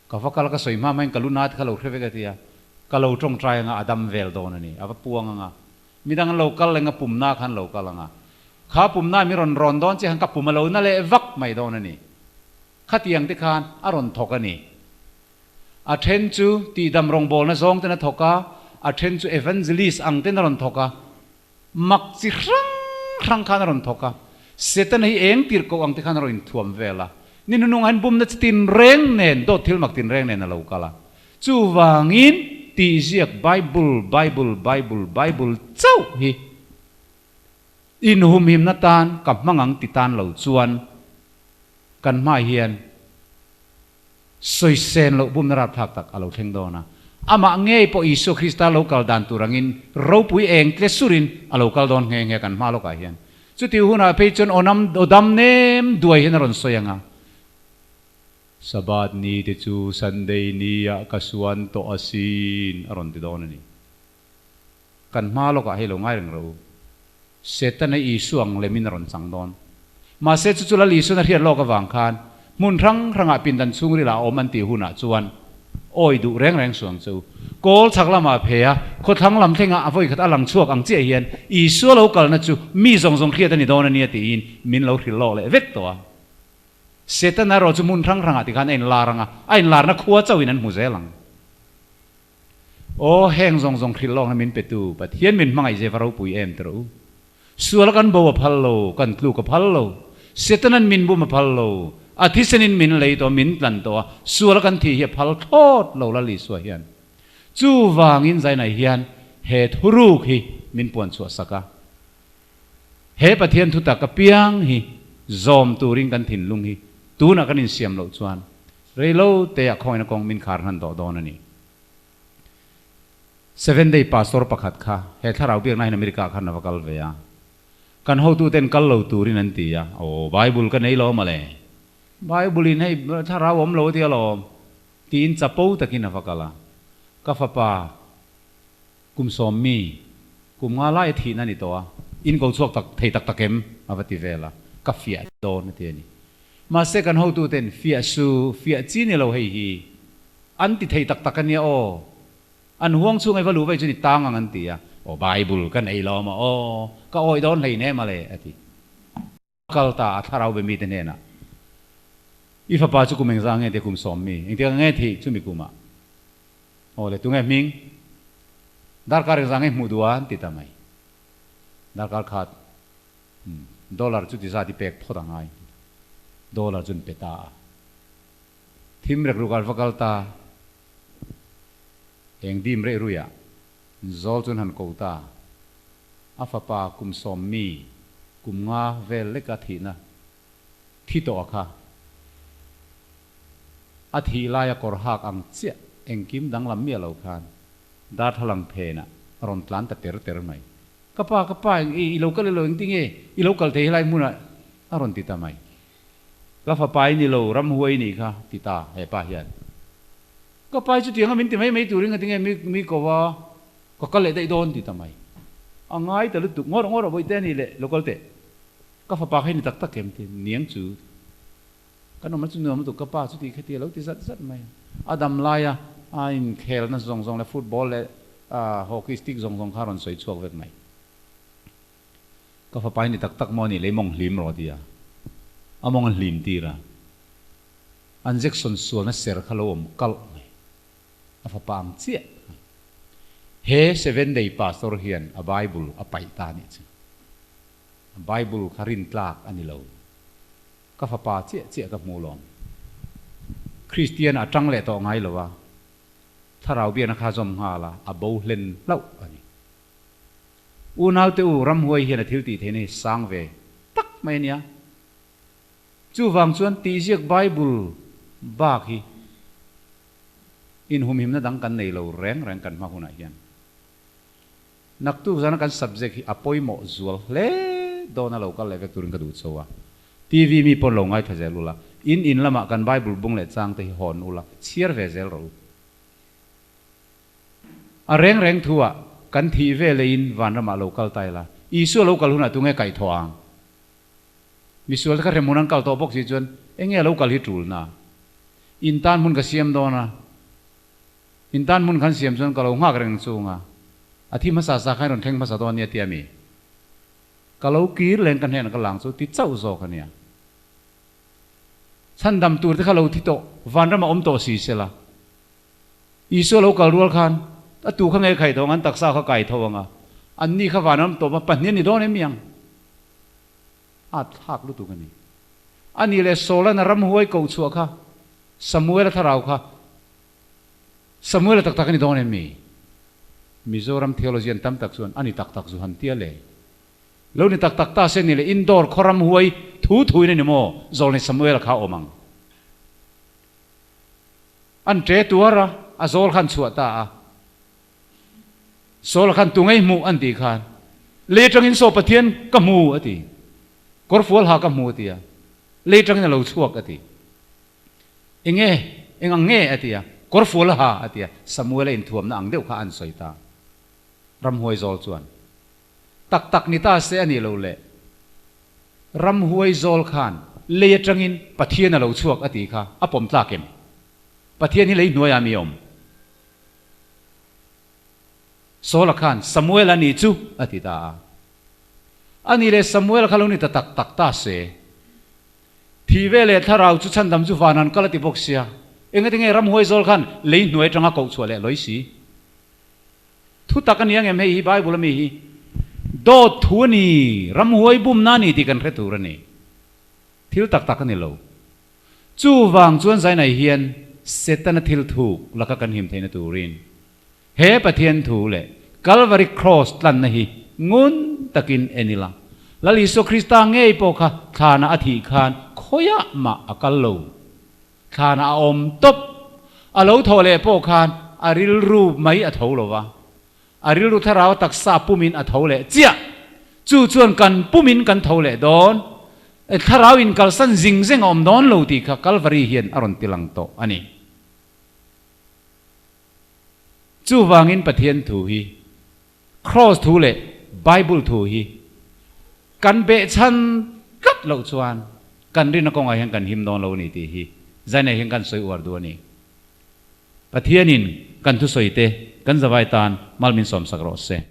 Ka va kal ka sawi hma hmain ka Luna te kha lo hre vek a ti a. Ka lo tawngtai anga a dam vel dawn a ni. A va puang anga. Midang an lo kal eng a pumna khan lo kal anga. Kha pumna mi rawn rawn dawn che khan ka pum a lo na leh vak mai dawn a ni. Khatiang te khan a rawn thawk a ni. A then chu tihdam rawngbawlna zawng ten a thawk a, a then chu evangelist ang ten a rawn thawk a, mak chi hrang hrang khan a rawn thawk a. Setana hi eng tirh koh ang te khan a rawn inthuam vel a. Ni hnunung ah hian bumna chi tinreng nen, dawt thil mak tinreng nen a lo kal a. Chuvangin tihziak Bible, Bible, Bible, Bible chauh hi inhumhimna tan ka hmang ang ti tan lo chuan kan hmaah hian sawisên loh bumna rapthlak tak a lo thleng dawn a. Amah ngei pawh Isua Krista lo kal dan tur angin ropui eng tle surin a lo kal dawn nghe nghe kan hma lawkah hian. Chuti hunah phei chuan aw aw dam nem duai hian a rawn sawi ang a. Sabbath ni te chu Sunday ni ah ka suan tawh asin a rawn ti dawn a ni. Kan hma lawkah hei lo ngai reng rawh u. Setana Isua ang lemin a rawn chang dawn. Mahse chu chu Lal Isuan a hriat lawk avang khan hmun hrang hrangah pindan chhungril ah a awm an tih hunah chuan awi duh reng reng suang chu kawl chhak lamah a phe a, khawthlang lam thlengah a vawikhat a lang chhuak ang chiah hian Isua lo kalna chu mi zawng zawng hriat a ni dawn a nia tiin min lo hrilh lawk leh vek tawh a. Setana erawh chu hmun hrang hrangah tikhan a inlar ang a, a inlarna khua chauhin an hmu zel ang. Aw, heng zawng zawng hrilh lawkna min petu Pathian min hmangaih zeva ropui em ti rawh u. Sual kan bo a phal lo, kan tluk a phal lo, Setanan min bum a phal lo, a thisenin min lei tawh a, min tlan tawh a, sual kan thih hi a phal thlawt lo Lal Isua hian. Chuvangin Zainai hian he thuruk hi min puan chhuah sak a. He Pathian thutak apiang hi zawm turin kan thinlung hi tunah kan insiam loh chuan reilo teah khawngin a kawng min khar hnan tawh dawn a ni. Seven Day Pastor pakhat kha he thlarau biakna hian America ah khan a va kal ve a. Kan hotuten kal lo turin an ti a, aw Bible ka nei lo mawle, Bible in hei thlarau awm lo a ti alawm tiin chapo takin a va kal a. Ka fapa Kum sawmmi, kum nga lai a thihna a ni tawh a, in ko chhuak tak thei tak tak em? a va ti vel a, ka fiah dawn a ti a ni. Mahse kan hotuten fiah su, fiah chi ni lo hei hi, an ti thei tak tak a nia aw, an huang chhung ei va luh vei chu ni tang ang an ti a, aw Bible kan ei lo maw aw, ka awih dawn hlei nem a le a ti. Kal ta a thlarau be mite hnenah, I fapa chu kum engzah nge tia kum sawmmi, engtik ang nge thih chumi kumah? Aw le, tunge hming? Darkar engzah nge hmuh duh a? An ti ta mai. Darkar khat dollar chu ti zat i pek phawt a ngai. Dollar chu an pe ta a. Thim rek ruk ah va kal ta. Eng dim reh ruiah zawl chu an han ko ta. A fapa kum sawmmi kum nga vel leka thihna thi tawh a kha. A thih laia kawr hak ang chiah engkim danglam miah lo khan darthlalang phenah a rawn tlan ta ter ter mai. Ka pa, ka pa eng i lo kal elo engtinge i lo kal thei helai hmunah a rawn ti ta mai. Ka fapa i ni lo, ramhuai i nih kha ti ta he pa hian. Ka pa hi chutianga min ti mai mai turin engtinge mi ko va. Ka kal leh daih dawn ti ta mai. A ngai ta lutuk ngawr ngawr a bawihte a nih leh lo kal teh. Ka fapa kha i ni tak tak em ti niang chu. Kan awmna chu nuam lutuk ka pa chu tih kha ti a lo ti zat zat mai a. A dam laia a inkhelna zawng zawng leh football leh hockey stick zawng zawng kha a rawn sawi chhuak vek mai. Ka fapa i ni tak tak maw a nih leh i mawng hlim rawh a ti a. A mawng a hlim tir a. An Jackson sualna ser kha lo awm kalh mai. A fapa ang chiah. He Seven Day Pastor hian a Bible a paih ta anih chu. A Bible kha rin tlak a ni lo. Ka fapa chiah chiah ka hmu lawm. Kristian a tang leh tawh ngai lo a, thlarau biakna kha zawm nghal a, a bo hlen hlauh a ni. Unaute u, ramhuai hian a thil tih theihna hi sang ve tak mai a nia. Chuvang chuan tihziak Bible bak hi inhumhimna dang kan nei lo reng reng kan hma hunah hian. Naktuk zana kan subject hi a pawimawh zual hle dawn a lo kal leh vek turin ka duh chho a. TV mi pawn lo ngaithla zel ula, in in lamah kan Bible bung leh chang te hi hawn ula, chhiar ve zel rawh u. A reng reng thu ah kan thih ve leiin vanramah lo kal ta ila, Isua lo kal hunah tunge kaihthawh ang? Misual te kha hremhmun an kal tawh bawk si chuan enge a lo kal hi tul na? In tan hmun ka siam dawn a, in tan hmun khan siam chuan ka lo nghak reng chung a, a thi hmasa sa khan i rawn thleng hmasa dawn nia tia mi? Ka lo kir leng ka hnenah ka lang chu ti chauh zawk a nia. Chhandam tur te kha lo thi tawh, vanram a awm tawh si sela. Isua lo kal rual khan a tu kha nge khai tho ang, an taksa kha kai tho ang a, anni kha vanram tawp a pahnih a ni dawn em mi ang? A thlak lutuk a ni. A nih leh Saul-an a ramhuai koh chhuah kha Samuel-a thlarau kha Samuel-a tak tak a ni dawn em mi? Mizoram theologian tam tak chuan a ni tak tak zu han tia le. Lo ni tak tak ta se ni le indoor khaw ramhuai thu thuin a ni maw Zawlnei Samuel-a kha a awm ang. An ṭe tuar a, a zawl khan chhuah ta a. Saul khan tu ngei hmuh an tih khan, Lei aṭangin saw Pathian ka hmu a ti. Kawrfual ha ka hmu a ti a, lei aṭangin a lo chhuak a ti. Enge, eng ang nge a ti a, Kawrfual a ha a ti a, Samuel a inthuamna ang deuh kha an sawi ta. Ramhuai zawl chuan, Tak tak ni ta se a nih loh le. Ramhuai zawl khan lei aṭangin Pathian a lo chhuak a tih kha a pawm tlak em? Pathian hi lei hnuaiah mi awm? Saula khan Samuel a nih chu a ti ta a. A nih leh Samuel kha lo ni ta tak tak ta se. Thih ve leh thlarau chu chhandam chu van an kal a ti bawk sia. Engati nge ramhuai zawl khan lei hnuai atanga koh chhuah leh lawi si? Thu tak a ni angem hei hi Bible ami hi dawt thu a ni, ramhuai bumna a ni tih kan hre tur a ni. Thil tak tak a ni lo. Chuvang chuan Zainai hian Setana thil thuk laka kan him theihna turin he Pathian thu leh Kalvari Kraws tlanna hi ngun takin en ila. Lal Isua Krista ngei pawh kha thlana a thih khan khawiah mah a kal lo. Thlana a awm tawp. A lo thawh leh pawh khan a rilru mai a tho lo va. A rilru thlarau taksa pumin a tho leh chiah. Chu chuan kan pumin kan tho leh dawn. Thlarau in kalsan zing zeng a awm dawn lo tih kha Kalvari hian a rawn tilang tawh a ni. Chuvangin Pathian thu hi, Kraws thu leh Bible thu hi kan behchhan tlat loh chuan kan rinna kawngah hian kan him dawn lo a ni tih hi Zainei hian kan sawi uar duh a ni. Pathianin kan thusawi te kan zavai tan mal min sawmsak rawh se.